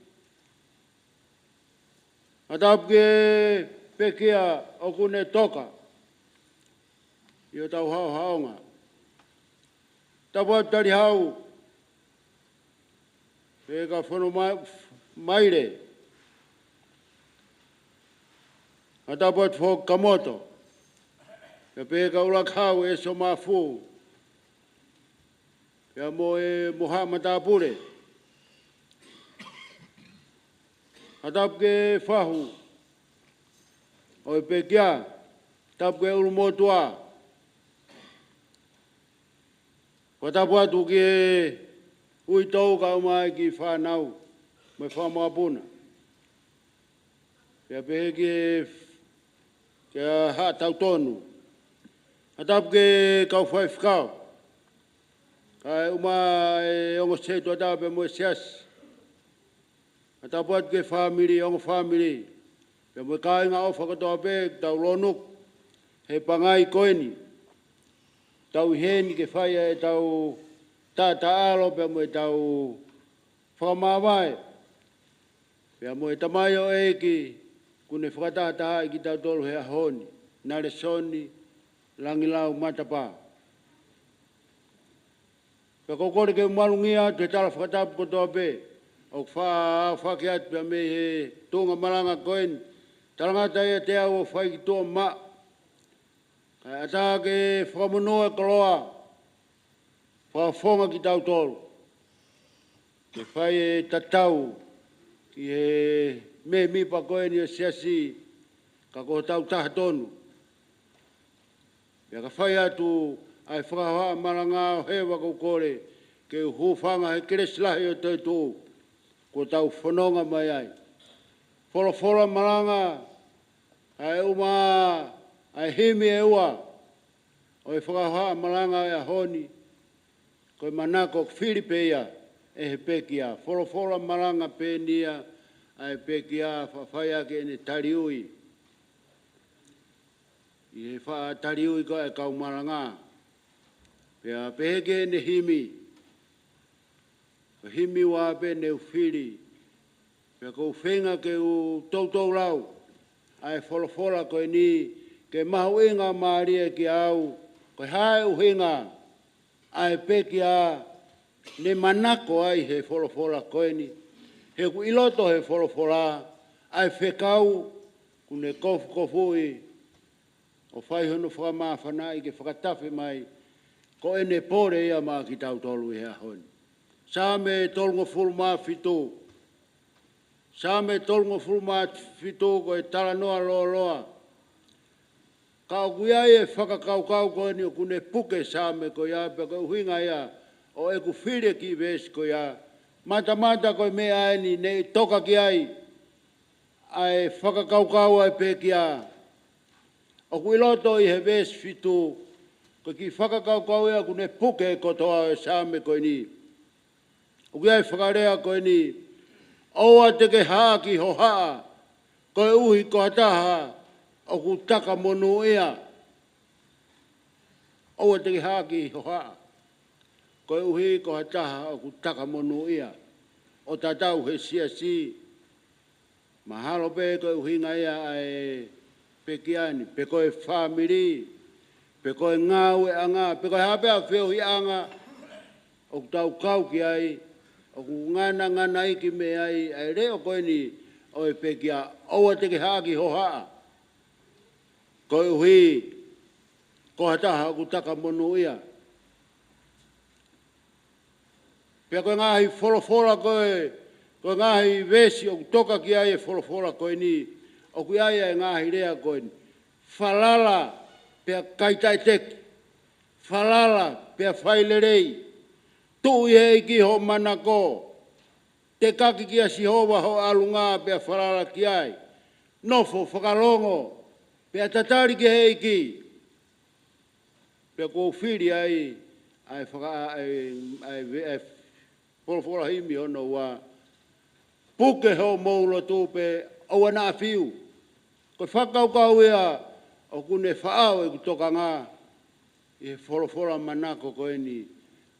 ʻA tapu ki he pekia ʻoku ne toka. ʻi hotau haʻohaʻonga. Tapu atu Talihau, pea ka Fono Ma-, Maile. Fakatapu atu foki Kamoto. Pea pehē ki he ʻUluaki Hau ʻEsi Mafu. Pea mo e Moha Matāpule. Fakatapu ki he fahu ʻo e pekia. Tapu ki he ʻulumotuʻa. Fakatapu atu ki he uitou kae ʻumaʻā e kiʻi fānau mo e fanga mokopuna. Pea pehē ki he, ki he Haʻa Tautonu. Fakatapu ki he kau faifekau. Kae ʻumaʻā e ongo setuata pea mo e siasi. Fakatapu atu ki he fāmili, ongo fāmili. Pea mo e kāinga ʻofa kotoa pē, tau lōnuku he pangai ko eni. Tau ʻi heni ke fai ʻetau taʻataʻalo, pea mo ʻetau fakamāvae. Pea mo e tamaioʻeiki kuo ne fakatahatahaʻi kitautolu he ʻaho ni, Nalesoni Langilau Matapā. Pea ʻoku ou kole ke u malungia atu he tala fakatapu kotoa pē ʻoku faʻa aofaki atu pea mei he tuʻunga malanga ko eni. Talangata ʻiate au ʻo fai ki tuʻa maʻa. Kae ʻatā ke fakamonū e koloa, fakafofonga kitautolu ke fai e tatau ki he mēmipa ko eni ʻo e siasi, ka ko hotau taha tonu. Pea ka fai atu ʻa e fakahohaʻa malanga ʻo heva, ʻoku ou kole ke u hūfanga he kelesi lahi ʻo e toetuʻu kuo tau fononga mai ai. Folofola malanga, kae ʻumaʻā e himi ʻe ua ʻo e fakahohaʻa malanga ʻo e ʻaho ni, ko e manako ʻoku fili pē ia ʻe he pekia. Folofola malanga pē eni ia ʻa e pekia, faʻa ʻai ʻaki ʻene taliui ʻi he faʻa taliui ko ē ʻa e kau malanga. Pea pehē ki heʻene himi, ko e himi ua pē ne u fili. Pea ʻoku ou feinga ke u toutou lau ʻa e folofola ko eni, ke mahuʻinga mālie kiate au, ko e hā e ʻuhinga ʻa e pekia ne manako ai he folofola ko eni. He ʻoku ʻi loto he folofola ʻa e fekau kuo ne kofukofuʻi ʻo fai hono fakamāfanaʻi ke fakatafe mai, ko ʻene pole ia maʻa kitautolu ʻi he ʻaho ni. Saame tolungofulu mā fitu. Saame tolungofulu mā fitu, ko e talanoa lōloa. Ka ʻoku ʻi ai e fakakaukau ko eni ʻoku ne puke e saame ko ia, pea ko e ʻuhinga ia ʻo ʻeku fili e kiʻi veesi ko ia. Matamata ko e meʻa eni ne toka ki ai ʻa e fakakaukau ʻa e pekia. ʻOku ʻi loto ʻi he veesi fitu, ko e kiʻi fakakaukau ia ʻoku ne puke e kotoa ʻo e saame ko eni. ʻOku ʻi ai e fakalea ko eni: ʻOua te ke haʻaki hohaʻa, koeʻuhi ko ha taha ʻoku taka monūʻia. ʻOua te ke haʻaki hohaʻa, koeʻuhi ko ha taha ʻoku taka monūʻia. ʻO tatau he siasi, mahalo pē ko e ʻuhinga ia ʻa e pekia ni, pe ko e fāmili, pe ko e ngāueʻanga, pe ko e hā pē ʻa e feohiʻanga ʻoku tau kau ki ai, ʻoku ngananganaiki mei ai ʻa e leʻo ko eni ʻo e pekia: ʻOua te ke haʻaki hohaʻa, koeʻuhi ko ha taha ʻoku taka monūʻia. Pea ko e ngaahi folofola ko ē, ko e ngaahi veesi ʻoku toka ki ai e folofola ko eni, ʻoku ʻi ai e ngaahi lea ko eni: Falala pea kai taʻeteki. Falala pea fai lelei. Tuʻu ʻi he ʻEiki hoʻo manako. Tekaki kia Sihova ho ʻalunga pea falala ki ai. Nofo fakalongo pea tatali ki he ʻEiki. Pea ʻoku ou fili ai ʻa e faka-, ʻa e, ʻa e, ʻa e folofola himi hono ua: Puke hoʻomou lotu pea ʻoua naʻa fiu. Ko e fakakaukau ia ʻoku ne faʻao ʻeku tokanga ʻi he folofola manako ko eni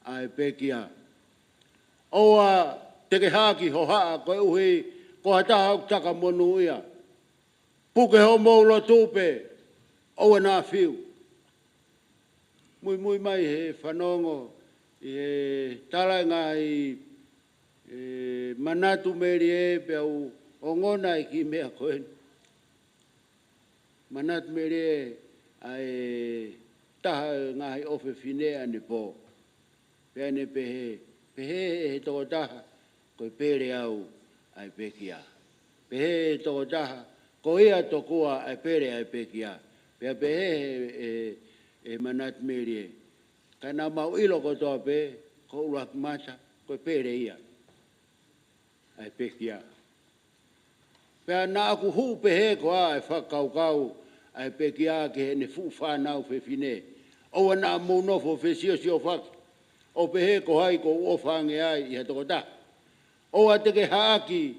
ʻa e pekia: ʻOua te ke haʻaki hohaʻa, koeʻuhi ko ha taha ʻoku taka monūʻia. Puke hoʻomou lotu pea ʻoua naʻa fiu. Muimui mai he fanongo ʻi he tala ʻa e ngaahi, ē, manatu melie pea u ongona e kiʻi meʻa ko eni. Manatu melie ʻa e taha ʻo e ngaahi ʻofefine ʻanepō. Pea ne pehē, pehē ʻe he tokotaha, ko e pele au ʻa e pekia. Pehē ʻe he tokotaha, ko ia tokua ʻa e pele ʻa e pekia. Pea pehē ʻe he, ʻe he, ʻe he manatu melie, ka naʻa mau ʻilo kotoa pē, ko ʻUluakimata, ko e pele ia ʻa e pekia. Pea naʻa ku hū pehē ko ā e fakakaukau ʻa e pekia ki heʻene fuʻu fānau fefine. ʻOua naʻa mou nofo fesiosiofaki ʻo pehē ko hai ʻoku ou ʻofa ange ai ʻi ha tokotaha. ʻOua te ke haʻaki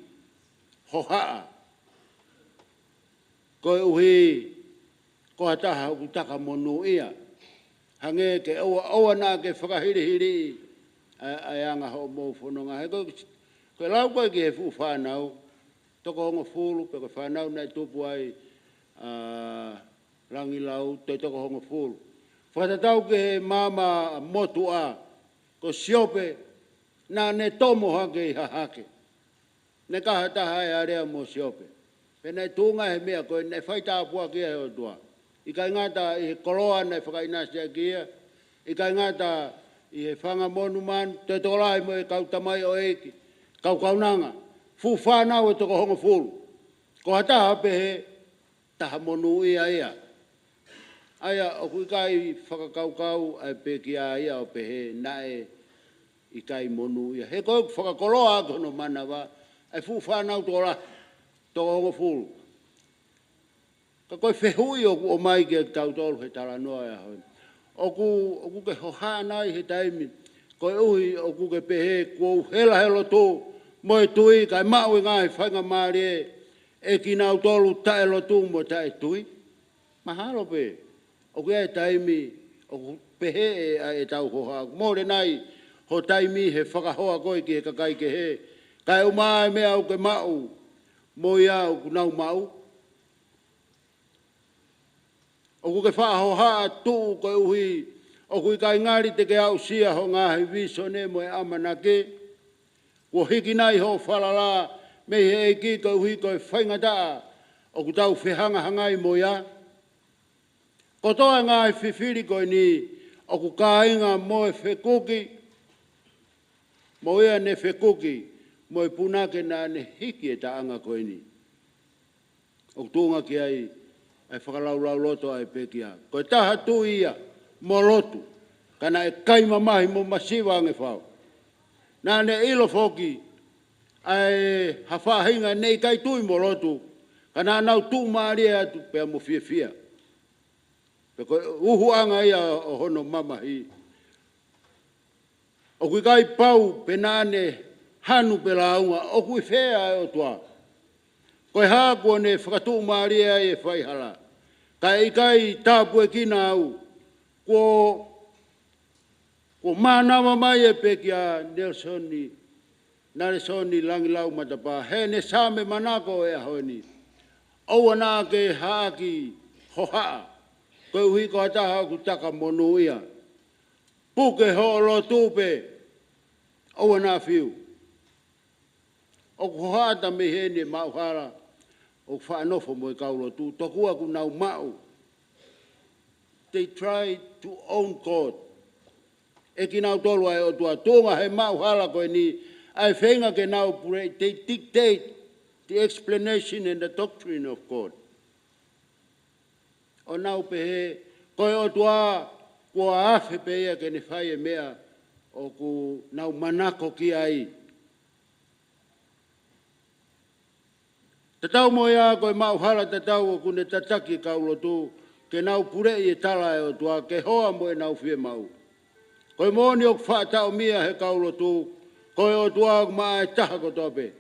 hohaʻa. Koeʻuhi ko ha taha ʻoku taka monūʻia. Hangē ke ʻoua, ʻoua naʻa ke fakahilihili ʻa, ʻa e anga hoʻomou fononga. He ko, ko e lau ko ē ki he fuʻu fānau, toko hongofulu, pe ko e fānau naʻe tupu ai ʻa Langilau, toe toko hongofulu. Fakatatau ki he maama motuʻa, ko Siope, naʻa ne tomo hake ʻi Hahake. Naʻe ʻikai ha taha ʻe alea mo Siope. Pea naʻe tuʻunga he meʻa ko ē naʻe fai tāpuaki ia ʻe he ʻOtua. ʻIkai ngata ʻi he koloa naʻe fakaʻinasiʻaki ia. ʻIkai ngata ʻi he fanga monumanu, toe tokolahi mo e kau tamaioʻeiki, kau kaunanga, fuʻu fānau ʻe toko hongofulu. Ko ha taha pehē, taha monūʻia ia. ʻA ia, ʻoku ʻikai fakakaukau ʻa e pekia ia ʻo pehē naʻe ʻikai monūʻia. He ko e fakakoloa ʻaki hono manava ʻa e fuʻu fānau tokolahi, toko hongofulu. Ka ko e fehuʻi ʻoku ʻomai kiate kitautolu he talanoa ʻo e ʻaho ni. ʻOku, ʻoku ke hohaʻa nai he taimi, koeʻuhi ʻoku ke pehē kuo u hela he lotu mo e tui kae maʻu e ngaahi faingamālie ʻe kinautolu taʻelotu mo taʻetui? Mahalo pē ʻoku ʻi ai e taimi ʻoku pehē ʻe, ʻa ʻetau hohaʻa, mole nai ho taimi he fakahoa ko ē ki he kakai kehe, kae ʻumaʻā e meʻa ʻoku ke maʻu mo ia ʻoku nau maʻu? ʻOku ke faʻa hohaʻa tuʻu koeʻuhi ʻoku ʻikai ngali te ke aʻusia ho ngaahi vīsone mo e ʻamanaki? Kuo hiki nai hoʻo falala mei he ʻEiki koeʻuhi ko e faingataʻa ʻoku tau fehangahangai mo ia? Kotoa e ngaahi fifili ko eni ʻoku kāinga mo e fekuki, mo ia ne fekuki, mo e punake naʻa ne hiki e taʻanga ko eni. ʻOku tuʻunga ki ai ʻa e fakalaulauloto ʻa e pekia. Ko e taha tui ia mo lotu, ka naʻe kai mamahi mo masiva ange fau. Naʻa ne ʻilo foki ʻa e ha faʻahinga naʻe ʻikai tui mo lotu, ka naʻa nau tuʻumālie atu pea mo fiefia. Pea ko e ʻuhuʻanga ia ʻo hono mamahi. ʻOku ʻikai pau pe naʻa ne hanu pe lāunga, ʻoku ʻi fē ʻa e ʻOtua? Ko e hā kuo ne fakatuʻumālie ai e faihala, kae ʻikai tāpuekina au? Kuo, kuo mānava mai e pekia Nelson, Nalesoni Langilau Matapā heʻene saame manako ʻo e ʻaho ni. ʻOua naʻa ke haʻaki hohaʻa, koeʻuhi ko ha taha ʻoku taka monūʻia. Puke hoʻo lotu pē, ʻoua naʻa fiu. ʻOku hohaʻa atu mei heni e maʻuhala ʻoku faʻa nofo mo e kau lotu, tokua ʻoku nau maʻu. They try to own God. ʻE kinautolu ʻa e ʻOtua, tuʻunga he maʻuhala ko eni, ʻa e feinga ke nau pule, they dictate the explanation and the doctrine of God. ʻO nau pehē, ko e ʻOtua, kuo afe pē ia ke ne fai e meʻa ʻoku nau manako ki ai. Tatau mo ia, ko e maʻuhala tatau ʻoku ne tataki e kau lotu ke nau puleʻi e tala ʻa e ʻOtua ke hoa mo ʻenau fiemaʻu. Ko e moʻoni ʻoku faʻa taʻomia he kau lotu, ko e ʻOtua ʻoku maʻa e taha kotoa pē,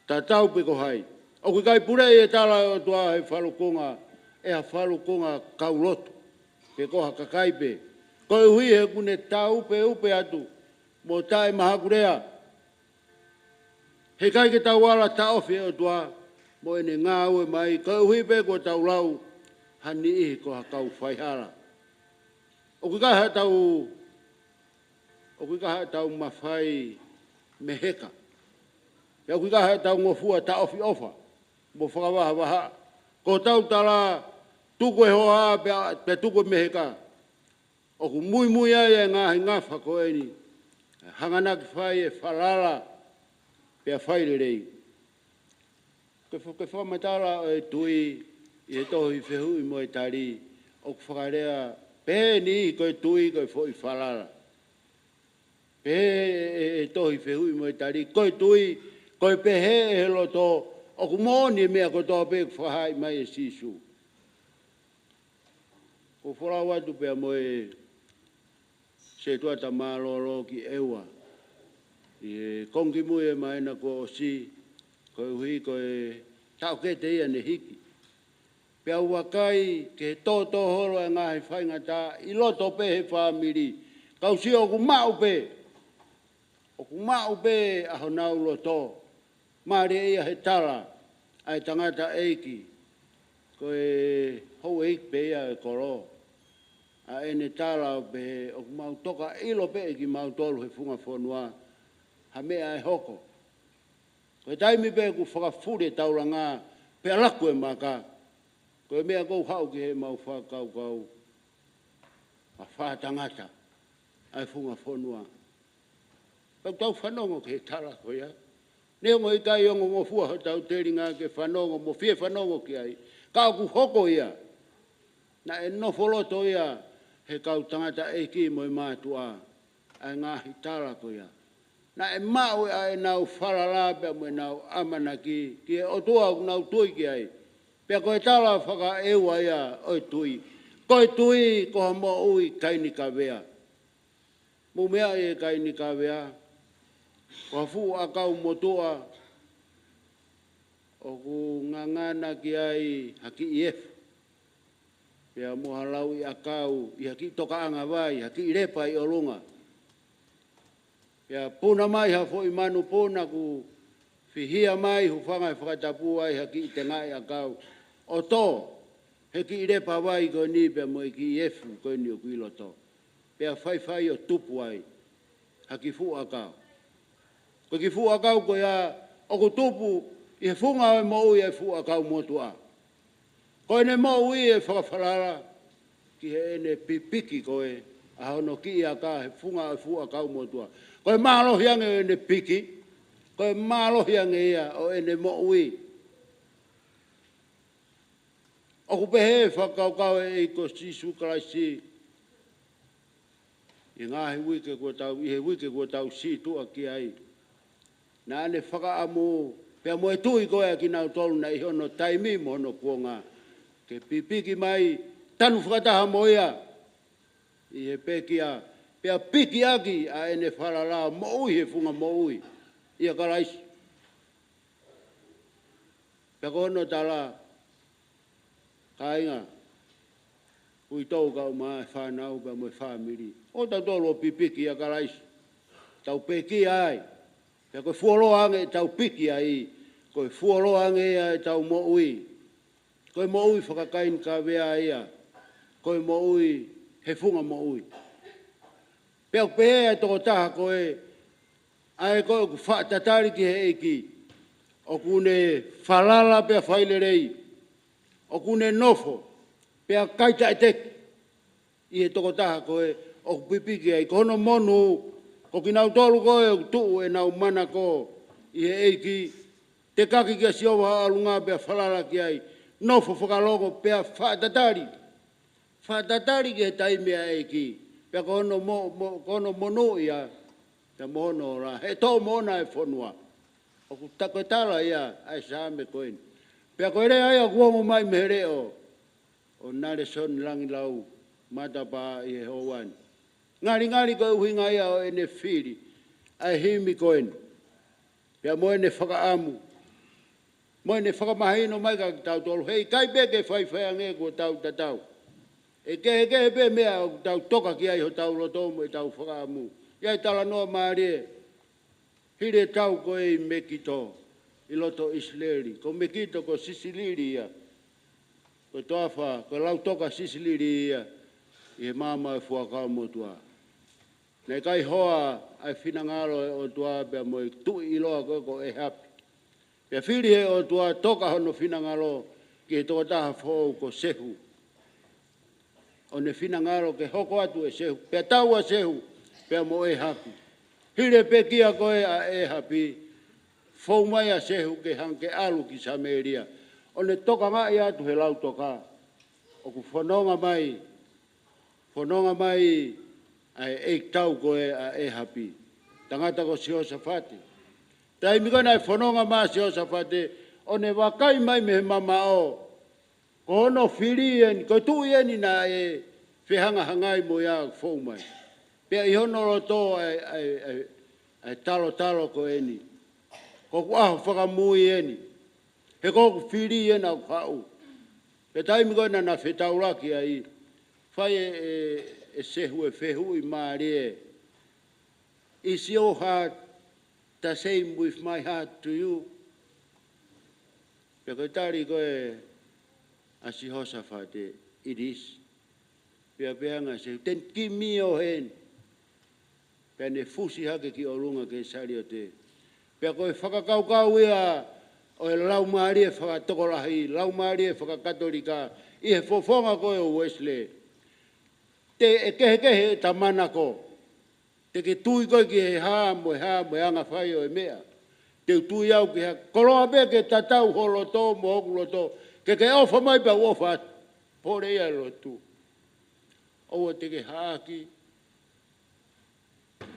tatau pe ko hai. ʻOku ʻikai puleʻi e tala ʻa e ʻOtua he falukunga, ʻe ha falukunga kau lotu, pe ko ha kakai pē. Koeʻuhi he ʻoku ne tāupeʻupe atu mo taʻemahakulea. He ʻikai ke tau ala taʻofi e ʻOtua mo ʻene ngāue mai, koeʻuhi pē kuo tau lau ha niʻihi ko ha kau faihala. ʻOku ʻikai haʻatau, ʻoku ʻikai haʻatau mafai meheka. Pea ʻoku ʻikai haʻatau ngofua taʻofi ʻofa mo fakavahavaha. Ko hotau tala, tuku e hoa pea, pea tuku e meheka. ʻOku muimui ai e ngaahi ngafa ko eni. Hanganaki fai e falala pea fai lelei. Ko e fa-, ko e fakamatala ʻo e tui ʻi he tohi Fehuʻi mo e Tali, ʻoku fakalea pehē ni, ko e tui ko e foʻi falala. Pehē ʻe, ʻe, ʻe tohi Fehuʻi mo e Tali, ko e tui, ko e pehē ʻe he loto, ʻoku moʻoni e meʻa kotoa pē ʻoku fakahā mai ʻe Sīsū. Ko e folau atu pea mo e setuata mālōlō ki ʻEua ʻi he kongi mui e māhina kuo ʻosi, koeʻuhi ko e taʻokete ia ne hiki. Pea u vakai ki he tōtōholo e ngaahi faingataʻa ʻi loto pē he fāmili. Kau sio ʻoku maʻu pē, ʻoku maʻu pē ʻa honau loto. Mālie ia he tala ʻa e tangataʻeiki, ko e houʻeiki pē ia e kolo. ʻA ʻene tala ʻo pehē, ʻoku mau toka ʻilo pē ʻe kimautolu he funga fonua ha meʻa ʻe hoko. Ko e taimi pē ʻoku fakafuli e taulanga pea laku e maka, ko e meʻa ʻoku ou haʻu ki heʻemau fakakaukau, ʻa e faʻa tangata ʻa e funga fonua. Pea ʻoku tau fanongo ki he tala ko ia. Neongo ʻikai ongo ngofua hotau telinga ke fanongo mo fie fanongo ki ai, ka ʻoku hoko ia. Naʻe nofo loto ia he kau tangataʻeiki mo e mātuʻa ʻa e ngaahi tala ko ia. Naʻe maʻu ʻa ʻenau falala pea mo ʻenau ʻamanaki ki he ʻOtua ʻoku nau tui ki ai. Pea ko e tala fakaʻEua ia ʻo e tui. Ko e tui ko ha moʻui kaini kavea. Mou meaʻi e kaini kavea, ko ha fuʻu ʻakau motuʻa ʻoku ngangana ki ai ha kiʻi efu, pea mo ha lauʻi ʻakau ʻi ha kiʻi tokaʻanga vai, ha kiʻi lepa ʻi ʻolunga. Pea puna mai ha foʻi manu puna kuo fihia mai, hūfanga he fakatapu ai ha kiʻi tengaʻi ʻakau, ʻo tō he kiʻi lepa vai ko eni pea mo e kiʻi efu ko eni ʻoku ʻi loto. Pea faifai ʻo tupu ai ha kiʻi fuʻu ʻakau. Ko e kiʻi fuʻu ʻakau ko ia ʻoku tupu ʻi he funga ʻo e moʻui ʻa e fuʻu ʻakau motuʻa. Ko ʻene moʻui e fakafalala ki heʻene pipiki ko ē ʻa hono kiʻi aka he funga ʻo e fuʻu ʻakau motuʻa. Ko e mālohi ange ʻo ʻene piki, ko e mālohi ange ia ʻo ʻene moʻui. ʻOku pehē fakakaukau ʻe he ʻEiki ko Sīsū Kalaisi ʻi he ngaahi uike kuo tau, ʻi he uike kuo tau sītuʻa ki ai. Naʻa ne fakaʻamu pea mo e tui ko ē ʻa kinautolu naʻe ʻi hono taimi mo hono kuonga ke pipiki mai, tanu fakataha mo ia ʻi he pekia, pea piki ʻaki ʻa ʻene falala moʻui he funga moʻui ʻia Kalaisi. Pea ko hono tala, kāinga, uitou kae ʻumaʻā e fānau pea mo e fāmili, ʻo tautolu ʻo pipiki ʻia Kalaisi. Tau pekia ai. Pea ko e fuoloa ange ʻetau piki ai, ko e fuoloa ange ia ʻetau moʻui. Ko e moʻui fakakaini kavea ia, ko e moʻui he funga moʻui. Pea ʻoku pehē ʻe he tokotaha ko ē, ʻa ē ko ē ʻoku faʻa tatali ki he ʻEiki, ʻoku ne falala pea fai lelei, ʻoku ne nofo pea kai taʻeteki ʻi he tokotaha ko ē ʻoku pipiki ai. Ko hono monū, ko kinautolu ko ē ʻoku tuʻu ʻenau manako ʻi he ʻEiki, tekaki kia Sihova ʻa ʻolunga pea falala ki ai, nofo fakalongo pea faʻa tatali. Faʻa tatali ki he taimi ʻa e ʻEiki. Pea ko hono mo-, mo-, ko hono monū ia, pea mo hono ola, he toʻo moʻona e fonua. ʻOku ta-, ko e tala ia ʻa e Saame ko eni. Pea ko e lea ia ʻoku ongo mai mei he leʻo ʻo Nalesoni Langilau Matapā ʻi he houa ni. Ngalingali ko e ʻuhinga ia ʻo ʻene fili ʻa e himi ko eni. Pea mo ʻene fakaʻamu, mo ʻene fakamahino mai kia kitautolu, heʻikai pē ke faifai ange kuo tau tatau. ʻE kehekehe pē meʻa ʻoku tau toka ki ai hotau loto mo ʻetau fakaʻamu. ʻI ai e talanoa mālie, hili e tau ko ē ʻi Mekito, ʻi loto ʻIsileli. Ko Mekito ko Sisilili ia. Ko e toafa, ko e lautoka Sisilili ia. ʻi he maama ʻo e Fuakava Motuʻa. Naʻe ʻikai hoa ʻa e finangalo ʻo e ʻOtua pea mo e tuʻi ʻiloa ko ē ko ʻĒhapi. Pea fili ʻe he ʻOtua toka hono finangalo ki he tokotaha foʻou ko Sehu. ʻO ne finangalo ke hoko atu ʻa Sehu, pea tau ʻa Sehu pea mo ʻĒhapi. Hili e pekia ko ē ʻa ʻĒhapi, fou mai ʻa Sehu ke hanga ke ʻalu ki Samēlia, ʻo ne tokangaʻi atu he lautoka. ʻOku fononga mai, fononga mai ʻa e ʻeikitau ko ē ʻa ʻĒhapi, tangata ko Sihosafate. Taimi ko ē naʻe fononga mai ʻa Sihosafate, ʻo ne vakai mai mei he mamaʻo, ko hono fili eni, ko e tuʻi eni naʻe fehangahangai mo ia ʻoku fou mai. Pea ʻi hono loto ʻa e, ʻa e, ʻa e, ʻa e talotalo ko eni. Ko ʻeku ʻaho fakamui eni. He ko ʻeku fili ena ʻoku haʻu. Pea taimi ko ē naʻa na fetaulaki ai, fai ʻe, ʻe, ʻe Sehu e fehuʻi mālie: Is your heart the same with my heart to you? Pea ko e tali ko ē ʻa Sihosafate, it is. Pea pehē ange ʻe Sehu, then give me your hand. Pea ne fusi hake ki ʻolunga ki he saliote. Pea ko e fakakaukau ia ʻo e laumālie fakatokolahi, laumālie fakakatolika, ʻi he fofonga ko ē ʻo Uēsilē. Te ʻe kehekehe ʻeta manako. Te ke tui koe ki he hā mo e hā mo e anga fai ʻo e meʻa. Te u tui au ki he hā. Koloa pē ke tatau ho loto mo hoku loto, ke ke ʻofa mai pea u ʻofa atu. Pole ia e lotu. ʻOua te ke haʻaki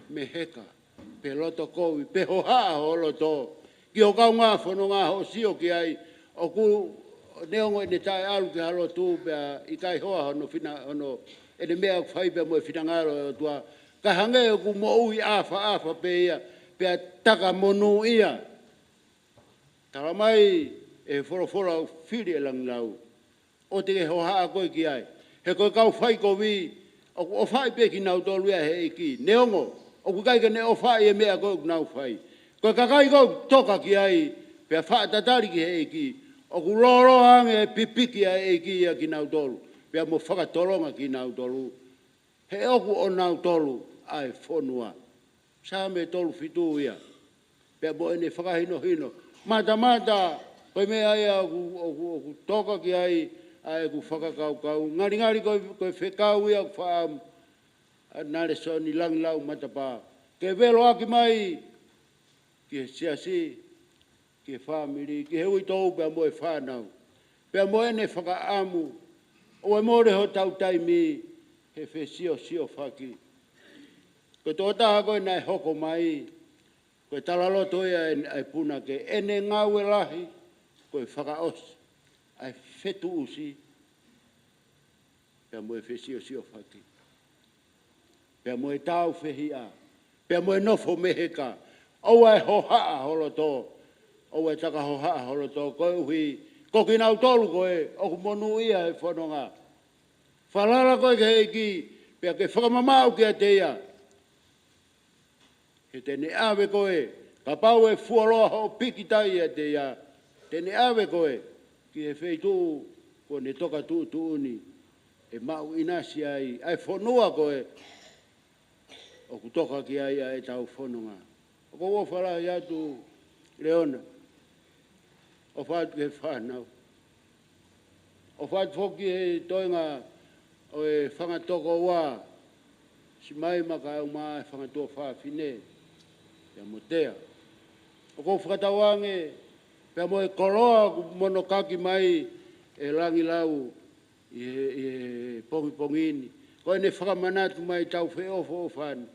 meheka, pe loto kovi, pe hohaʻa ho loto ki ho kaungā fononga, hoʻo sio ki ai, ʻoku neongo ʻene taʻeʻalu ki ha lotu pea ʻikai hoa hono fina-, hono ʻene meʻa ʻoku fai pea mo e finangalo ʻo e ʻOtua, ka hangē ʻoku moʻui ʻāfaʻafa pē ia, pea taka monūʻia. Tala mai ʻe he folofola ʻoku fili ʻe Langilau, ʻoua te ke hohaʻa koe ki ai. He ko e kau faikovi, ʻoku ʻofaʻi pē kinautolu ia ʻe he ʻEiki. Neongo ʻoku ʻikai ke ne ʻofaʻi e meʻa ko ē ʻoku nau fai. Ko e kakai ko ē ʻoku toka ki ai, pea faʻa tatali ki he ʻEiki, ʻoku lōloa ange e pipiki ʻa e ʻEiki ia kinautolu, pea mo fakatolonga kinautolu. He ʻoku ʻonautolu ʻa e fonua. Saame tolu fitu ia. Pea mo ʻene fakahinohino. Matamata, ko e meʻa ia ʻoku, ʻoku, ʻoku toka ki ai ʻa ʻeku fakakaukau. Ngalingali ko e, ko e fekau ia ʻoku faʻa, ʻa Nalesoni Langilau Matapā. Ke veloʻaki mai ki he siasi, ki he fāmili, ki he uitou pea mo e fānau. Pea mo ʻene fakaʻamu, ʻoua ʻe mole hotau taimi he fesiosiofaki. Ko e tokotaha ko ē naʻe hoko mai, ko e talaloto ia ʻa e, ʻa e punake, ʻene ngāue lahi ko e fakaʻosi ʻa e fetuʻusi, pea mo e fesiosiofaki, pea mo e tāufehiʻa, pea mo e nofo meheka. ʻOua ʻe hohaʻa ho loto, ʻoua ʻe taka hohaʻa ho loto, koeʻuhi ko kinautolu ko ē ʻoku monūʻia he fononga. Falala koe ki he ʻEiki, pea ke fakamamaʻu kiate ia. He te ne ʻave koe, kapau ʻe fuoloa hoʻo pikitai ʻiate ia, te ne ʻave koe ki he feituʻu kuo ne toka tuʻutuʻuni ʻe maʻu ʻinasi ai ʻa e fonua ko ē ʻoku toka ki ai ʻa ʻetau fononga. ʻOku ou ʻofa lahi atu, Leona. ʻOfa atu ki he fānau. ʻOfa atu foki he toenga ʻo e fanga tokoua, Simaima kae ʻumaʻā e fanga tuofāfine, pea mo Tea. ʻOku ou fakatauange pea mo e koloa ʻoku monokaki mai ʻe Langilau ʻi he, ʻi he pongipongi ni. Ko ʻene fakamanatu mai, tau feʻofoʻofani.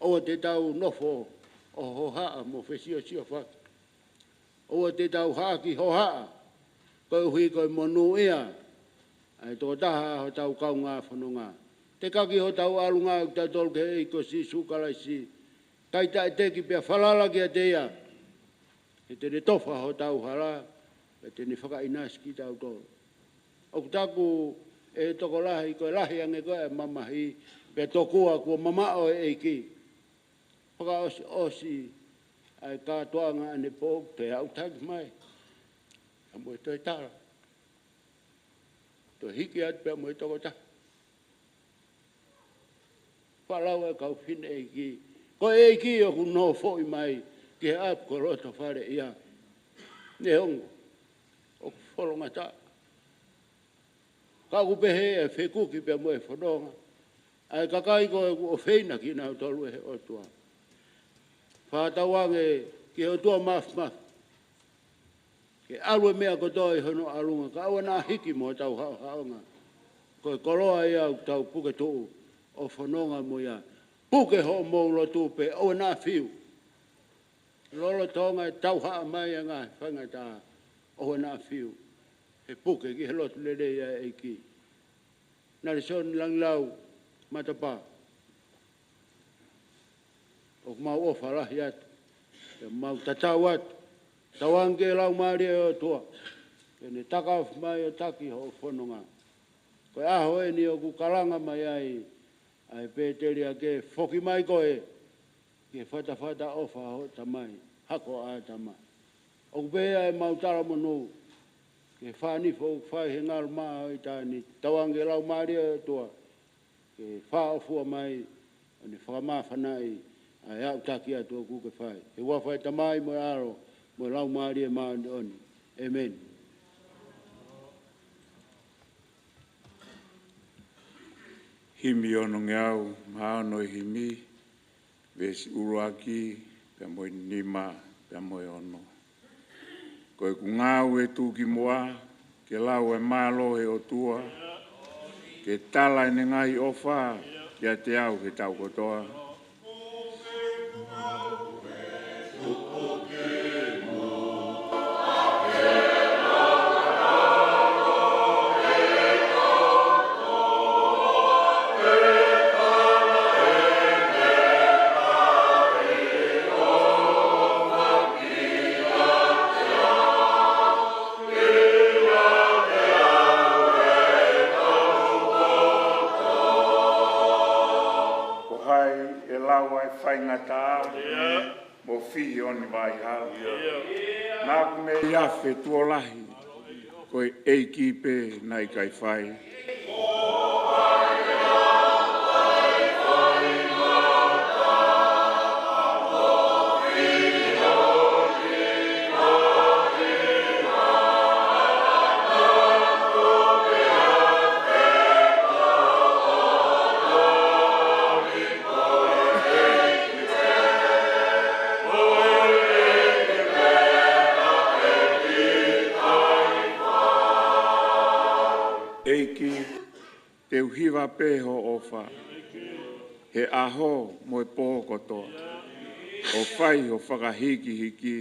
ʻOua te tau nofo ʻo hohaʻa mo fesiosiofaki. ʻOua te tau haʻaki hohaʻa, koeʻuhi ko e monūʻia ʻa e tokotaha hotau kaungā fononga. Tekaki hotau ʻalunga ʻo tautolu ki he ʻEiki ko Sīsū Kalaisi. Kae taʻeteki pea falala kiate ia. He te ne tofa hotau hala, pea te ne fakaʻinasi kitautolu. ʻOku taku ʻe he tokolahi, ko e lahi ange ko ē ʻa e mamahi, pea tokua kuo mamaʻo e ʻEiki. Fakaʻosiʻosi ʻa e kātoanga ʻanepō, toe aʻutaki mai pea mo e toe tala. Toe hiki atu pea mo e tokotaha. Palau e kau fineʻeiki. Ko e ʻEiki ʻoku nofoʻi mai ki he ʻapi ko Lotofaleʻia. Neongo ʻoku folongataʻa, ka ʻoku pehē e fekuki pea mo e fononga ʻa e kakai ko ē ʻoku ʻofeina kinautolu ʻe he ʻOtua. Fakatauange ki he ʻOtua Mafimafi ke ʻalu e meʻa kotoa ʻi hono ʻalunga, ka ʻoua naʻa hiki mo hotau haʻohaʻonga. Ko e koloa ia ʻoku tau puke tuʻu ʻo fononga mo ia. Puke hoʻomou lotu pea ʻoua naʻa fiu. Lolotonga e tauhaʻa mai e ngaahi faingataʻa, ʻoua naʻa fiu. He puke ki he lotu lelei ʻa e ʻEiki. Nalesoni Langilau Matapā, ʻoku mau ʻofa lahi atu, pea mau tatau atu, tauange ki he Laumālie ʻo e ʻOtua ke ne taka ofi mai ʻo taki hoʻo fononga. Ko e ʻaho eni ʻoku kalanga mai ai ʻa e pēteliake, foki mai koe ki he fatafata ʻofa ʻo hoʻo tamai, hako ʻo ʻĀtama. ʻOku pehē ʻemau talamonū ki he fānifo ʻoku fai he ngalumaʻa ʻo ʻitāniti, tauange ki he Laumālie ʻo e ʻOtua ke fāʻofua mai ʻo ne fakamāfanaʻi ʻa e aʻutaki atu ʻoku ke fai. He huafa ʻo e Tamai mo e ʻAlo mo e Laumālie Māʻoniʻoni. ʻĒmeni. Himi onongeau mā ono ʻi he himi, veesi ʻuluaki, pea mo e nima, pea mo e ono. Ko ʻeku ngāue tuʻukimuʻa, ke lau e mālō ʻo e ʻOtua, ke tala ʻene ngaahi ʻofa kiate au he taʻu kotoa. Ko hai ʻe lau ʻa e faingataʻa mo fihi ʻo ne vaihā? Naʻa ku mei afe tuʻo lahi, ko e ʻEiki pē naʻe ʻikai fai. ʻEiki, te u hiva pē hoʻo ʻofa he ʻaho mo e pō kotoa, ʻo fai hoʻo fakahīkihiki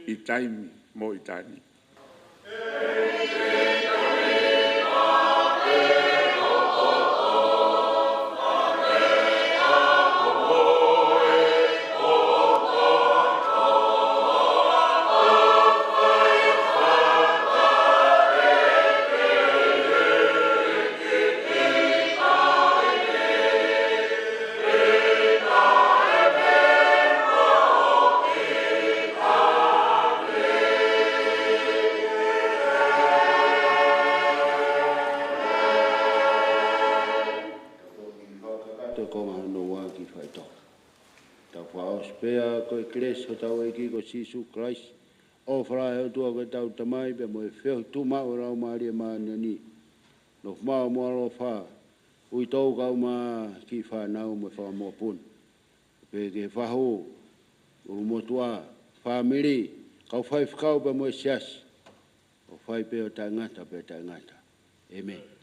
ʻi taimi mo ʻitāniti. Tau kakato e konga hono ua ki he faʻitoka. Tau fakaʻosi pea ko e kelesi ʻa hotau ʻEiki ko Sīsū Kalaisi, ʻofa lahi ʻa e ʻOtua ko hotau Tamai, pea mo e feohi tuʻumaʻu ʻa e Laumālie Māʻoniʻoni, nofo maʻu mo ʻaloʻofa, uitou kaeʻumaʻā kiʻi fānau mo e fanga mokopuna, pea ki he fahu, ʻulumotuʻa, fāmili, kau faifekau pea mo e siasi, ʻo fai pē ʻo taʻengata pea taʻengata. ʻĒmeni.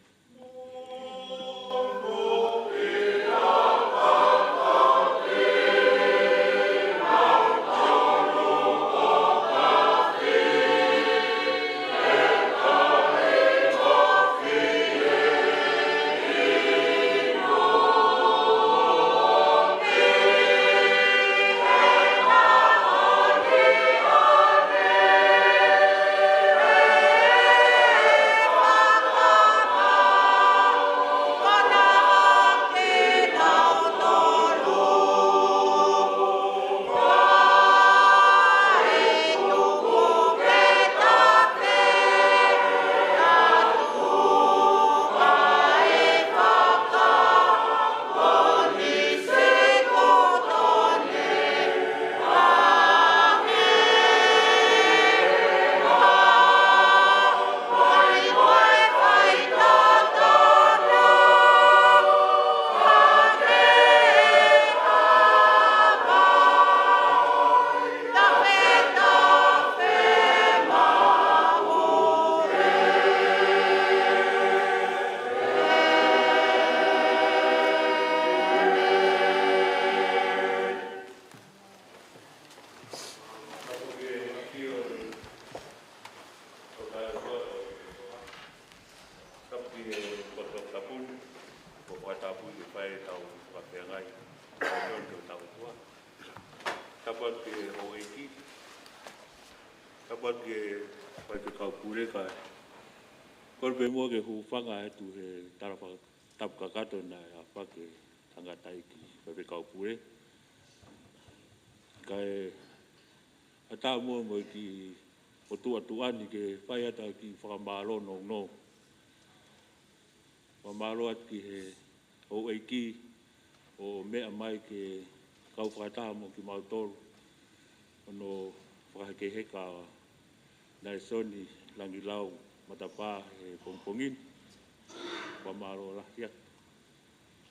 Tapu atu ki he houʻeiki. Tapu atu ki he faifekau pule kae kole pē muʻa ke hūfanga atu he tala faka-, tapu kakato naʻe ʻafaki ʻe he tangataʻeiki faifekau pule. Kae ʻatā muʻa mo e kiʻi fokotuʻutuʻuni ke fai atu ha kiʻi fakamālō nounou. Fakamālō atu ki he houʻeiki ʻo meʻa mai ke kau fakataha mo kimautolu ʻo fakahekeheka ʻa Nalesoni Langilau Matapā he pongipongi ni. Fakamālō lahi atu.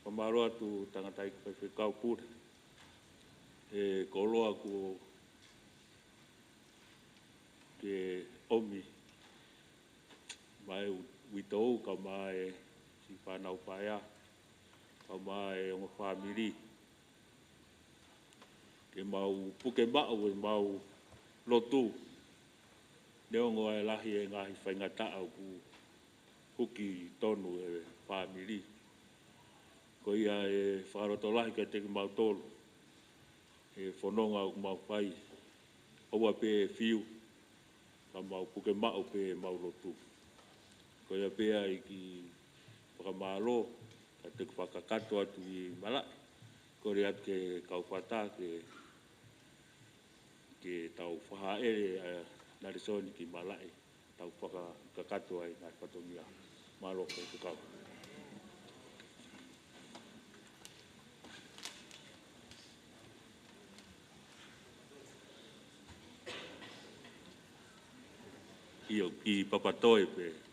Fakamālō atu tangataʻeiki faifekau pule he koloa kuo ke ʻomi mai e uitou kae ʻumaʻā e siʻi fānau paea, kae ʻumaʻā e ongo fāmili. Ke mau puke maʻu ʻemau lotu, neongo ʻa e lahi e ngaahi faingataʻa ʻoku huki tonu ʻe he fāmili. Ko ia e fakalotolahi kiate kimautolu he fononga ʻoku mau fai. ʻOua pē ʻe fiu, ka mau puke maʻu pē ʻemau lotu. Ko ia pē ʻa e kiʻi fakamālō, kae tuku fakakakato atu ʻi malaʻe. Kole atu ki he kau fakataha ke, ke tau fakahaʻele ʻa Nalesoni ki malaʻe, tau fakakakato ai ngaahi fatongia. Mālō faifekau. ʻIo, ki Papatoe pē.